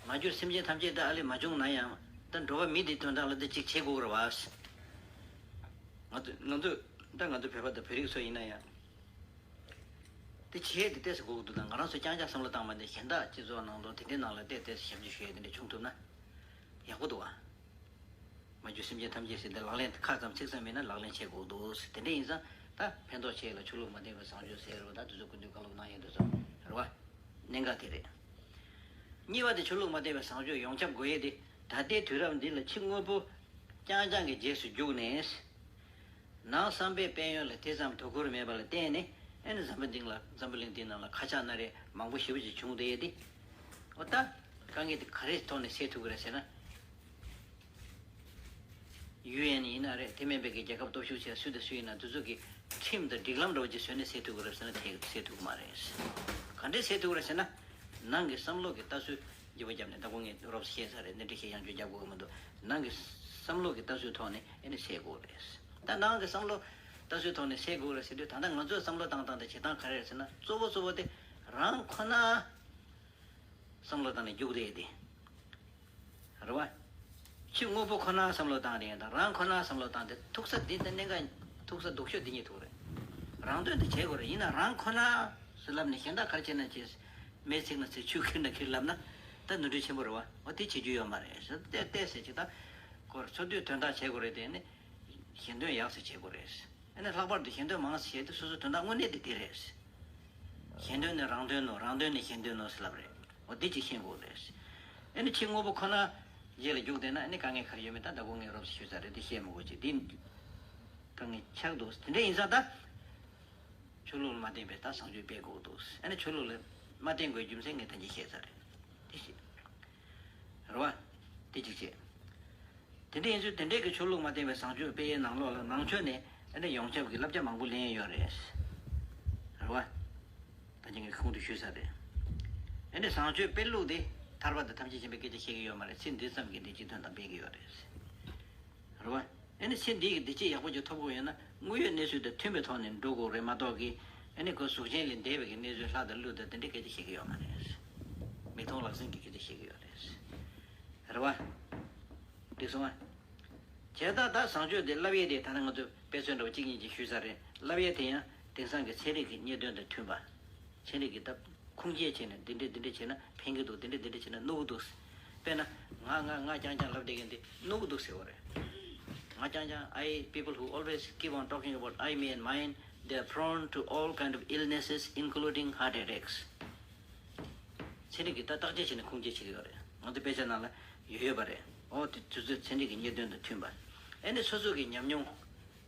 མ་གྱུར་སེམས་ཅན་ཐམས་ཅད་ད་ཨ་ལས་མ་བྱུང་ན་ཡང་། ད་འགྲོ་བ་མི་དེ་དོན་དག་ལ་དེ་གཅིག་བྱེད་དགོས་རེད་བ། ང་ཚོ་ང་ཚོ་ད་ང་ཚོ་བོད་པ་དང་བོད་རིགས་ཚོ་ཡིན་ན་ཡང་། དེ་བྱས་དེ་ཏོག་ཙམ་དགོས་ཀྱི་འདུག་ད་ང་རང་ཚོ་རྐྱང་རྐྱང་བསམ་བློ་བཏང་བ་ནས་གཞན་དག་སྤྱི་ཚོགས་ནང་ལོགས་དེ་འདྲའི་ནང་ལ་ཏོག་ཙམ་ཞབས་ཕྱི་ཞུ་ཡས་དེ་འདྲ་བྱུང་ཐུབ་ན་ཡག་པོ་འདུག་བ། མ་གྱུར་སེམས་ཅན་ཐམས་ཅད་ཟེར་ཏེ་ལག་ལེན་ཁ་ཙམ་ཚིག་ཙམ་མིན་ན་ལག་ལེན་བྱེད་དགོས་འདུག་དེ་འདྲ་ཡིན་ཙང་ད་ཕན་ཐོགས་ཆེ་ལ་ཆོས་ལུགས་མ་བརྟེན་པའི་བཟང་སྤྱོད་ཟེར་རོ། ད་དེ་ཚོ་སྐུ་མདུན་བཀའ་སློབ་གནང་ཡས་དེ་ཚོ་རེད་བ། གནད་འགག་དེ་རེད། གཉིས་པ་དེ་ཆོས་ལུགས་མ་བརྟེན་པའི་བཟང་སྤྱོད་ཡོངས་ཁྱབ་དགོས་ཡས་དེ། ད་ལྟའི་དུས་རབས་འདི་ལ་ཕྱི་དངོས་པོ་རྐྱང་རྐྱང་གི་རྗེས་སུ་རྒྱུགས་ནས། ནང་བསམ་པའི་དཔལ་ཡོན་ལ་དེ་ཙམ་དོ་ཁུར་མེད་པ་ལ་བརྟེན་ནས། ཨ་ནི་འཛམ་བུ་གླིང་ལ་འཛམ་བུ་གླིང་འདི་ནང་ལ་ཁ་ཆག་སྣ་རལ་མང་པོ་ཞེ་པོ་ཅིག་བྱུང་བསྡད་ཡས་དེ། འོ་ད་དཀའ་ངལ་དེ་ག་རེའི་ཐོག་ནས་སེལ་ཐུབ་ཀྱི་རེད་ཟེར་ན། ཡུ་ཨེན་ཡིན་ན་རེད། དེ་མིན་པའི་གི་རྒྱལ་ཁབ་སྟོབས་ཤུགས་ཆེ་སུ་དང་སུ་ཡིན་ན་དེ་ཚོ་གི་ཁྲིམས་དང་སྒྲིག་ལམ་འདྲ་བོ་ཅིག་བཟོས་ནས་སེལ་ཐུབ་ཀྱི་རེད་ཟེར་ན་དེ་སེལ་ཐུབ་ཀྱི་མ་རེད། ག་འདྲས་སེལ་ཐུབ་ཀྱི་རེད་ཟེར་ན། ནང་གི་བསམ་བློ་གི་ལྟ་ཚུལ་འགྱུར་བ་བརྒྱབ་ནས། ད་གོང་ངས་རོབ་ཙམ་བཤད་ཚར་རེད། འདི་འདྲ་ཞིག་ཡང་བསྐྱར་རྒྱག་དགོས་ཀྱི་མི་འདུག་ནང་གི་བསམ་བློ་གི་ལྟ་ཚུལ་ཐོག་ནས་ཨེ་ནས་སེལ་དགོས་རེད། ད་ནང་གི་བསམ་བློ་ལྟ་ཚུལ་ཐོག་ནས་སེལ་དགོས་རེད་ཟེར་དུས། ད་ལྟ་ང་ཚོའི་བསམ་བློ་བཏང་སྟངས་དང་བྱེད་སྟངས་ག་རེ་རེད་ཟེར་ན། གཙོ་བོ་གཙོ་བོ་དེ་རང་ཁོ་ན་བསམ་བློ་བཏང་ནས་རྒྱུགས་རེད་དེ། རེད་བ། ཕྱི་དངོས་པོ་ཁོ་ན་བསམ་བློ་བཏང་རེད་དང་། རང་ཁོ་ན་བསམ་བློ་བཏང་སྟེ་ཐུག་ས་འདི་ལྟ་གནད་འགག་ཐུག་ས་སྡུག་ཤོས་འདི་གཉིས་ཐུག་རེད། རང་དོན་དེ་བྱེད་དགོས་རེད། ཡིན་ན་རང་ཁོ་ན་ཟེར་ལབ་ནས་གཞན་དག་ག་རེ་བྱས་ན་བྱས། མེ་ཚིག་ན་ཚིག་ཆུ་ཁྱེར་ན་ཁྱེར་ལབ་ན་ད་ནོར་འཁྲུལ་ཆེན་པོ་རེད་བ། འོ་དེ་བྱེད་རྒྱུ་ཡོད་མ་རེད་ཟེར་ཏེ་ཏོག་ཙམ་ཅིག་ད་ཁོར་འཚོ་སྡོད་དོན་དག་བྱེད་དགོས་རེད་དེ་ནི། གཞན་དོན་ཡག་ཙམ་བྱེད་དགོས་རེད། ཨ་ནི་ལྷག་པར་དུ་གཞན་དོན་མང་ཙམ་བྱས་ཏེ་སོ་སོའི་དོན་དག་དངོས་གནས་དེ་དེ་རེད། གཞན་དོན་ནི་རང་དོན་ནོ། རང་དོན་ནི་གཞན་དོན་ནོ་ཟེར་ལབ་རེད། འོ་འདི་གཅིག་ཤེས་དགོས་རེད། ཨ་ནི་ཕྱི་དངོས་པོ་ཁོ་ན་ རྗེས་ལ་རྒྱུགས་བསྡད་ན་ཨ་ནི་དཀའ་ངལ་ག་རེ་ཡོད་མེད་ད་ད་གོང་ངས་རོབ་ཙམ་ཞུས་ཚར་རེད། དེ་བཤད་མི་དགོས་ཅིག་འདི་དཀའ་ངལ་ཆགས་འདུག་དེ་འདྲ་ཡིན་ཙང་ད་ཆོས་ལུགས་ལ་མ་བརྟེན་པའི་ད་བཟང་སྤྱོད་སྤེལ་དགོས་འདུག་ཨ་ནི་ཆོས་ལུགས་ལ་མ་བརྟེན་དགོས་རྒྱུ་མཚན་ངས་ད་གིན་བཤད་ཚར་རེད། དེ་བཤད། རེད་བ། དེ་གཅིག་བྱས། དེ་འདྲ་ཡིན་ཚུལ་དེ་འདྲའི་གི་ཆོས་ལུགས་མ་བརྟེན་པའི་བཟང་སྤྱོད་སྤེལ་ཡའི་ནང་ལོགས་ལ་ནང་ཆོས་ནས་ཨ་ནི་ཡོངས་ཁྱབ་ཀྱི་བསླབ་བྱ་མང་པོ་ལེན་ཡོད་རེད། རེད་བ། ད་ཅི་ངས་ཁུངས་དུ་ཞུས་ས་རེད། ཨ་ནི་བཟང་སྤྱོད་སྤེལ་ལུགས་དེ་ཐར་པ་དང་ཐམས་ཅད་མཁྱེན་པའི་སྐད་ཆ་བཤད་ཀྱི་ཡོད་མ་རེད། ཚེ་འདི་ཙམ་གྱི་བདེ་སྐྱིད་དོན་དང་སྤེལ་གྱི་ཡོད་རེད། རེད་བ། ཨ་ནི་ཚེ་འདི་གི་བདེ་སྐྱིད་ཡག་པོ་ཅིག་ཐོབ་དགོས་ཡོད་ན་དངོས་ཡོད་གནས་ཚུལ་དང་མཐུན་པའི་ཐོག་ནས་འགྲོ་དགོས་རེད་མ་གཏོགས་ཀྱི་ཨ་ནི་ཁོ་གཟུགས་ཅན་ལས་འདས་པའི་གི་གནས་ཚུལ་ལྷ་དང་ཀླུ་དང་དེ་འདྲའི་སྐད་ཆ་བཤད་ཀྱི་ཡོད་མ་རེད། མིག་མཐོང་ལག་ཟིན་གྱི་སྐད་ཆ་བཤད་ཀྱི་ཡོད་རེད། རེད་བ། འགྲིག་སོང་ཨ། བྱས་ཙང་ད་བཟང་སྤྱོད་དེ་བསླབ་ཡས་དེ་ད་ནི་ང་ཚོས་དཔེ་མཚོན་འདྲ་བོ་གཅིག་གཉིས་ཅིག་ཞུས་ས་རེད། བསླབ་ཡས་དེ་ཡང་དེང་སང་གི་ཚན་རིག་གི་རྙེད་དོན་དང་མཐུན་པ། ཚན་རིག་གི་ད་ཁུངས་སྐྱེལ་བྱས་ནས་འདི་འདྲས་འདི་འདྲས་བྱས་ན་ཕན་གྱི་འདུག་འདི་འདྲས་འདི་འདྲས་བྱས་ན་གནོད་ཀྱི་འདུག་དཔེར་ན་ང་ང་ང་རྐྱང་རྐྱང་ལབ་བསྡད་མཁན་དེ་གནོད་ཀྱི་འདུག་ཟེར་བ་རེད། ང་རྐྱང་རྐྱང་I people who always keep on talking about I, me and mine, they are prone to all kind of illnesses, including heart attacks. ཚན་རིག་གིས་ད་བརྟག་དཔྱད་བྱས་ནས་ཁུངས་སྐྱེལ་བྱེད་ཀྱི་ཡོད་རེད། ང་ཚོ་དཔེ་ཆ་ནང་ལ་ཡོད་ཡོད་པ་རེད། ཨོ་དེ་དུས་ཚོད་ཚན་རིག་གི་རྙེད་དོན་དང་མཐུན་པ། ཨེ་ནི་སོ་སོ་གི་ཉམས་མྱོང་།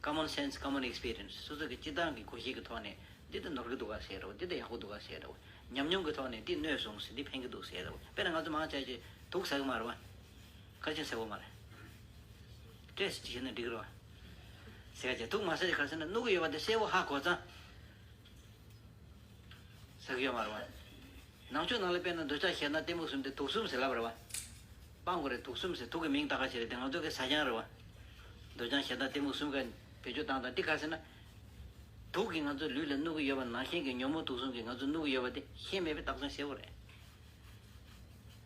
Common sense, common experience. སོ་སོ་གི་སྤྱིར་བཏང་གི་གོ་ཤེས་ཀྱི་ཐོག་ནས་འདི་ད་ནོར་གི་འདུག་ག་ཟེར་རོ། འདི་ད་ཡག་པོ་འདུག་ག་ཟེར་རོ། ཉམས་མྱོང་གི་ཐོག་ནས་འདི་གནོད་སོང་ཟེར། འདི་ཕན་གི་འདུག་ཟེར་རོ། དཔེར་ན་ང་ཚོ་མང་ཆེ་ཆེ་དུག་ཟ་གི་མ་རེད་བ། ཁ་ཆེ་ཟ་གི་མ་རེད། ཊེ་སི་ཊི་བྱས་ན་འགྲིག་གི་རེད་བ། ཟེར་ག་ཅེ་དུག་མ་ཟ་ཅེ་ག་ཟེར་ན་གནོད་གི་ཡོད་པ་དེ་གསལ་པོ་ཧ་གོ་ཙང་། ཟ་གི་ཡོད་མ་རེད་བ། ནང་ཆོས་ནང་ལ་དཔེར་ན་འདོད་ཆགས་ཞེ་སྡང་གཏི་མུག་གསུམ་དེ་དུག་གསུམ་ཟེར་ལབ་རེད་བ། སྤང་དགོས་རེད། དུག་གསུམ་ཟེར། དུག་གི་མིང་བཏགས་ཁ་ཤས་རེད་དེ་ང་ཚོ་གི་ཟ་རྐྱང་རེད་བ། འདོད་ཆགས་ཞེ་སྡང་གཏི་མུག་གསུམ་ཀ་བེད་སྤྱོད་བཏང་དང་འདི་ག་ཟེར་ན། དུག་གིས་ང་ཚོའི་ལུས་ལ་གནོད་གི་ཡོད་པ་ནང་བཞིན་གྱི་ཉོན་མོངས་དུག་གསུམ་གྱིས་ང་ཚོ་གནོད་གི་ཡོད་པ་དེ་ཤེས་མེད་པའི་རྟགས་མཚན་གསལ་པོ་རེད།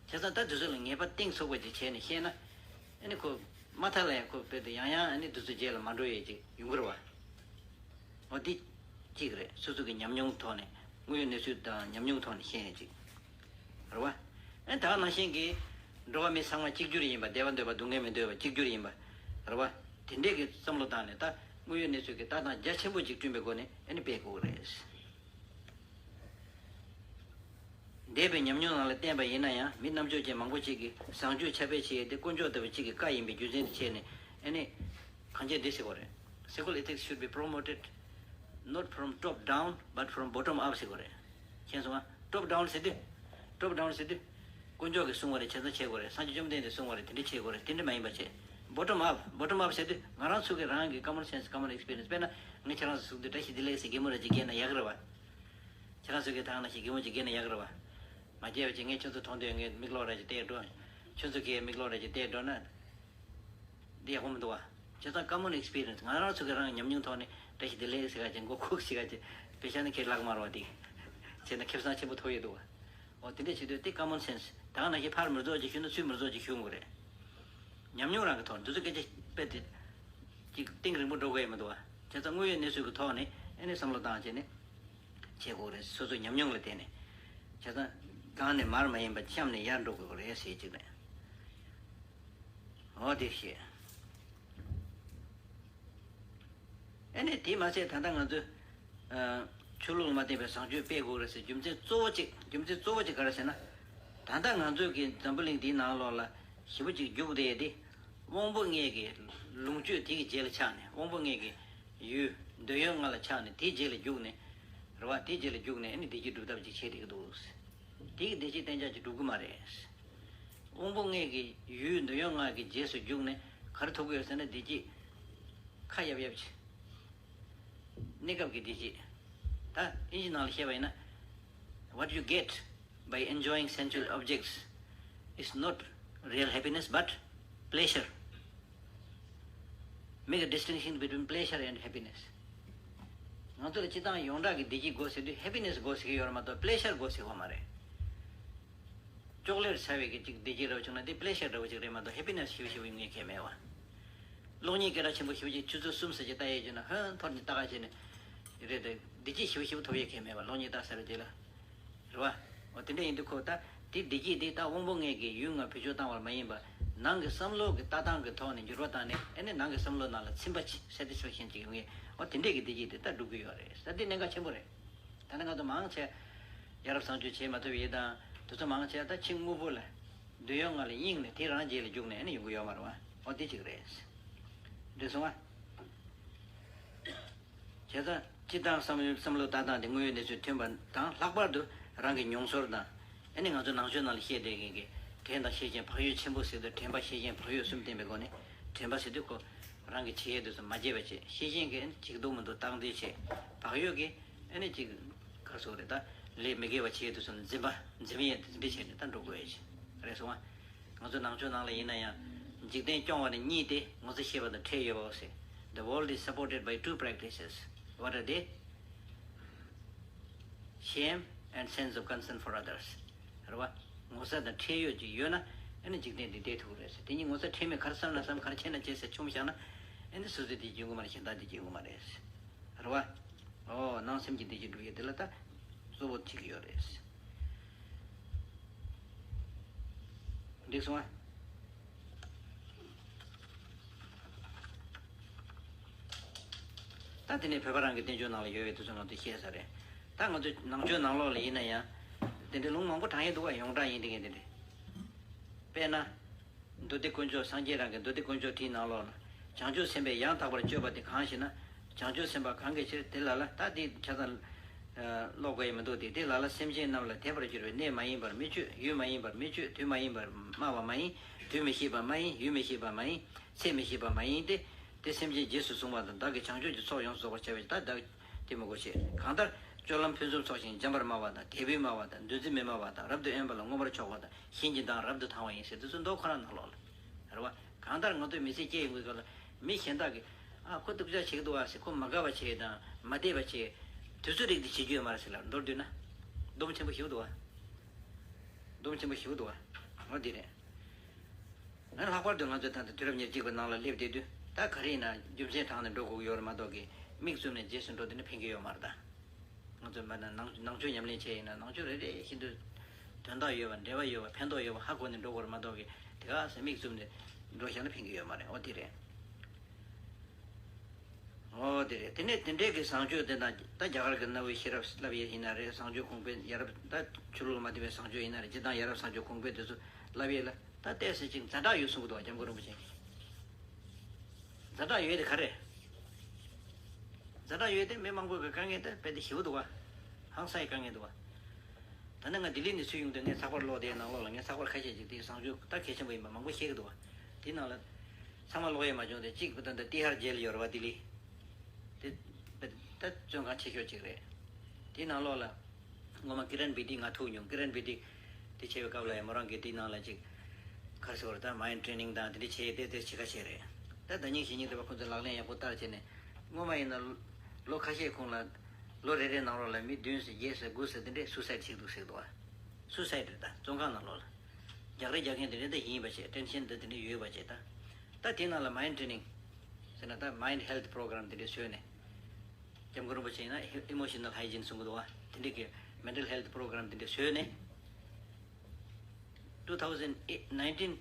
བྱས་ཙང་ད་དུས་ཚོད་ལ་ངེས་པ་གཏིང་ཚུགས་པ་ཅིག་བྱས་ནས་བཤད་ན། ཨ་ནི་ཁོ་མ་མཐའ་ལ་ཡང་ཁོ་དཔེ་དེ་ཡང་ཡང་ཨ་ནི་དུས་ཚོད་རྗེས་ལ་མ་འགྲོ་ཡས་ཅིག་ཡོང་གི་རེད་བ། འོ་འདི་གཅིག་རེད། སོ་སོ་གི་ཉམས་མྱོང་ཐོག་ནས་དངོས་ཡོད་གནས་ཚུལ་དང་ཉམས་མྱོང་ཐོག་ནས་བཤད་ཡས་ཅིག་རེད་བ། ཨ་ནི་ད་ག་ནང་བཞིན་གྱི་འགྲོ་བ་མི་ཚང་མ་གཅིག་གྱུར་ཡིན་པ། བདེ་བ་འདོད་པ་སྡུག་བསྔལ་མི་འདོད་པ་གཅིག་གྱུར་ཡིན་པ་རེད་བ། དེ་འདྲས་ཀྱི་བསམ་བློ་བཏང་ནས་ད་དངོས་ཡོད་གནས་ཚུལ་གྱི་ལྟ་སྟངས་རྒྱ་ཆེན་པོ་ཅིག་བསྐྲུན་པའི་སྒོ་ནས་ཨ་ནི་སྤེལ་དགོས་ཀྱི་རེད། འདས་པའི་ཉམས་མྱོང་ནང་ལ་བལྟས་པ་ཡིན་ན་ཡང་མི་རྣམ་དཔྱོད་ཅན་མང་པོ་ཅིག་གིས་བཟང་སྤྱོད་ཁྱབ་སྤེལ་བྱེད་ཡས་དེ་དཀོན་མཆོག་ལྟ་བུ་གཅིག་གིས་བཀའ་ཡིན་པའི་རྒྱུ་མཚན་དེ་བྱས་ནས་ཨ་ནི་གང་ཅི་འདི་ཟེར་དགོས་རེད། Secular ethics should be promoted not from top down but from bottom up ཟེར་དགོས་རེད། མཁྱེན་སོང་ང་། top down ཟེར་དུས། top down ཟེར་དུས། དཀོན་མཆོག་གིས་གསུངས་པ་རེད། བྱས་ཙང་བྱེད་དགོས་རེད། སངས་རྒྱས་བཅོམ་ལྡན་འདས་གསུངས་པ་རེད། དེ་འདྲ་བྱེད་དགོས་རེད། དེ་འདྲ་མ་ཡིན་པ་བྱེད། bottom up, bottom up ཟེར་དུས་ང་རང་ཚོ་གི་རང་གི་common sense, common experience དཔེར་ན་ངས་ཁྱེད་རང་ཚོ་གཟུགས་འདི་བཀྲ་ཤིས་བདེ་ལེགས་ཟེར་གད་མོ་རེ་ཅིག་བགད་ན་ཡག་གི་རེད་བ། ཁྱེད་རང་ཚོ་གིས་ད་ག་ནང་བཞིན་གད་མོ་ཅིག་བགད་ན་ཡག་གི་རེད་བ། མ་བགད་པ་ཅིག་ངས་ཁྱོད་ཚོ་མཐོང་དུས་ངས་མིག་ལོག་ར་ཅིག་བལྟས་འགྲོ། ཁྱོད་ཚོ་གིས་མིག་ལོག་ར་ཅིག་བལྟས་འགྲོ་ན། འདི་ཡག་པོ་མི་འདུག་བ། བྱས་ཙང་common experience ང་རང་ཚོ་གི་རང་ཉམས་མྱོང་ཐོག་ནས་བཀྲ་ཤིས་བདེ་ལེགས་ཟེར་ག་ཅིག་མགོ་ཁུག་ཟེར་ག་ཅིག་བེད་སྤྱད་ན་ཁྱེད་ལག་དམར་བ་འདི། བྱས་ན་ཁེ་བཟང་ཆེན་པོ་ཐོབ་ཡོད་འདུག་བ། འོ་དེ་འདྲས་བྱེད་དུས་དེ་common sense ད་ག་ནང་བཞིན་ཕར་མི་རྫོགས་ཅིག་ཞུས་ན་ཚུར་མི་རྫོགས་ཅིག་ཞུ་དགོས་རེད། ཉམས་མྱོང་རང་གི་ཐོག་འདི་ཚོ་སྐད་ཆ་དཔེ་དེ་ཅིག་གཏིང་རིང་པོ་འགྲོ་དགོས་ཡ་མི་འདུག་བ། བྱས་ཙང་དངོས་ཡོད་གནས་ཚུལ་གྱི་ཐོག་ནས་ཨ་ནི་བསམ་བློ་བཏང་བྱས་ནས་བྱེད་དགོས་རེད། སོ་སོའི་ཉམས་མྱོང་ལ་བརྟེན་ནས། བྱས་ཙང་གང་ནས་མར་མ་ཡིན་པ་གཤམ་ནས་ཡར་འགྲོ་དགོས་རེད་ཟེར་གཅིག་རེད། འོ་དེ་བཤད། ཨ་ནི་དེ་མ་ཟད་ད་ལྟ་ང་ཚོས་ཨ་ཆོས་ལུགས་ལ་མ་བརྟེན་པའི་བཟང་སྤྱོད་སྤེལ་དགོས་རེད་ཟེར་རྒྱུ་མཚན་གཙོ་བོ་གཅིག་རྒྱུ་མཚན་གཙོ་བོ་གཅིག་ག་རེ་ཟེར་ན། ད་ལྟ་ང་ཚོས་ཀྱི་འཛམ་བུ་གླིང་འདིའི་ནང་ལོགས་ལ་ཞེ་པོ་ཅིག་རྒྱུགས་བསྡད་དེ། དབང་པོ་ལྔའི་གི་ལོངས་སྤྱོད་དེ་གི་རྗེས་ལ་ཆགས་ནས། དབང་པོ་ལྔའི་གི་ཡུལ་འདོད་ཡོན་ལྔ་ལ་ཆགས་ནས་དེའི་རྗེས་ལ་རྒྱུགས་ནས། རེད་བ། དེའི་རྗེས་ལ་རྒྱུགས་ནས་ཨ་ནི་བདེ་སྐྱིད་སྒྲུབ་ཐབས་ཅིག་བྱེད་བསྡད་ཀྱི་འདུག་དེ་གི་བདེ་སྐྱིད་གཏན་འཇགས་ཅིག་སྒྲུབ་ཀྱི་མ་རེད། དབང་པོ་ལྔའི་གི་ཡུལ་འདོད་ཡོན་ལྔ་གི་རྗེས་སུ་རྒྱུགས་ནས་ག་རེ་ཐོབ་ཀྱི་ཡོད་ཟེར་ན། བདེ་སྐྱིད་ཁ་ཡབ་ཡབ་ཅིག་གནས་སྐབས་ཀྱི་བདེ་སྐྱིད། ད་ཨིན་ཇི་ནང་ལ་བཤད་པ་ཡིན་ན། What you get by enjoying sensual objects is not real happiness but pleasure. Make a distinction between pleasure and happiness. ང་ཚོ་ལ་སྤྱིར་བཏང་ཡོངས་གྲགས་ཀྱི་བདེ་སྐྱིད་དགོས་ཟེར་དུས་ཧེ་པི་ནེ་སི་དགོས་ཟེར་གྱི་ཡོད་རེད་མ་གཏོགས་པི་ལེ་ཤར་དགོས་ཟེར་གྱི་ཡོད་མ་རེད། ཅོག་ལེ་ཊི་ཟ་བའི་གི་ཅིག་བདེ་སྐྱིད་འདྲ་བོ་བྱུང་ན་དེ་པི་ལེ་ཤར་འདྲ་བོ་ཅིག་རེད་མ་གཏོགས་ཧེ་པི་ནེ་སི་ཞེ་པོ་ཞེ་པོ་ཡོང་ཡས་གང་ཡང་མེད་བ། གློག་བརྙན་སྐད་གྲགས་ཆེན་པོ་ཞེ་པོ་ཅིག་ཆུ་ཚོད་གསུམ་ཙམ་ཅིག་ལྟ་ཡས་བྱུང་ན་ཧོན་འཐོར་ནས་ལྟ་ག་བྱས་ནས་རེད་དེ། བདེ་སྐྱིད་ཞེ་པོ་ཞེ་པོ་ཐོབ་ཡས་གང་ཡང་མེད་བ། གློག་བརྙན་ལྟ་ཚར་བའི་རྗེས་ལ། རེད་བ། འོ་དེ་འདྲ་ཡིན་དུས་ཁོ་ད་དེ་བདེ་སྐྱིད་དེ་ད་དབང་པོ་ལྔའི་གི་ཡུལ་ལྔ་བེད་སྤྱོད་བཏང་བ་མ་ཡིན་པ། ནང་གི་བསམ་བློ་གི་ལྟ་སྟངས་ཀྱི་ཐོག་ནས་འགྱུར་བ་བཏང་ནས་ཨ་ནི་ནང་གི་བསམ་བློ་ནང་ལ་ཚིམ་པ་ཅིག་སེ་ཊི་སི་ཕེག་ཤན་ཅིག་ཡོང་ཡས། འོ་དེ་འདྲས་ཀྱི་བདེ་སྐྱིད་དེ་ད་སྒྲུབ་ཀྱི་ཡོད་རེད། ད་དེ་གནད་འགག་ཆེན་པོ་རེད། ད་ནི་ང་ཚོ་མང་ཆེ་ཡ་རབས་བཟང་སྤྱོད་བྱེད་མ་ཐུབ་ཡས་དང་དེ་ཚོ་མང་ཆེ་ད་ཕྱི་དངོས་པོ་ལ་ འདོད་ཡོན་ལྔ་ལ་གཡེངས་ནས་དེ་རང་རྒྱལ་ལ་རྒྱུགས་ནས་ཨ་ནི་ཡོང་གི་ཡོད་མ་རེད་བ། ཨོ་དེ་གཅིག་རེད། འགྲིག་སོང་ང་། བྱས་ཙང་སྤྱིར་བཏང་བསམ་བློ་བསམ་བློ་ལྟ་སྟངས་དེ་དངོས་ཡོད་གནས་ཚུལ་མཐུན་པ་དང་ལྷག་པར་དུ་རང་གི་མྱོང་ཚོར་དང་། ཨ་ནི་ང་ཚོ་ནང་ཆོས་ནང་ལ་བཤད་བསྡད་མཁན་གྱི་དྲན་དང་ཤེས་བཞིན་བག་ཡོད་ཆེན་པོ་ཟེར་དུས་དྲན་པ་ཤེས་བཞིན་བག་ཡོད་གསུམ་བསྟན་པའི་སྒོ་ནས་དྲན་པ་ཟེར་དུས་ཁོ་རང་གི་བྱེད་ཡས་དེ་ཚོ་མ་བརྗེད་པ་བྱེད། ཤེས་བཞིན་གྱིས་ཨ་ནི་ཅིག་འདུག་མི་འདུག་བརྟག་འདི་བྱེད། བག་ཡོད་ཀྱིས་ཨ་ནི་ཅིག་ག་རེ་ཟེར་དགོས་རེད། ད་ལས་མི་དགེ་བ་བྱེད་ཡས་དེ་ཚོ་འཛིན་པ་འཛིན་ཡས་འཛིན་འདི་བྱས་ནས་ད་འགྲོ་དགོས་ཡས་ཅིག་རེད་སོང་ང་། ང་ཚོ་ནང་ཆོས་ནང་ལ་ཡིན་ན་ཡང་འཇིག་རྟེན་སྐྱོང་བ་ནི་གཉིས་ཏེ། ངོ་ཚ་ཤེས་པ་དང་ཁྲེལ་ཡོད་པའོ་ཟེར། The world is supported by two practices. What are they? Shame and sense of concern for others. རེད་བ། ངོ་ཚ་དང་ཁྲེལ་ཡོད་ཅིག་ཡོད་ན་ཨ་ནི་འཇིག་རྟེན་འདི་བདེ་ཐུབ་ཀྱི་རེད་ཟེར། དེ་གཉིས་ངོ་ཚ་ཁྲེལ་མེད་ག་རེ་བསམ་ན་བསམ་ག་རེ་བྱས་ན་བྱས་ཟེར་མཆོང་བཞག་ན་ཨ་ནི་སོ་སོའི་བདེ་སྐྱིད་ཡོང་གི་མ་རེད། གཞན་དག་བདེ་སྐྱིད་ཡོང་གི་མ་རེད། རེད་བ། ཨོ་ནང་སེམས་ཀྱི་བདེ་སྐྱིད་སྒྲུབ་ཡས་དེ་ལ་ད་གཙོ་བོ་བྱེད་ཀྱི་ཡོད་རེད། འགྲིག་སོང་ཨ། ད་དེ་ནས་བོད་པ་རང་གི་བསྟན་བཅོས་ནང་ལ་ཡོད་པའི་དུས་ཚོད་ང་ཚོས་བཤད་ས་རེད། ད་ང་ཚོས་ནང་ཆོས་ནང་ལོགས་ལ་ཡིན་ན་ཡང་དེ་འདྲའི་ལུང་མང་པོ་དྲངས་ཡས་འདུག་བ། ཡོངས་གྲགས་ཡིན་དེ་གས་དེ་འདྲ། དཔེར་ན། མདོ་སྡེ་དཀོན་མཆོག་སངས་རྒྱས་རང་གི་མདོ་སྡེ་དཀོན་མཆོག་བྲིས་ནང་ལོགས་ལ། བྱང་ཆུབ་སེམས་དཔས་ཡང་དག་པར་སྤྱོད་པ་དེ་གང་ཞེ་ན། བྱང་ཆུབ་སེམས་དཔའ་གང་གིས་ཕྱིར་དེ་ལ་ལ་ད་དེ་ཆ་ཚང་། ཀློག་དགོས་ཡ་མི་འདུག་སྟེ། དེ་ལ་ལ་སེམས་ཅན་རྣམས་ལ་དད་པར་གྱུར་པས་གནས་མ་ཡིན་པར་མི་སྤྱོད། ཡུལ་མ་ཡིན་པར་མི་སྤྱོད། དུས་མ་ཡིན་པར་སྨྲ་བ་མ་ཡིན། དུས་མི་ཤེས་པ་མ་ཡིན། ཡུལ་མི་ཤེས་པ་མ་ཡིན། ཚེ་མི་ཤེས་པ་མ་ཡིན་ཏེ། དེ་སེམས་ཅན་རྗེས་སུ་བཟུང་བ་དང་། བདག་གིས་བྱང་ཆུབ་ཀྱི་ཚོགས་ཡོངས་སུ་རྫོགས་པར་བྱ་བའི་ཕྱིར། ད་བདག་དེ་མི་དགོས་ཤེས། གང་ལྟར་སྤྱོད་ལམ་ཕུན་སུམ་ཚོགས་ཤིང་འཇམ་པར་སྨྲ་བ་དང་། དད་པས་སྨྲ་བ་དང་། འདུ་འཛི་མི་སྨྲ་བ་དང་། རབ་ཏུ་དབེན་པ་ལ་མངོན་པར་ཕྱོགས་པ་དང་། གཞན་གྱི་མདངས་རབ་ཏུ་དང་བ་ཡིན་ཟེར་དེ་ཚོ་མདོ་ཁོ་རང་ནང་ལོགས་ལ་རེད་བ། གང་ལྟར་ང་ཚོས་མི་ཚེ་སྐྱེལ་ཡོང་གི་སྐབས་ལ་མི་གཞན་དག་གིས་ཨ་ཁོ་སྡུག་ཅག་བྱེད་ཀྱི་འདུག་ཨ་ཟེར་ཁོ་མ་དགའ་བ་བྱེད་དང་མ་བདེ་བ་བྱེད། དེ་ཚོ་རིགས་དེ་བྱེད་རྒྱུ་ཡོད་མ་རེད་ཟེར་ལ་མདོར་བསྡུས་ན། སྡོམ་ཆེན་པོ་ཞེ་པོ་འདུག་ཨ། སྡོམ་ཆེན་པོ་ཞེ་པོ་འདུག་ཨ། འོ་དེ་རེད། ང་ལྷག་པར་དུ་ང་ཚོས་ད་ལྟ་དུས་རབས་ཉེར་གཅིག་པའི་ནང་ལ་སླེབས་བསྡད་དུས་ད་ག་རེ་ཡིན་ན་རྒྱུ་མཚན་དྲངས་ནས་འགྲོ་དགོས་ཀྱི་ཡོད་རེད་མ་གཏོགས་ཀྱི་མིག་བཙུམ་ནས་རྗེས་སུ་འགྲོ་དེ་ནི་ཕན་གྱི་ཡོད་མ་རེད་ད། ང་ཚོ་མ་ནང་ནང་ཆོས་ཉམས་ལེན་བྱས་ཡིན་ན་ནང་ཆོས་རེ་རེ་བཞིན་དུ་དོན་དག་ཡོད་པ་འབྲེལ་བ་ཡོད་པ་ཕན་ཐོགས་ཡོད་པ་ཧ་གོ་ནས་འགྲོ་དགོས་རེད་མ་གཏོགས་ཀྱི་དེ་ག་ཟེ་མིག་བཙུམ་ནས་འགྲོ་བཞག་ན་ཕན་གྱི་ཡོད་མ་རེད། འོ་དེ་རེད། འོ་དེ་རེད། དེ་ནས་དེ་འདྲའི་གི་བཟང་སྤྱོད་དེ་དང་ད་རྒྱ་གར་གི་གནའ་བོའི་ཤེས་རབ་བསླབ་ཡས་ཡིན་ན་རེད། བཟང་སྤྱོད་གོང་འཕེལ་ཡ་རབས་ད་ཆོས་ལུགས་ལ་མ་ལྟོས་པའི་བཟང་སྤྱོད་ཡིན་ན་རེད། སྤྱིར་བཏང་ཡ་རབས་བཟང་སྤྱོད་གོང་འཕེལ་དེ་ཚོ་བསླབ་ཡས་ལ་ད་ཏོག་ཙམ་ཅིག་ཛ་དྲག་ཡོད་གསུང་གི་འདུག་བ་སྐྱབས་མགོན་རིན་པོ་ཆེ་གིས། ཛ་དྲག་ཡོད་དེ་ག་རེ། ཛ་དྲག་ཡོད་དེ་མི་མང་པོ་གི་དཀའ་ངལ་དེ་རྦད་དེ་ཞེ་པོ་འདུག་བ། ཧང་སངས་ཡི་དཀའ་ངལ་འདུག་བ། ད་ནི་ང་ལྡི་ལི་ནས་ཚུར་ཡོང་དུས་ངས་ཚགས་པར་ཀློག་དེའི་ནང་ལོགས་ལ་ངས་ཚགས་པར་ཁ་ཤས་ཅིག་དེའི་བཟང་སྤྱོད་ད་གལ་ཆེན་པོ་ཡིན་པ་མང་པོ་བཤད་ཀྱི་འདུག་བ། དེའི་ནང་ལ་ཚང་མ་ཀློག་ཡས་མ་བྱུང་སྟེ་གཅིག་ད་ལྟ་ཏི་ཧར་ཇེལ་ཡོད་རེད་བ་ལྡི་ལི། དེ་ད་བཙོན་ཁང་ཆེ་ཤོས་ཅིག་རེད། དེའི་ནང་ལོགས་ལ། སྔོན་མ་ཀི་རན་བི་ཏི་ང་ཐུག་མྱོང་། ཀི་རན་བི་ཏི་དེ་བྱས་པའི་སྐབས་ལ་ཡང་མོ་རང་གིས་དེའི་ནང་ལ་ཅིག་ག་རེ་ཟེར་བ་རེད། ད་མའིན་ཌི་ཊྲེ་ནིང་དང་དེ་འདྲ་བྱས་ཏེ་དེ་བྱེད་ཁ་བྱས་རེད། ད་ཟླ་ཉིན་ཞེ་ཉིན་དེ་བ་ཁོང་ཚོས་ལག་ལེན་ཡག་པོ་བསྟར་བྱས་ནས་སྔོན་མ་ཡིན་ན་ལོ་ཁ་ཤས་གོང་ལ་ལོ་རེ་རེའི་ནང་ལོགས་ལ་མི་བདུན་ཙམ་བརྒྱད་ཙམ་དགུ་ཙམ་དེ་འདྲས་སུའི་སའིཌ་བྱེད་འདུག་ཟེར་འདུག་བ། སུའི་སའིཌ་རེད། ད་བཙོན་ཁང་ནང་ལོགས་ལ་རྒྱག་རེས་རྒྱག་མཁན་དེ་འདྲས་ད་ཡིན་པ་བྱས། ཊེན་ཤན་དེ་དེ་འདྲས་ཡོད་པ་བྱས། ད་ད་དེའི་ནང་ལ་མའིན་ཌི་ཊྲེ་ནིང་ཟེར་ན་ད་མའིན་ཌི་ཧེལ་ཐི་པོ་རོ་གྷ་རམ་དེ་འདྲས་བཟོས་ནས། སྐྱབས་མགོན་རིན་པོ་ཆེ་ཡིན་ན་ཨི་མོ་ཤི་ནལ་ཧའི་ཇིན་གསུང་གི་འདུག་བ། དེ་འདྲའི་གི་མེན་ཊལ་ཧེལ་ཐི་པོ་རོ་གྷ་རམ་དེ་འདྲ་བཟོས་ནས། two thousand eight, nineteen,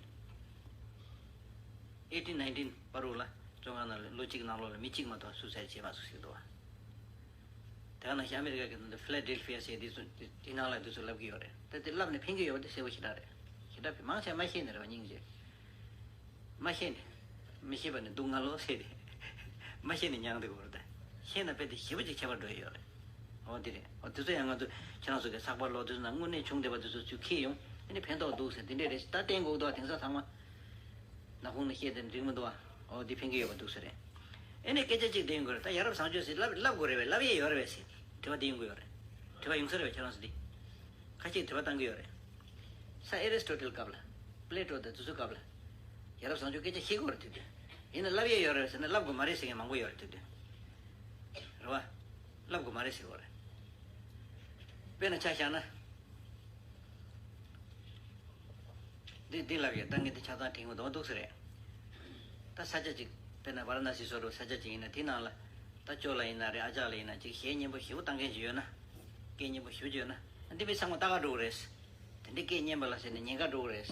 eighteen nineteen བར་དུ་ལ་བཙོན་ཁང་ནང་ལ་ལོ་གཅིག་ནང་ལོགས་ལ་མི་གཅིག་མ་གཏོགས་སུའི་སའིཌ་བྱས་མ་སོང་ཟེར་འདུག་བ། དེ་ག་ནང་བཞིན་ཨ་མི་རི་ཀ་གི་ནང་དུ་ཕི་ལ་ཌེལ་ཕི་ཡ་ཟེར་དེ་ཚོ་དེ་དེ་ནང་ལ་དེ་ཚོ་ལབ་ཀྱི་ཡོད་རེད། ད་དེ་ལབ་ནས་ཕན་གྱི་ཡོད་པ་དེ་གསལ་པོ་ཞེ་དྲག་རེད། ཞེ་དྲག་མང་ཆེ་མ་ཤེས་ནི་རེད་བ། སྙིང་རྗེ། མ་ཤེས་ནས། མི་ཤེས་པ་ནི་སྡུག་བསྔལ་ལོ་ཟེར་ཏེ། མ་ཤེས་ནས་མྱངས་ཏེ་གོ་ར་ད། ཤེས་ན་དཔེ་དེ་ཞེ་པོ་ཅིག་ཁྱད་པར་འགྲོ་ཡི་ཡོད་རེད། འོ་དེ་རེད། འོ་དེ་ཚོ་ཡང་ང་ཚོ་ཁྱེད་རང་ཚོ་གི་ཚགས་པར་ཀློག་དུས་ན་དངོས་གནས་བྱུང་བསྡད་པ་དེ་ཚོ་ཚུར་འཁྱེར་ཡོང་། ཨ་ནི་ཕན་ཐོགས་འདུག་ཟེར་དེ་འདྲས་རེད། ད་བསྟན་དགོས་འདུག་བ། དེང་སང་ཚང་མ་ནག་ཁུང་ནས་བཤད་དེ་འགྲིག་མི་འདུག་བ། འོ་དེ་ཕན་གི་ཡོད་པ་འདུག་ཟེར་རེད། ཨ་ནི་སྐད་ཆ་གཅིག་དེ་ཡོང་གི་རེད། ད་ཡ་རབས་བཟང་སྤྱོད་ཟེར་ལབ་ལབ་དགོས་རེད་པས། ལབ་ཡས་ཡོད་རེད་པས་ཟེར་དྲི་བ་དེ་ཡོང་གི་ཡོད་རེད། དྲི་བ་ཡོང་ས་རེད་པས། ཁྱེད་རང་ཚོ་འདི་ཁ་ཤས་དྲི་བ་བཏང་གི་ཡོད་རེད། ས་ཨེ་རི་སི་ཊོ་ཊལ་སྐབས་ལ། པི་ལེ་ཊོ་དང་དེ་ཚོའི་སྐབས་ལ། ཡ་རབས་བཟང་སྤྱོད་སྐད་ཆ་བཤད་ཀྱི་ཡོད་རེད་དུས་དུས། ཡིན་ན་ལབ་ཡས་ཡོད་རེད་ཟེར་ན་ལབ་དགོས་མ་རེད་ཟེར་མཁན་མང་པོ་ཡོད་རེད་དུས་དུས། རེད་བ། ལབ་དགོས་མ་རེད་ཟེར་གྱི་ཡོད་རེད། དཔེར་ན་ཆ་བཞག་ན། འདི་འདི་ལབ་ཡས་ད་ངས་འདི་ཆ་ཚང་དྲན་གྱི་འདུག་འདུག་ཟེར་རེད། ད་ས་ཆ་གཅིག་དཔེར་ན་ཝ་ར་ཎ་སི་བཟོ་འདྲ་ས་ཆ་གཅིག་ཡིན་ན་དེ་ནང་ལ། ད་ཅོ་ལ་ཡིན་ན་རེད། ཨ་ཅག་ལ་ཡིན་ན་ཅིག་གཞས་སྙན་པོ་ཞེ་པོ་བཏང་མཁན་ཅིག་ཡོད་ན། སྐད་སྙན་པོ་ཞེ་པོ་ཅིག་ཡོད་ན། འདི་མི་ཚང་མ་ལྟ་ག་འགྲོ་གི་རེད། དེ་འདྲའི་སྐད་སྙན་པ་ལ་ཟེར་ནས་ཉན་ག་འགྲོ་གི་རེད།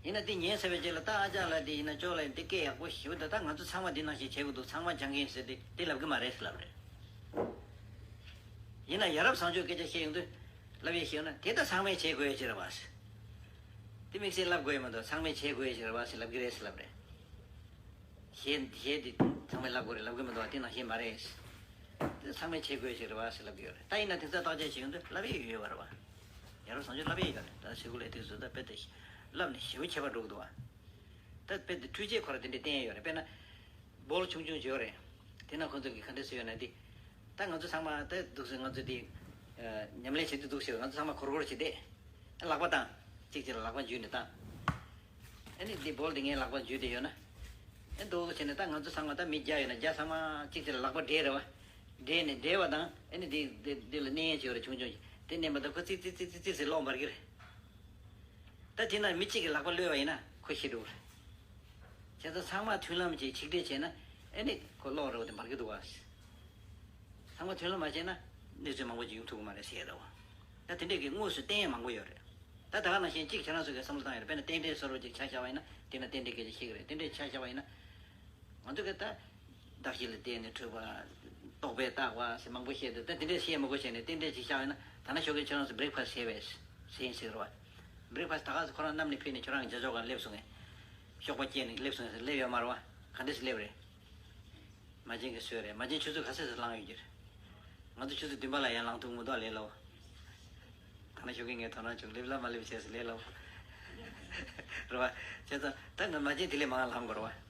ཡིན་ན་དེ་ཉན་ཚར་བའི་རྗེས་ལ་ད་ཨ་ཅག་ལ་དེ་ཡིན་ན་ཅོ་ལ་ཡིན་དེ་སྐད་ཡག་པོ་ཞེ་པོ་འདུག་ད་ང་ཚོ་ཚང་མ་འདི་ནང་བཞིན་བྱེད་དགོས་འདུག་ཚང་མ་སྦྱང་མཁན་ཟེར་དེ་དེ་ལབ་གི་མ་རེད་ཟེར་ལབ་རེད། ཡིན་ན་ཡ་རབས་བཟང་སྤྱོད་སྐད་ཆ་བཤད་ཡོང་དུས། ལབ་ཡས་ཤེས་ན་དེ་ད་ཚང་མས་བྱེད་དགོས་ཡས་ཅི་རེད་བ། དེ་དམིགས་བསལ་ལབ་དགོས་ཡོད་མ་གཏོགས། ཚང་མས་བྱེད་དགོས་ཡ་ཞིག་རེད་བ་ཟེར་ལབ་ཀྱི་རེད་ཟེར་ལབ་རེད། གཞས་གཞས་འདི་ཚང་མས་ལབ་དགོས་རེད་ལབ་ཀྱི་མ་གཏོགས་དེ་ནང་བཞིན་མ་རེད། དེ་ཚང་མས་བྱེད་དགོས་ཡ་ཞིག་རེད་བ་ཟེར་ལབ་ཀྱི་ཡོད་རེད། ད་ཡིན་ན་དེང་སང་བརྟག་དཔྱད་བྱེད་ཡོང་དུས་ལབ་ཡ་ཡོད་ཡོད་པ་རེད་བ། ཡ་རབས་བཟང་སྤྱོད་ལབ་ཡ་ཡོད་རེད། ད་སེ་གོལ་ཨེ་ཐིག་སི་ད་དཔེ་དེ་ལབ་ནས་ཞེ་པོ་ཁྱད་པར་འགྲོ་གི་འདུག་བ། ད་དཔེ་དེ་འཕྲུལ་ཆས་ཁོ་ར་དེ་འདྲས་བསྟན་ཡ་ཡོད་རེད། དཔེར་ན། སྦོལ་ཆུང་ཆུང་ཅིག་ཡོད་རེད། དེ་ན་ཁོ་ཚོ་གིས་ག་འདྲས་བཟོས་ཡོད་ན་དེ། ད་ང་ཚོ་ཚང་མ་ད་འདུག་སེ་ང་ཚོ་དེ། ཨ། ཉམས་ལེན་བྱེད་དུས་འདུག་སེ་ང་ཚོ་ཚང་མ་གོར་གོར་བྱས་ཏེ། ལག་པ་བཏང་། གཅིག་གཅིག་ལ་ལག་པ་འཇུས་ནས་བཏང་། ཨ་ནི་དེ་སྦོལ་དེ་ངའི་ལག་པ་འཇུས་ཏེ་ཡོད་ན། ཨ། འདུག་སེ་བྱས་ནས་ད་ང་ཚོ་ཚང་མ་ད་མི་བརྒྱ་ཡོད་ན་བརྒྱ་ཚང་མ་གཅིག་གཅིག་ལ་ལག་པ་སྦྲེལ་རེད་བ། སྦྲེལ་ནས་སྦྲེལ་བ་དང་ཨ་ནི་དེ་དེ་དེ་ལ་མནན་ཡས་ཅིག་ཡོད་རེད། ཆུང་ཆུང་ཅིག་དེ་མནན་པ་དང་ཁོ་ཙིག་ཙིག་ཙིག་ཙིག་ཙིག་ཟེར་གློག་འབར་གྱི་རེད། ད་དེ་ན་མི་གཅིག་གིས་ལག་པ་གློད་པ་ཡིན་ན་ཁོ་ཤི་འགྲོ་གི་རེད། བྱས་ཙང་ཚང་མ་མཐུན་ལམ་གྱིས་ཆིག་སྒྲིལ་བྱས་ན་ཨེ་ནི་ཁོ་གློག་རེད་བ་དེ་འབར་གྱི་འདུག་བ། ཚང་མ་མཐུན་ལམ་མ་བྱས་ན་གནས་ཚུལ་མང་པོ་ཅིག་ཡོང་ཐུབ་ཀྱི་མ་རེད་ཟེར་ཡ་རེད་བ། ད་དེ་འདྲས་ཀྱི་དངོས་སུ་བསྟན་ཡ་མང་པོ་ཡོད་རེད། ད་ད་ག་ནང་བཞིན་གཅིག་ཁྱེད་རང་ཚོ་གིས་བསམ་བློ་བཏང་ཡ་རེད། དཔེར་ན་རྟེན་འབྲེལ་བཟོ་འདྲ་ཅིག་ཆ་བཞག་པ་ཡིན་ན་དེ་ན་རྟེན་འབྲེལ་སྐད་ཆ་བཤད་ཀྱི་རེད། རྟེན་འབྲེལ་ཆ་བཞག་པ་ཡིན་ན། ང་ཚོ་གིས་ད་གདགས་གཞི་ལ་བརྟེན་ནས་འཁྲུལ་པ། རྟོག་པས་བཏགས་པ་ཟེར་མང་པོ་བཤད་འདུག་ད་དེ་འདྲས་བཤད་མ་དགོས་བྱས་ནས་རྟེན་འབྲེལ་ཅིག་བཞག་ཡོད་ན། ད་ནང་ཞོགས་ཀས་ཁྱོད་རང་ཚོ་བྷི་རེག་ཕ་སི་བྱས་པས་ཟེར་ཡིན་ཟེར་བ། བྷི་རེག་ཕ་སི་ད་ག་ཚོད་ཁོ་རང་གནམ་ནས་ཕེབས་ནས་ཁྱོད་རང་གི་རྒྱ་ཤོག་སྒང་སླེབས་སོང་ངས། ཞོགས་པ་སྐྱེས་ནས་སླེབས་སོང་ངས་ཟེར་སླེབས་ཡོད་མ་རེད་བ། ག་འདྲས་སེ་སླེབས་རེད། མ་བྱན་གྱིས་བཟོས་རེད། མ་བྱན་ཆུ་ཚོད་ག་ཚོད་ཙམ་ལངས་ཡོད་ཀྱི་རེད། ང་ཚོ་ཆུ་ཚོད་བདུན་པ་ལ་ཡར་ལངས་ཐུབ་མི་འདུག་ལས་སླ་བོ། ད་ནང་ཞོགས་ཀས་ངས་དོ་སྣང་བྱུང་། སླེབས་ལ་མ་སླེབས་བྱས་ཟེར་ལས་སླ་བོ། རེད་བ། བྱས་ཙང་ད་ང་མ་བྱན་དེ་ལས་མང་ལངས་དགོས་རེད་བ།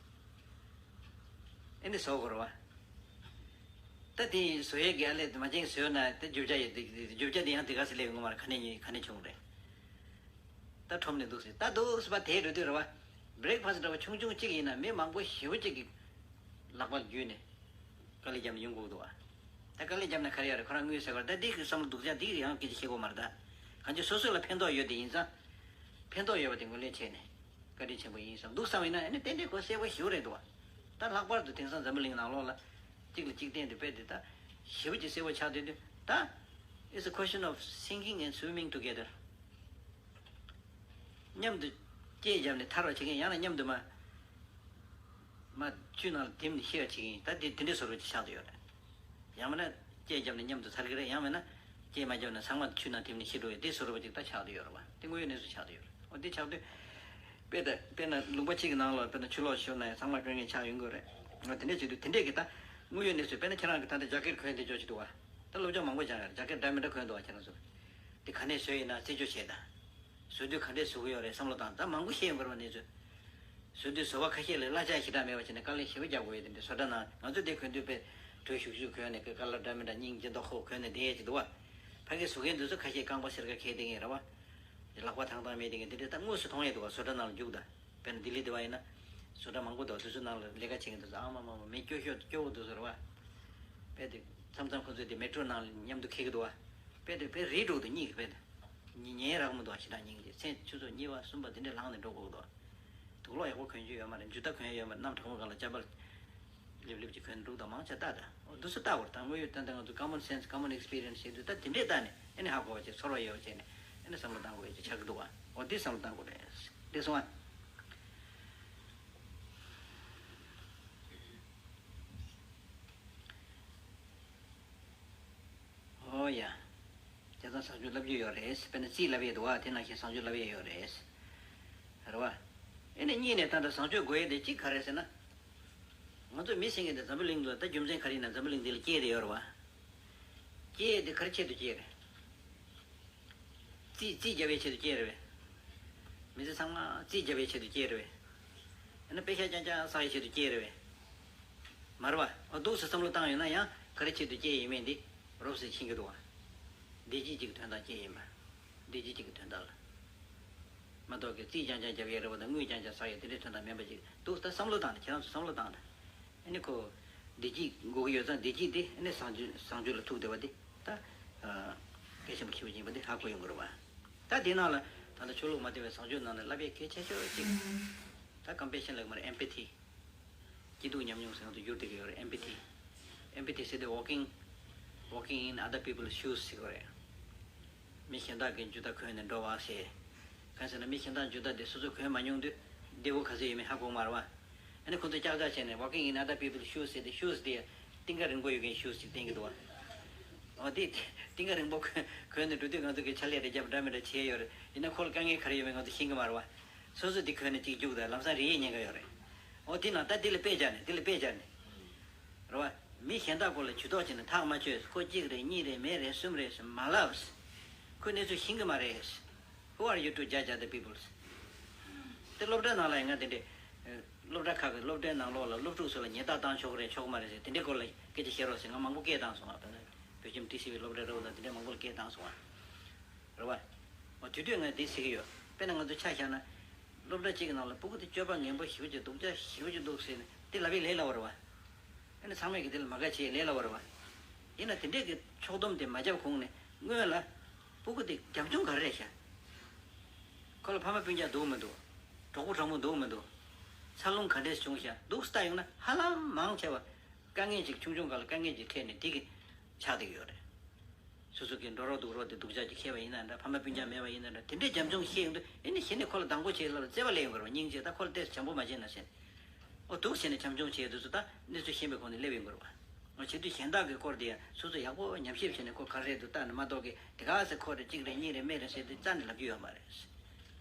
ཨེ་ནི་བཟོ་དགོས་རེད་བ། ད་དེ་བཟོ་ཡས་ཀྱི་ཨ་ལས་མ་བྱན་བཟོས་ན་དེ་རྒྱུ་ཆ་ཡོད་དེ། རྒྱུ་ཆ་དེ་ཡང་དེ་ག་ཚོད་སླེབས་ཡོང་གི་མ་རེད། ག་ནས་ཉོས་ག་ནས་བྱུང་རེད། ད་ཁྲོམ་ནས་འདུག་སེ་ད་འདུག་སེ་བ་དེ་འགྲོ་དུས་རེད་བ། བྷི་རེག་ཕ་སི་འདྲ་བ་ཆུང་ཆུང་གཅིག་ཡིན་ན་མི་མང་པོ་ཞེ་པོ་གཅིག་གིས་ལག་པ་བརྒྱུད་ནས་དཀའ་ལས་བརྒྱབ་ནས་ཡོང་དགོས་འདུག་བ། ད་དཀའ་ལས་བརྒྱབ་ན་ག་རེ་ཡོད་རེད། ཁོ་རང་དངུལ་ཟེར་བ་རེད། ད་འདི་གི་བསམ་བློ་སྡུག་ཅག་འདི་ཡང་སྐད་ཆ་བཤད་དགོས་མ་རེད། ད་གང་ཅི་སོ་སོ་ལ་ཕན་ཐོགས་ཡོད་དེ་ཡིན་ཙང་། ཕན་ཐོགས་ཡོད་པ་དེ་ངོས་ལེན་བྱས་ནས་བཀའ་དྲིན་ཆེན་པོ་ཡིན་བསམ་འདུག་བསམ་ཡིན་ན་ཨ་ནི་ཏན་ཏན་ཁོ་གསལ་པོ་ཞེ་པོ་རེད་འདུག་བ། ད་ལྷག་པར་དུ་དེང་སང་འཛམ་བུ་གླིང་ནང་ལོགས་ལ་གཅིག་ལ་གཅིག་བརྟེན་དུ་དཔེ་དེ་ད་ཞེ་པོ་ཅིག་གསལ་པོ་ཆགས་བསྡད་དུས་ད། It's a question of sinking and swimming together. མཉམ་དུ་སྐྱེས་བརྒྱབ་ནས་ཐར་བ་བྱེད་མཁན། ཡང་ན་མཉམ་དུ་མ་མ་ཆུ་ནང་ལ་དིམ་ནས་ཤི་བ་བྱེད་མཁན། ད་དེ་དེ་འདྲའི་བཟོ་འདྲ་ཅིག་ཆགས་བསྡད་ཡོད་རེད། ཡང་མིན་ན་སྐྱེས་བརྒྱབ་ནས་མཉམ་དུ་ཐར་གི་རེད། ཡང་མིན་ན་སྐྱེས་མ་བརྒྱབ་ནས་ཚང་མ་ཆུ་ནང་དིམ་ནས་ཤི་འགྲོ་ཡ་དེ་བཟོ་འདྲ་ཅིག་ད་ཆགས་བསྡད་ཡོད་རེད་བ། དེ་དངོས་ཡོད་གནས་ཚུལ་ཆགས་བསྡད་ཡོད་རེད། འོ་དེ་ཆགས་དུས་དཔེ་ད་དཔེར་ན་ལུང་པ་གཅིག་གི་ནང་ལ་དཔེར་ན་ཆུ་ལོག་ཤོར་ན་ཡང་ཚང་མ་སྐྱོབ་མཁན་ཆགས་ཡོང་གི་རེད། འོ་དེ་འདྲས་བྱེད་དུས་དེ་འདྲས་ཀྱི་ད་དངོས་ཡོད་གནས་ཚུལ། དཔེར་ན་ཁྱེད་རང་གི་ད་ལྟ་ཇ་ཀེཊ་གོན་དེ་ཅོག་ཅིག་འདུག་བ། ད་སློབ་སྦྱོང་མང་པོ་སྦྱངས་ཡོད་རེད། ཇ་ཀེཊ་འདྲ་མི་འདྲ་གོན་འདུག་བ་ཁྱེད་རང་ཚོ། དེ་ག་ནས་བཟོས་ཡིན་ན་རྩད་གཅོད་བྱེད་དང་། བཟོ་དུས་ག་འདྲས་བཟོ་གི་ཡོད་རེད་བསམ་བློ་བཏང་། ད་མང་པོ་བཤད་ཡོང་གི་རེད་བ་གནས་ཚུལ། བཟོ་དུས་བཟོ་བ་ཁ་ཤས་ལ་གླ་ཆ་ཞེ་དྲག་མེད་པ་བྱས་ནས་དཀའ་ལས་ཞེ་པོ་རྒྱག་དགོས་ཡོད། དེ་འདྲའི་བཟོ་གྲྭ་ནང་ང་ཚོ་དེ་གོན་དུས་དཔེ་དྲོད་ཤུགས་ཤུགས་གོན་ནས་ཀ་ལ་འདྲ་མི་འདྲ་སྙིང་རྗེ་མདོག་ཁ་པོ་གོན་ནས་བསྡད་ཡས་ཅིག་འདུག་བ། ཕ་གིའི་བཟོ་མཁན་དེ་ཚོ་ཁ་ཤས་རྐང་པ་སེར་ཁ་འཁྱེར་བསྡད་མཁན་རེད་བ། ལག་པ་ཐང་ཐང་མེད་བསྡད་མཁན་དེ་འདྲའི་ད་དངོས་སུ་མཐོང་ཡས་འདུག་བ། བཟོ་གྲྭ་ནང་ལ་རྒྱུགས་དང་། དཔེར་ན་ལྡི་ལི་དེ་བ་ཡིན་ན། བཟོ་གྲྭ་མང་པོ་འདུག་དེ་ཚོ་ནང་ལ་ལས་ཀ་བྱེད་མཁན་དེ་ཚོ་ཨ་མ་མ་མ་མི་སྐྱོ་ཤོས་སྐྱོ་བོ་དེ་ཚོ་རེད་བ། དཔེ་དེ་མཚམས་མཚམས་ཁོ་ཚོས་དེ་མེ་ཊོ་ནང་ལ་མཉམ་དུ་འཁྱེར་གི་འདུག་བ། དཔེ་དེ་དཔེ་རིལ་འགྲོ་གི་འདུག་གཉིད་ཀྱི་དཔེ་དེ། ཉི་ཉལ་རག་མི་འདུག་བ། ཞེ་དྲག་སྙིང་རྗེ། མཚན་ཆུ་ཚོད་གཉིས་པ་གསུམ་པ་དེ་འདྲས་ལངས་ནས་འགྲོ་དགོས་ཀྱི་འདུག་བ། དུག་ལོག་ཡག་པོ་གོན་རྒྱུ་ཡོད་མ་རེད། འཇུ་རྟ་གོན་ཡ་ཡོད་མ་རེད། གནམ་གྲང་མོ་སྒང་ལ་ཅ་པལ་ལེབ་ལེབ་ཅིག་གོན་འདུག་དང་མང་ཆེ་ལྟ་དང་། འོ་འདུག་སེ་ལྟ་དགོས་རེད། ད་དངོས་ཡོད་ཏན་ཏན་ང་ཚོ་ཀ་མོན་སེན་སི་ཀ་མོན་ཨེག་སི་པི་རི་ཡན་སི་ཞེས་འདུག་ད་དེ་འདྲས་ལྟ་ནས་ཨ་ནི་ཧ་གོ་བ་བྱས་ཚོར་བ་ཡོད་བྱས་ནས་ཨ་ནི་བསམ་བློ་བཏང་དགོས་ཡ་ཅིག་ཆགས་ཀྱི་འདུག་བ། འོ་འདི་བསམ་བློ་བཏང་དགོས་རེད། འདི་སོང་ཨ། ཨོ་ཡ། དེ་ཚང་བཟང་སྤྱོད་ལབ་རྒྱུ་ཡོད་རེད། དཔེར་ན་རྩིས་ལབ་ཡས་འདུག་བ། དེ་ནང་བཞིན་བཟང་སྤྱོད་ལབ་ཡས་ཡོད་རེད། རེད་བ། ཨེ་ནས་གཉིས་ནས་ད་ལྟ་བཟང་སྤྱོད་དགོས་ཡས་དེ་གཅིག་ག་རེ་ཟེར་ན། ང་ཚོ་མི་ཟེར་མཁན་དེ་འཛམ་བུ་གླིང་དུ་ད་རྒྱུ་མཚན་ག་རེ་ཡིན་ན་འཛམ་བུ་གླིང་འདི་ལ་སྐྱེས་བསྡད་ཡོད་རེད་བ། སྐྱེས་དེ་ག་རེ་ཆེད་དུ་སྐྱེས་རེད། རྩིས་རྩིས་རྒྱབ་པའི་ཆེད་དུ་སྐྱེས་རེད་བས། མི་ཚེ་ཚང་མ་རྩིས་རྒྱབ་པའི་ཆེད་དུ་སྐྱེས་རེད་བས། ཡང་ན་པེ་ཤ་རྐྱང་རྐྱང་བསགས་ཡའི་ཆེད་དུ་སྐྱེས་རེད་བས། མ་རེད་བ། འོ་འདུག་སེ་བསམ་བློ་བཏང་ཡོང་ན་ཡང་ག་རེ་ཆེད་དུ་སྐྱེས་ཡིན་མིན་འདི་རོབ་ཙམ་ཤེས་ཀྱི་འདུག་བ། བདེ་སྐྱིད་ཅིག་གི་དོན་དག་སྐྱེས་ཡིན་པ། བདེ་སྐྱིད་ཅིག་གི་དོན་དག་ལ། མ་གཏོགས་ཀྱི་རྩིས་རྐྱང་རྐྱང་རྒྱབ་ཡས་རེད་བ་དང་དངུལ་རྐྱང་རྐྱང་བསགས་ཡས་དེ་འདྲའི་དོན་དག་མིན་པ་ཅིག་འདུག་ད་བསམ་བློ་བཏང་ནས་ཁྱེད་རང་ཚོ་བསམ་བློ་བཏང་ནས། ཨ་ནི་ཁོ། བདེ་སྐྱིད་དགོས་ཀྱི་ཡོད་ཙང་བདེ་སྐྱིད་དེ་ཨ་ནི་བཟང་སྤྱོད་བཟང་སྤྱོད་ལ་ཐུག་བསྡད་པ་དེ་ད། ཨ། གལ་ཆེན་པོ་ཞེ་པོ་ཅིག་ཡིན་པ་དེ་ཧ་གོ་ཡོང་གི་རེད་བ། ད་དེ་ནང་ལ་ད་ལྟ་ཆོས་ལུགས་མ་མཐུན་པའི་བཟང་སྤྱོད་ནང་ནས་བསླབ་པའི་གལ་ཆེ་ཤོས་ཅིག་ད་ཀམ་པེ་ཤན་ལབ་ཀྱི་མ་རེད། ཨེམ་པེ་ཐི། སྐྱིད་སྡུག་མཉམ་མྱོང་ཟེར་ཡོང་དུས་འགྱུར་བསྡད་ཀྱི་ཡོད་རེད། ཨེམ་པེ་ཐི། ཨེམ་པེ་ཐི་ཟེར་དུས་walking, walking in other people's shoes ཟེར་གྱི་རེད། མི་གཞན་དག་གི་འཇུ་རྟ་གོན་ནས་འགྲོ་བ་ཞེས། གང་ཟེར་ན་མི་གཞན་དག་འཇུ་རྟ་དེ་སོ་སོས་གོན་མ་མྱོང་དུས་བདེ་པོ་ག་ཚོད་ཡོད་མེད་ཧ་གོ་མ་རེད་བ། ཨ་ནི་ཁོ་ཚོས་ཀྱག་ཀྱག་བྱས་ནས་walking in other people's shoes ཟེར་ཏེ་shoes དེ་གཏིང་ཁ་རིང་པོ་ཡོད་མཁན་shoes ཅིག་བསྟན་གྱི་འདུག་བ། འོ་དེ་གཏིང་ཁ་རིང་པོ་གོན་གོན་ནས་འགྲོ་དུས་ང་ཚོ་གི་ཕྱག་ལས་རེ་རྒྱབ་འདྲ་མི་འདྲ་བྱས་ཡོད་རེད། ཡིན་ན་ཁོ་ལ་དཀའ་ངལ་ག་རེ་ཡོད་མེད་ང་ཚོ་ཤེས་ཀྱི་མ་རེད་བ། སོ་སོ་དེ་གོན་ནས་གཅིག་རྒྱུགས་དང་ལམ་སང་རིག་ཡས་ཉེན་ཁ་ཡོད་རེད། འོ་དེ་ན་ད་དེ་ལ་དཔེ་སྦྱར་ནས་དེ་ལ་དཔེ་སྦྱར་ནས། རེད་བ། མི་གཞན་དག་སྐོར་ལ་ཇུས་གཏོགས་བྱས་ནས་ཐག་མ་ཆོད། ཁོ་གཅིག་རེད། གཉིས་རེད། མེད་རེད། གསུམ་རེད་ཟེར་མ་ལབ། ཁོས་གནས་ཚུལ་ཤེས་ཀྱི་མ་རེད། Who are you to judge other people's? དེ་སློབ་གྲྭ་ནང་ལ་ཡང་ང་དེ་འདྲས། སློབ་གྲྭ་ཁག་གི་སློབ་གྲྭའི་ནང་ལོགས་ལ་སློབ་ཕྲུག་ཚོ་ལ་ཉེས་རྡུང་བཏང་ཆོག་གི་རེད་ཆོག་གི་མ་རེད་ཟེར་དེ་འདྲའི་སྐོར་ལ་སྐད་ཆ་བཤད་རོགས་ཟེར་ང་མང་པོ་སྐད་བཏང་སོང་ང་། དཔེར་ན་བོད་ཁྱིམ་ཊི་སི་ཝི་སློབ་གྲྭའི་རོགས་དང་དེ་འདྲའི་མང་པོ་ལ་སྐད་བཏང་སོང་ང་། རེད་བ། འོ་དེ་དུས་ང་འདི་ཟེར་གྱི་ཡོད། དཔེར་ན་ང་ཚོ་ཆ་བཞག་ན། སློབ་གྲྭ་གཅིག་གི་ནང་ལ་སྤུ་གུ་དེ་སྤྱོད་པ་ངན་པ་ཞེ་པོ་ཅིག་སྡུག་ཅག་ཞེ་པོ་ཅིག་འདུག་ཟེར་ནས་དེ་ལབ་པས་ལས་སླ་བོ་རེད་བ། ཨ་ནི་ཚང་མས་ཀྱི་དེ་ལ་མ་དགའ་བྱེད་ལས་སླ་བོ་རེད་བ། ཡིན་ན་དེ་འདྲས་ཀྱི་ཕྱོགས་བསྡོམས་དེ་མ་བརྒྱབ་གོང་ནས་སྔོན་ལ། སྤུ་གུ་དེ་རྒྱབ་ལྗོངས་ག་རེ་རེད་ཤག་ཁོ་ལ་ཕ་མ་སྤུན་ཀྱག་འདུག་མི་འདུག་གྲོགས་པོ་གྲོགས་མོ་འདུག་མི་འདུག་འཚར་ལོངས་ག་འདྲས་བྱུང་ཤག་འདུག་སེ་ལྟ་ཡོང་ན་ཧ་ལམ་མང་ཆེ་བ། དཀའ་ངལ་ཅིག་ཆུང་ཆུང་སྒང་ལ་དཀའ་ངལ་ཅིག་འཕྲད་ནས་དེ་གི་ཆགས་བསྡད་ཀྱི་ཡོད་རེད། སོ་སོ་གི་འགྲོ་རོགས་འདུག་རོགས་དེ་སྡུག་ཅག་ཅིག་ཤེས་པ་ཡིན་ན་འདྲ། ཕ་མ་སྤུན་ཀྱག་མེད་པ་ཡིན་ན་འདྲ། དེ་འདྲའི་རྒྱབ་ལྗོངས་ཤེས་ཡོང་དུས་ཨེ་ནི་གཞི་ནས་ཁོ་ལ་སྡང་པོ་བྱེད་ལབ་བརྩེ་བ་སླེབས་ཡོང་གི་རེད་བ། སྙིང་རྗེ། ད་ཁོ་ལ་ཏོག་ཙམ་བྱམས་པོ་མ་བྱས་ན་ཟེར། ཨོ་འདུག་ཟེར་ནས་བྱམས་སྐྱོང་བྱས་དུས་སུ་ད་གནས་ཚུལ་ཤེས་པའི་སྒོ་ནས་སླེབས་ཡོང་གི་རེད་བ། ཨོ་བྱེད་དུས་གཞན་དག་གི་སྐོར་དེ་ཡང་སོ་སོ་ཡག་པོ་ཉམས་ཞིབ་བྱས་ནས་ཁོ་ག་རེ་རེད་འདུག་བལྟ་ནས་མ་གཏོགས་ཀི་དེ་ག་ཟེར་ཁོ་རེ་གཅིག་རེ་གཉིས་རེ་མེད་རེ་ཟེར་དུས་རྩ་ནས་ལབ་རྒྱུ་ཡོད་མ་རེད།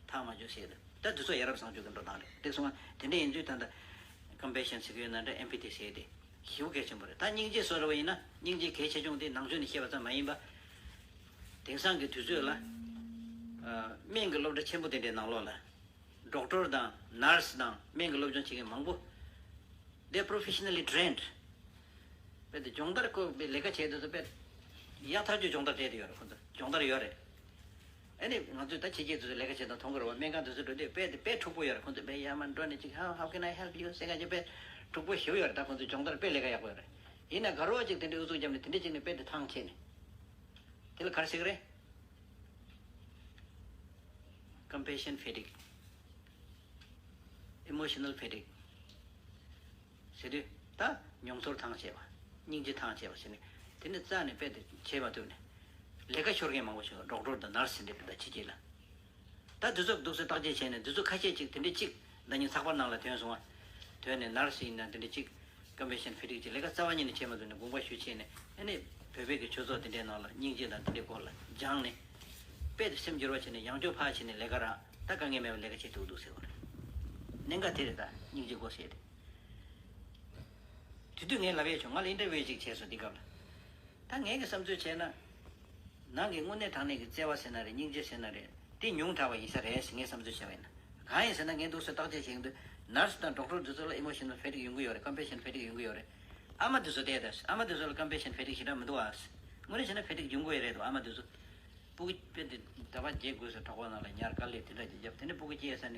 ཐག་མ་ཆོད་ཟེར་དུས་ད་དུས་ཚོད་ཡ་རབས་བཟང་སྤྱོད་ཀྱི་འགྲོ་སྟངས་རེད། དེ་སོང་ང་དེ་འདྲ་ཡིན་དུས་ད་ལྟ་ཀམ་པེ་ཤན་ཟེར་གྱི་ཡོད་ན་འདྲ། ཨེམ་པ་ཐི་ཟེར་དེ། ཞེ་པོ་གལ་ཆེན་པོ་རེད། ད་སྙིང་རྗེ་བཟོ་འདྲ་བ་ཡིན་ན་སྙིང་རྗེ་གལ་ཆེ་ཆུང་དེ་ནང་ཆོས་ནས་བཤད་པ་ཙམ་མ་ཡིན་པ། དེང་སང་གི་དུས་ཚོད་ལ། ཨ། སྨན་གྱི་སློབ་གྲྭ་ཆེན་པོ་དེ་འདྲའི་ནང་ལོགས་ལ། ཌོག་ཊར་དང་ནར་སི་དང་སྨན་གྱི་སློབ་སྦྱོང་བྱེད་མཁན་མང་པོ། They are professionally trained. དཔེ་དེ་སྦྱོང་བརྡར་ཁོ་པའི་ལས་ཀ་བྱེད་དུས་སུ་དཔེ། ཡག་ཐག་ཆོད་སྦྱོང་བརྡར་སྤྲད་དེ་ཡོད་རེད། ཁོ་ཚོ་སྦྱོང་བརྡར་ཡོད་རེད། ཨ་ནི་ང་ཚོས་ད་ཕྱི་རྒྱལ་དུ་ལས་ཀ་བྱེད་སྟངས་མཐོང་གི་རེད་བ། སྨན་ཁང་དུ་ཚོ་འགྲོ་དུས་དཔེ་དེ་དཔེ་འཁྲུག་པོ་ཡོད་རེད། ཁོང་ཚོ་དཔེ་ཡར་མར་འགྲོ་ནས་ཅིག How, how can I help you? ཟེར་ག་ཅིག་དཔེ་འཁྲུག་པོ་ཞེ་པོ་ཡོད་རེད། ད་ཁོང་ཚོ་སྦྱོང་བརྡར་དཔེ་ལས་ཀ་ཡག་པོ་ཡོད་རེད། ཡིན་ན་དགའ་རོགས་ཅིག་དེ་འདྲའི་ཨུ་ཚུགས་བརྒྱབ་ནས་དེ་འདྲ་ཅིག་ནས་དཔེ་དེ་ཐང་ཆད་ནས། དེ་ལ་ག་རེ་ཟེར་གི་རེད། Compassion fatigue, emotional fatigue. ཟེར་དུས་ད་མྱོང་ཚོར་ཐང་ཆད་པ། སྙིང་རྗེ་ཐང་ཆད་པ་ཟེར་ནས་དེ་ནི་རྩ་ནས་དཔེ་དེ་བྱེད་མ་ཐུབ་ནས་ལས་ཀ་ཤོར་མཁན་མང་པོ་ཞིག་ཌོག་ཊར་དང་ནར་སི་ཟེར་འདྲ་དེ་འདྲ་ཕྱི་རྒྱལ་ལ། ད་དུས་ཚོད་འདུག་སེ་བརྟག་དཔྱད་བྱས་ནས་དུས་ཚོད་ཁ་ཤས་ཅིག་དེ་འདྲ་ཅིག་ཟླ་ཉིན་ཚགས་པར་ནང་ལ་ཐོན་སོང་བ། ཐོན་ནས་ནར་སི་ཡིན་ན་དེ་འདྲ་ཅིག་ཀམ་པེ་ཤན་ཕེ་ཊིག་ཅིག་ལས་ཀ་རྩ་བ་ཉིད་ནས་བྱེད་མ་ཐུབ་ནས་དགོངས་པ་ཞུ་བྱས་ནས་ཨ་ནི་བོད་པའི་གི་ཆོས་ཚོགས་དེ་འདྲའི་ནང་ལ་སྙིང་རྗེ་དང་དེ་འདྲའི་སྐོར་ལ་སྦྱངས་ནས་དཔེ་དེ་སེམས་འགྱུར་བ་བྱས་ནས་ཡང་བསྐྱར་ཕར་ཕྱིན་ནས་ལས་ཀ་རག་ད་དཀའ་ངལ་མེད་པར་ལས་ཀ་བྱེད་ཐུབ་འདུག་ཟེར་བ་རེད། གནད་འགག་དེ་རེད། ད་སྙིང་རྗེ་དགོས་ཟེར་ཏེ། དེ་དུས་ངས་ལབ་ཡས་བྱུང་། ང་ལ་ཨིན་ཊར་བིའུ་ཅིག་བྱས་སོང་དེ་སྐབས་ལ། ད་ངས་ཀྱི་བསམ་ཚུལ་བྱས་ན། ནང་གི་དངོས་གནས་དྲང་གནས་ཀྱི་བརྩེ་བ་ཟེར་ན་རེད། སྙིང་རྗེ་ཟེར་ན་རེད། དེ་ཉུང་དྲགས་པ་ཡིན་ས་རེད་ཟེར་ངས་བསམ་ཚུལ་བྱས་པ་ཡིན་ན། གང་ཡིན་ཟེར་ན་ངས་འདུག་སེ་བརྟག་དཔྱད་བྱེད་ཀྱི་འདུག་ནར་སི་དང་ཌོག་ཊར་དེ་ཚོ་ལ་ཨི་མོ་ཤི་ནལ་ཕེ་ཊིག་ཡོང་གི་ཡོད་རེད། ཀམ་པེ་ཤན་ཕེ་ཊིག་ཡོང་གི་ཡོད་རེད། ཨ་མ་དེ་ཚོ་བལྟས་ད། ཨ་མ་དེ་ཚོ་ལ་ཀམ་པེ་ཤན་ཕེ་ཊིག་ཞེ་དྲག་མི་འདུག་ཨ། དངོས་གནས་བྱས་ན་ཕེ་ཊིག་ཡོང་གི་ཡོད་རེད་འདུག་ཨ་མ་དེ་ཚོ། སྤུ་གུ་དཔེ་དེ་ཟླ་བ་བརྒྱད་དགུ་ཙམ་གྲོགས་པོ་ནང་ལ་ཉར་དཀའ་ལས་དེ་འདྲ་ཅིག་བརྒྱབ། དེ་ནས་སྤུ་གུ་སྐྱེས་ས་ནས་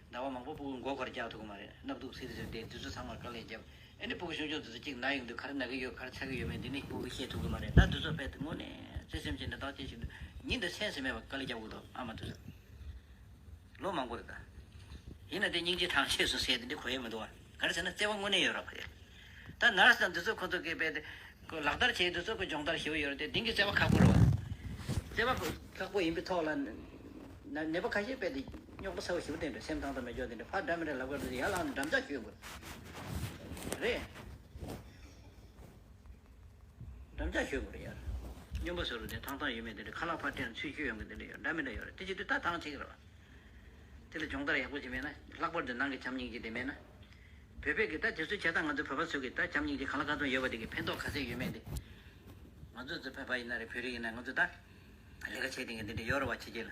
ཟླ་བ་མང་པོ་སྤུ་གུ་མགོ་སྐོར་རྒྱག་ཐུབ་ཀྱི་མ་རེད། སྣབས་སྡུག་སིལ་ཟེར་དེ་དུས་ཚོད་ཚང་མར་དཀའ་ལས་བརྒྱབ། ཨེ་ནས་སྤུ་གུ་ཆུང་ཆུང་དེ་ཚོ་གཅིག་ན་ཡོང་དུས་ག་རེ་ན་གི་ཡོད་ག་རེ་ཚ་གི་ཡོད་མེད་འདི་ནི་སྤུ་གུ་ཤེས་ཐུབ་ཀྱི་མ་རེད། ད་དུས་ཚོད་དཔེ་དེ་དངོས་གནས་བརྩེ་སེམས་ཅན་དེ་བརྟག་དཔྱད་བྱེད་དུས་ཉིན་དང་མཚན་ཟེར་མེད་པར་དཀའ་ལས་རྒྱག་དགོས་འདུག་ཨ་མ་དེ་ཚོ། ལོ་མང་པོ་རེད་ད། ཡིན་ན་དེ་སྙིང་རྗེ་ཐང་ཆད་སོང་ཟེར་དེ་འདྲ་གོ་ཡས་མི་འདུག་བ། ག་རེ་ཟེར་ན་བརྩེ་བ་དངོས་གནས་ཡོད་རེད་བ། ད་ནར་སི་དང་འདི་ཚོ་ཁོ་ཚོ་གིས་དཔེ་དེ་ཁོ་ལག་བསྟར་བྱེད་དུས་ཚོ་ཁོ་སྦྱོང་བརྡར་ཞེ་པོ་ཡོད་རེད་དེ། འདི་གི་བརྩེ་བ་ཁག་པོ་རེད་བ། བརྩེ་བ་ཁག་པོ་ཡིན་པའི་ཐོག་ལ་ན་ནད་པ་ཁ་ཤས་དཔེ་དེ་རྙོག་དྲ་ཚ་བོ་ཞེ་པོ་བསྟན་འདུག་སེམས་ཐང་ཐང་མེད་ཅོག་དེ་འདྲ་ཕར་འདྲ་མི་འདྲ་ལབ་ག་འགྲོ་དུས་ཡར་ལངས་ནས་འགྲམ་ལྕག་གཞུས་དགོས་རེད། འགྲམ་ལྕག་གཞུས་དགོས་རེད་ཡར། སྨྱོན་པ་བཟོ་རུ་དེ་ཐང་ཐང་ཡོད་མེད་དེ་འདྲ་ཁ་ལག་ཕར་སྤྲད་ན་ཚུར་གཞུས་ཡོང་གི་དེ་འདྲ་ཡོད། འདྲ་མི་འདྲ་ཡོད་རེད། དེ་བྱེད་དུས་ད་ཐང་ཆད་ཀྱི་རེད་བ། དེ་ལ་སྦྱོང་བརྡར་ཡག་པོ་བྱས་མེད་ན། ལྷག་པར་དུ་ནང་གི་བྱམས་སྙིང་རྗེ་དེ་མེད་ན། བོད་པའི་གི་ད་དེ་ཚོ་བྱས་ཙང་ང་ཚོ་བོད་པ་ཚོ་གི་ད་བྱམས་སྙིང་རྗེ་གང་ལ་གང་འཚམ་ཡོད་པ་དེ་གི་ཕན་ཐོགས་ག་ཚད་ཡོད་མེད་དེ། ང་ཚོ་ཚོ་བོད་པ་ཡིན་ན་རེད། བོད་རིགས་ཡིན་ན་ང་ཚོ་ད་ལས་ཀ་བྱེད་དེ་གི་འདི་འདྲ་ཡོད་རེད་བ། ཕྱི་རྒྱལ་ལ་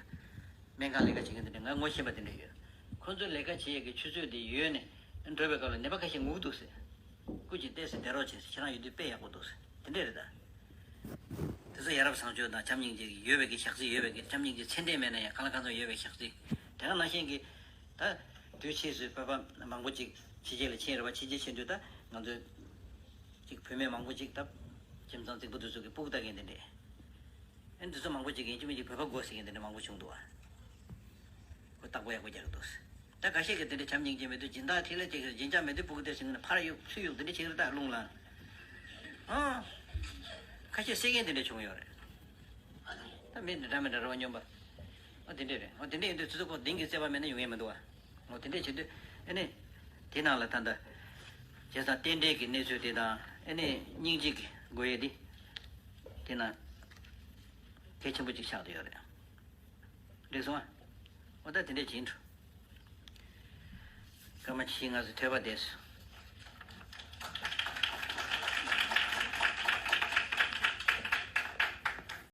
སྨན་ཁང་ལས་ཀ་བྱེད་མཁན་འདི་འདྲ་ང་ངོ་ཤེས་པ་དེ་འདྲ་ཡོད། ཁོ་ཚོ་ལས་ཀ་བྱེད་ཡས་གི་ཆུ་ཚོད་དེ་ཡོལ་ནས་འགྲོ་བའི་སྐབས་ལ་ནད་པ་ཁ་ཤས་ངུ་འདུག་ཟེར། སྐུ་མཁྱེན་བལྟས་ཟེར་བསྡད་རོགས་བྱེད་ཟེར། ཁྱེད་རང་ཡོད་དུས་དཔེ་ཡག་པོ་འདུག་ཟེར། དེ་འདྲས་རེད་ད། དེ་ཚོ་ཡ་རབས་བཟང་སྤྱོད་དང་བྱམས་སྙིང་རྗེ་ཡོད་པའི་གི་ཞག་རྩི་ཡོད་པའི་གི། བྱམས་སྙིང་རྗེ་ཚད་ལྡན་མེད་ན་ཡང་གང་ལ་གང་འཚམ་ཡོད་པའི་ཞག་རྩི། དེ་ག་ནང་བཞིན་གི་ད་དུས་ཕྱིས་སུ་བོད་པ་མང་པོ་ཅིག་ཕྱི་རྒྱལ་ལ་ཕྱིན་རེད་བ། ཕྱི་རྒྱལ་ཕྱིན་དུས་ད་ང་ཚོ་ཅིག་བུད་མེད་མང་པོ་ཅིག་ད་ཁྱིམ་ཚང་རྫིག་པོ་དེ་ཚོ་གི་སྤུ་གུ་ལྟ་མཁན་དེ་འདྲས། ཨ་ནི་དེ་ཚོ་མང་པོ་ཅིག་གིས་ཡིན་གཅིག་མིན་གཅིག་བོད་པ་དགོས་ཟེར་མཁན་དེ་འདྲ་མང་པོ་བྱུང་འདུག་བ། ཁོ་བརྟག་པ་ཡག་པོ་རྒྱག་གི་འདུག་ཟེར། ད་ཁ་ཤས་ཀྱིས་དེ་འདྲ་བྱམས་སྙིང་རྗེ་མེད་དུས་སྦྱིན་བདག་དེ་ལ་ཅིག་སྦྱིན་བྱ་མེད་དུས་སྤུ་གུ་དེ་ཟིན་ནས་ཕར་གཡུག་ཚུར་གཡུག་དེ་འདྲ་བྱེད་ཀྱི་རེད་ད་རླུང་ལངས། ཨང་། ཁ་ཤས་བསད་མཁན་དེ་འདྲ་བྱུང་ཡོད་རེད། ད་མི་འདི་འདྲ་མི་འདྲ་རེད་བ་སྨྱོན་པ། ཨ་དེ་འདྲ་རེད། ཨ་དེ་འདྲ་ཡིན་དུས་ཚོད་ཁོ་གདེང་གི་བརྩེ་བ་མེད་ན་ཡོང་ཡས་མི་འདུག་བ། འོ་དེ་འདྲས་བྱེད་དུས་ཨ་ནི། དེ་ནང་ལ་ད་ལྟ། བྱས་ཙང་རྟེན་འབྲེལ་གྱི་གནས་ཚུལ་དེ་དང་ཨ་ནི་སྙིང་རྗེ་གི་དགོས་ཡས་དེ། དེ་ན་ གལ་ཆེན་པོ་ཅིག་ཆགས་བསྡད་ཡོད་རེད། འགྲིག་སོང་ཨ། འོ་ད་དེ་འདྲས་བྱེད་འགྲོ། སྐར་མ་ཕྱེད་ཀ་ང་ཚོ་ཐོས་པ་བསྡད་སོང་